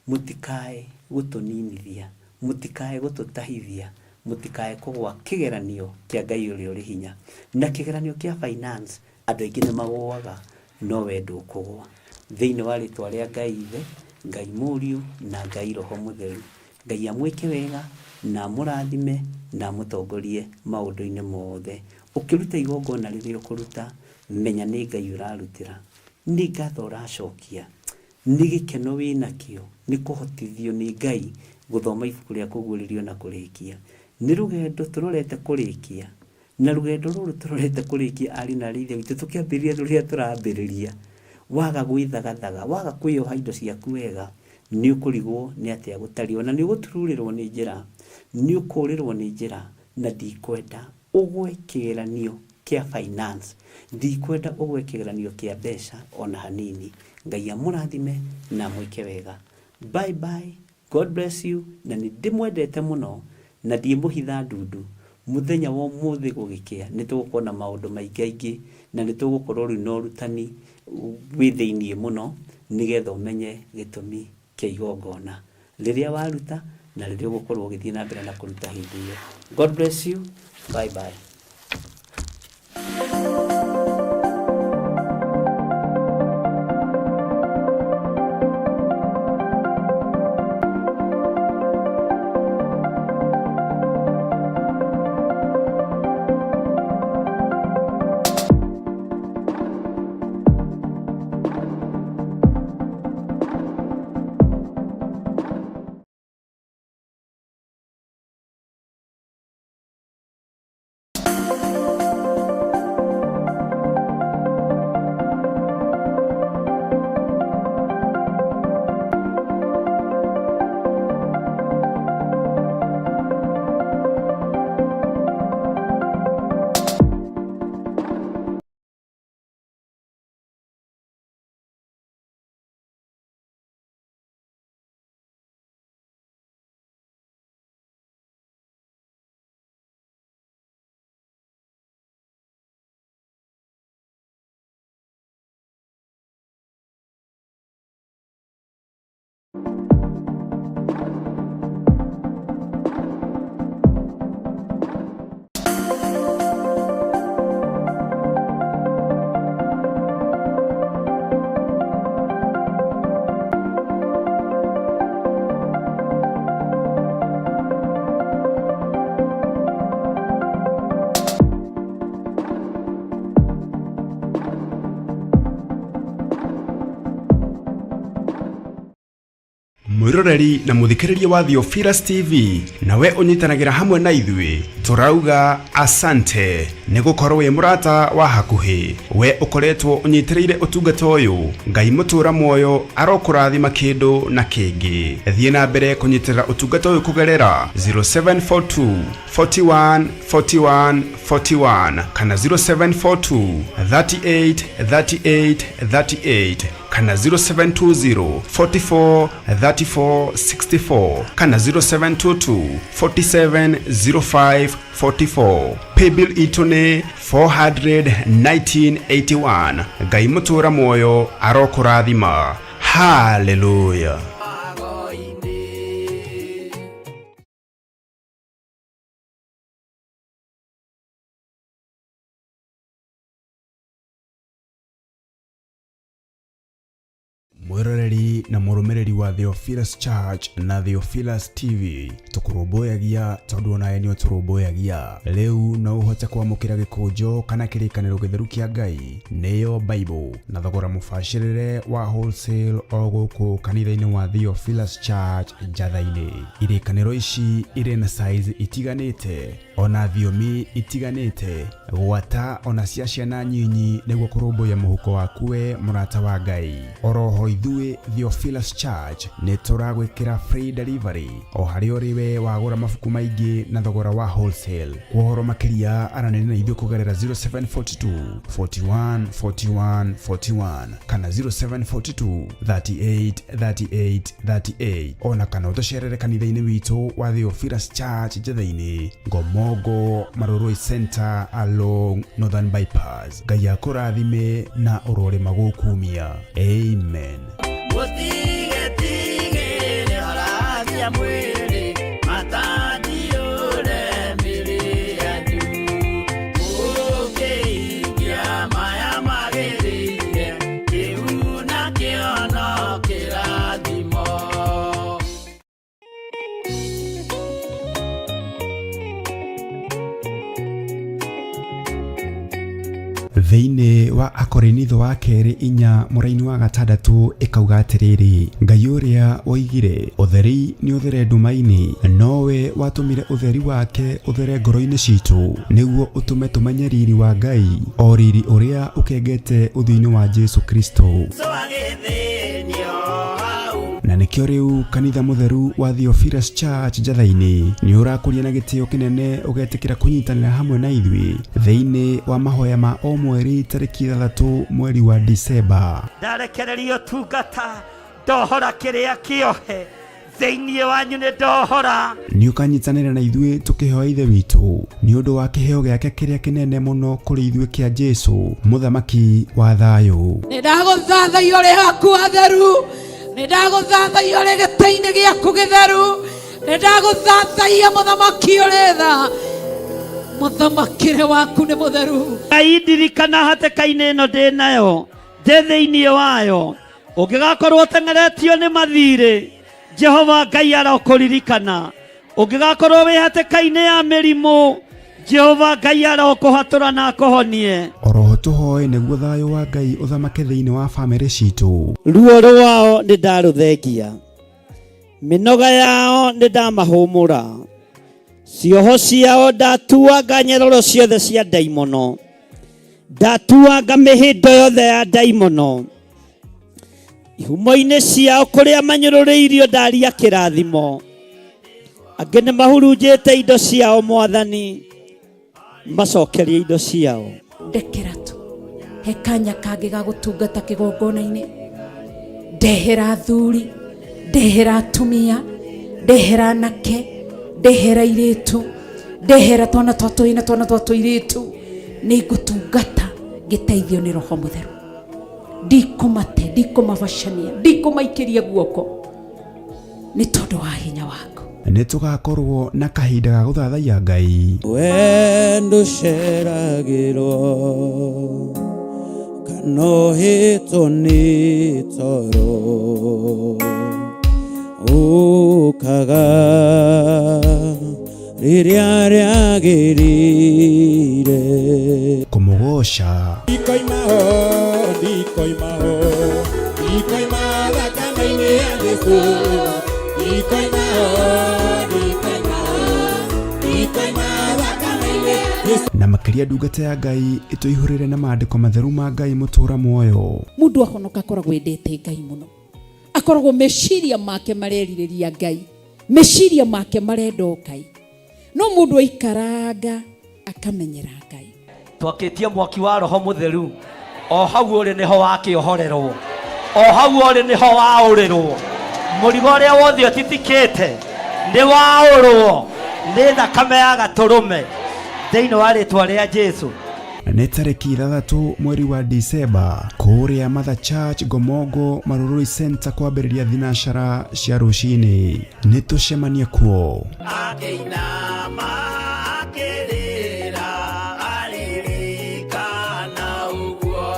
Mũtikae gũtũninithia, mũtikae gũtũtahithia, mũtikae kũgwa kĩgeranio kĩa Ngai ũrĩa ũrĩ hinya. Na kĩgeranio kĩa finance, andũ aingĩ nĩ magũaga, no we ndũkũgwa. Thĩinĩ wa rĩtwa rĩa Ngai Ithe, Ngai Mũriũ na Ngai Roho Mũtheru, Ngai amwĩke wega na amũrathime na amũtongorie maũndũ-inĩ mothe. Ũkĩruta igongona rĩrĩa ũkũruta, menya nĩ Ngai ũrarutĩra, nĩ ngatho ũracokia, nĩ gĩkeno wĩnakĩo, nĩ kũhotithio nĩ Ngai gũthoma ibuku rĩa kũguũrĩrio na kũrĩkia. Nĩ rũgendo tũrorete kũrĩkia, na rũgendo rũrũ tũrorete kũrĩkia, ariũ na aarĩ a Ithe witũ, tũkĩambĩrĩria rũrĩa tũrambĩrĩria. Waga gwĩthagathaga, waga kwĩyoha indo ciaku wega, nĩ ũkũrigwo nĩ atĩa gũtariĩ, ona nĩ ũgũtururĩrwo nĩ njĩra, nĩ ũkũrĩrwo nĩ njĩra. Na ndikwenda ũgwe kĩgeranio kĩa finance, ndikwenda ũgwe kĩgeranio kĩa mbeca ona hanini. Ngai amũrathime na amwĩke wega. Bye bye, God bless you. Na nĩ ndĩmwendete mũno na ndiĩmũhitha ndundu. Mũthenya wa ũmũthĩ gũgĩkĩa nĩ tũgũkorwo na maũndũ maingĩ aingĩ, na nĩ tũgũkorwo rĩu na ũrutani wĩ thĩiniĩ mũno, nĩgetha ũmenye gĩtũmi kĩa igongona rĩrĩa waruta na rĩrĩa ũgũkorwo ũgĩthiĩ na mbere na kũruta hĩndĩ ĩyo. God bless you. Bye bye. Mwĩroreri na mũthikĩrĩria wa Theophilus TV, nawe ũnyitanagĩra hamwe na ithuĩ, tũrauga asante nĩ gũkorwo wĩ mũrata wa hakuhĩ. We ũkoretwo ũnyitĩrĩire ũtungata ũyũ, Ngai mũtũra muoyo arokũrathima kĩndũ na kĩngĩ. Thiĩ na mbere kũnyitĩrĩra ũtungata ũyũ kũgerera 0742 41 41 41 kana 0742 38 38 38 kana 0720 44 34 64 kana 0722 47 05 44. Paybill itũ nĩ 41981. Ngai mũtũra muoyo arokũrathima. Haleluya. Mwĩroreri na mũrũmĩrĩri wa Theophilus Church na Theophilus TV, tũkũrũmbũyagia tondũ onawe nĩ ũtũrũmbũyagia. Rĩu no ũhote kwamũkĩra gĩkũnjo kana kĩrĩkanĩro gĩtheru kĩa Ngai, nĩyo Bible, na thogora mũbacĩrĩre wa wholesale o gũkũ kanitha-inĩ wa Theophilus Church Njatha-inĩ. Irĩkanĩro ici irĩ na size itiganĩte ona thiomi itiganĩte, gwata ona cia ciana nyinyi, nĩguo kũrũmbũiya mũhuko waku we mũrata wa Ngai. Oroho ithuĩ Theophilus Church nĩ tũragwĩkĩra free delivery o harĩa ũrĩ we wagũra mabuku maingĩ na thogora wa wholesale. Kwa ũhoro makĩria aranĩria na ithuĩ kũgerera 0742 41 41 41 kana 0742 38 38 38, ona kana ũtũcerere kanitha-inĩ witũ wa Theophilus Church Njatha-inĩ, Ngomongo Marurui Center along Northern Bypass. Ngai akũrathime na ũrorĩma gũkumia. Amen. Mũtigetigĩre horagia mwĩrĩ, matandiũre mĩrĩ yanyu. Mũkĩhingia maya magĩrĩire, kĩu nakĩo no kĩrathimo. Thĩinĩ wa Akorinitho wa kerĩ 4 mũraini wa 6 ĩkauga atĩrĩrĩ, Ngai ũrĩa woigire ũtheri nĩ ũthere nduma-inĩ, nowe watũmire ũtheri wake ũthere ngoro-inĩ citũ, nĩguo ũtũme tũmenye riri wa Ngai, o riri ũrĩa ũkengete ũthiũ-inĩ wa Jesu Kristo. Na nĩkĩo rĩu kanitha mũtheru wa Theophilus Church Njatha-inĩ nĩ ũrakũria na gĩtĩo kĩnene ũgetĩkĩra kũnyitanĩra hamwe na ithuĩ thĩinĩ wa mahoya ma o mweri tarĩki 6 mweri wa Disemba. Ndarekereria ũtungata, ndohora kĩrĩa kĩohe thĩinĩ wanyu, nĩ ndohora. Nĩ ũkanyitanĩra na ithuĩ tũkĩhoya Ithe witũ nĩ ũndũ wa kĩheo gĩake kĩrĩa kĩnene mũno kũrĩ ithuĩ kĩa Jesu, mũthamaki wa thayũ. Nĩ ndagũthathaiya ũrĩ haku hatheru, nĩ ndagũthathaiya ũrĩ gĩtĩ-inĩ gĩaku gĩtheru, nĩ ndagũthathaiya mũthamaki ũrĩ tha, mũthamakĩre waku nĩ mũtheru. Ngai ndirikana hatĩka-inĩ ĩno ndĩ nayo, ndĩ thĩinĩ wayo, ũngĩgakorwo ũteng'eretio nĩ mathirĩ, Jehova Ngai arokũririkana. Ũngĩgakorwo wĩ hatĩka-inĩ ya mĩrimũ, Jehova Ngai arokũhatũra na akũhonie. Oroho tũhoe nĩguo thayũ wa Ngai ũthamake thĩinĩ wa bamĩrĩ citũ. Ruo rwao nĩ ndarũthengia, mĩnoga yao nĩ ndamahũmũra, cioho ciao ndatuanga nyeroro ciothe cia ndaimono, ndatuanga mĩhĩndo yothe ya ndaimono, ihumo-inĩ ciao kũrĩa manyũrũrĩirio ndaria kĩrathimo, angĩ nĩ mahurunjĩte indo ciao, Mwathani macokerie indo ciao. Ndekera tu he kanya kangĩ ga gũtungata kĩgongona-inĩ, ndehera athuri, ndehera atumia, ndehera anake, ndehera airĩtu, ndehera twana twa tũhĩĩ na twana twa tũirĩtu. Nĩ ngũtungata ngĩteithio nĩ Roho Mũtheru. Ndikũmate, ndikũmabacania, ndikũmaikĩria guoko nĩ tondũ wa hinya waku. Nĩ tũgakorwo na kahinda ga gũthathaiya Ngai. Wendo ũceragĩrwo kana ũhĩtwo nĩ toro, ũkaga rĩrĩa rĩagĩrĩire. Kũmũgoca. Ndikoima ho, ndikoima ho, ndikoima thakame-inĩ ya Jesũ. Ndikoima ndikoima ndikoima thakame-inĩ. Na makĩria ndungata ya Ngai ĩtũihũrĩre na maandĩko matheru ma Ngai mũtũra muoyo. Mundu ahonoka akoragwo endete Ngai muno, akoragwo meciria make marerirĩria Ngai, meciria make marenda o Ngai. No mundu aikaranga akamenyera Ngai. Twakĩtie mwaki wa roho mũtheru o hau ũrĩ nĩho wakĩohorerwo, o hau ũrĩ nĩho waũrĩrwo. Mũrigo ũrĩa wothe ũtitikĩte nĩ waũrwo nĩ thakame ya gatũrũme thĩinĩ wa rĩtwa rĩa Jesu. Nĩ tarĩki 6 mweri wa Disemba kũrĩa Mother Church Ngomongo Marurui Center kwambĩrĩria thinacara cia rũcinĩ. Nĩ tũcemanie kuo. Akĩinama akĩrĩra aririkana ũguo.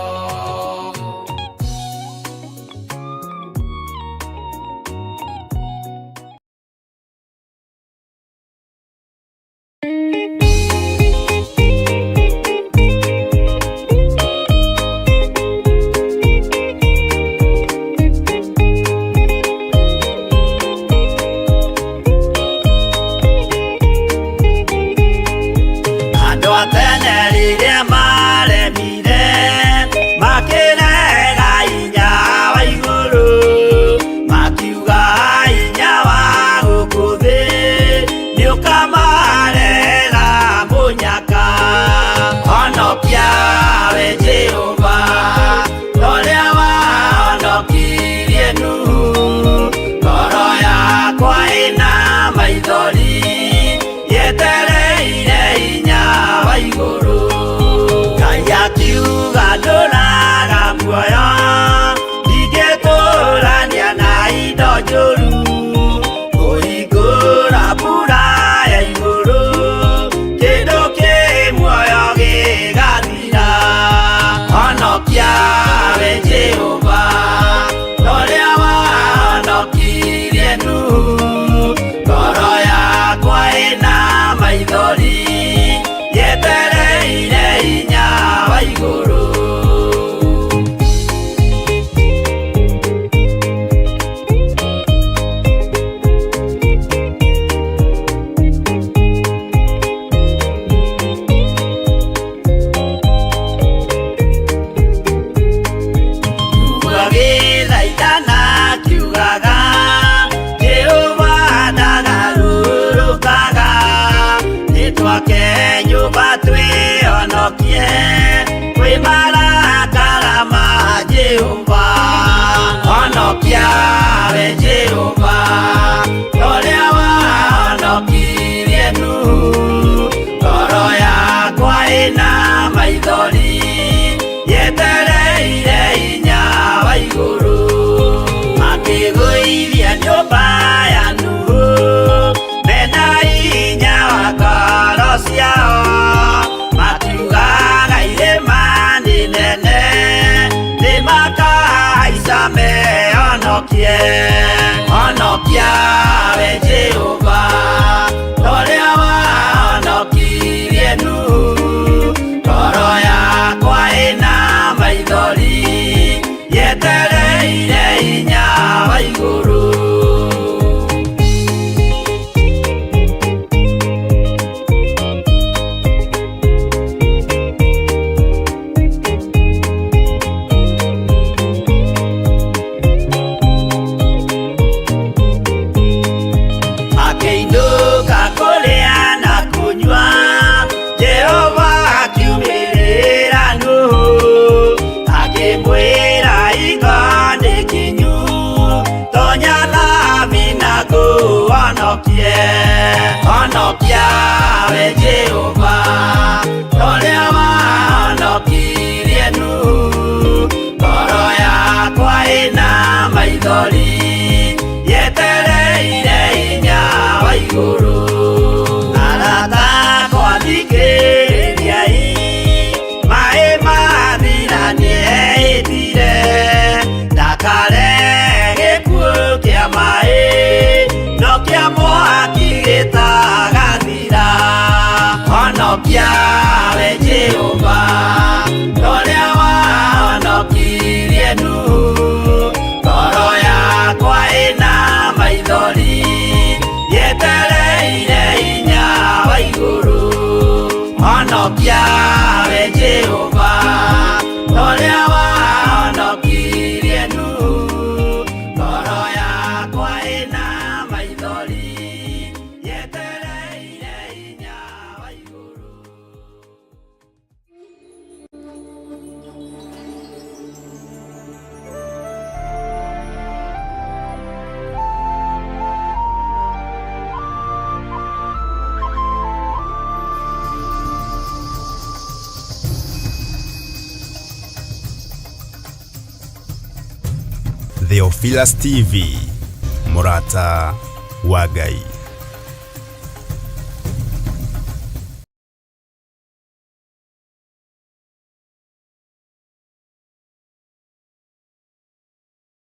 Andũ a tene rĩrĩa maremire makĩrega hinya wa igũrũ, makiuga hinya wa gũkũ thĩ nĩũkamarehera mũnyaka. Honokia we Jehova ũrĩa wahonokirie Nuhu, ngoro yakwa ĩna maithori yetereire hinya wa igũrũ. Ngai akiuga ndũraga muoyo, ndingĩtũrania na indo njũru, kũhingũra mbura ya igũrũ, kĩndũ kĩ muoyo gĩgathira. Honokia we Jehova ũrĩa wahonokirie Nuhu, ngoro yakwa ĩna maithori yetereire hinya wa igũrũ. Agĩthaithana akiugaga, Jehova ndagarũrũkaga, nĩtwake nyũmba twĩhonokie kwĩ marakara ma Jehova. Honokia we Jehova ũrĩa wahonokirie Nuhu, ngoro yakwa ĩna maithori yetereire hinya wa igũrũ. Makĩgũithia nyũmba ya Nuhu mena hinya wa ngoro ciao, makiugaga irĩma nĩ nene nĩmakahaica mehonokie. Honokia we Jehova ũrĩa wahonokirie Nuhu, ngoro yakwa ĩna maithori yetereire hinya wa igũrũ. Akĩinũka kũrĩa na kũnyua, Jehova akiumĩrĩra Nuhu, akĩmwĩra iga nĩ kinyu, tonya thabina ngũhonokie. Honokia we Jehova ũrĩa wahonokirie Nuhu, ngoro yakwa ĩna maithori yetereire hinya wa igũrũ. Arata akwa thikĩrĩriai, maĩ mathira nĩehĩtire, ndakare gĩkuũ kĩa maĩ no kĩa mwaki gĩtagathira. Honokia we Jehova ũrĩa wahonokirie Nuhu, ngoro yakwa ĩna maithori Honokia we Jehova, ũrĩa wahonokirie Nuhu. Ngoro yakwa ĩna maithori, yetereire hinya wa igũrũ. Theophilus TV, mũrata wa Ngai.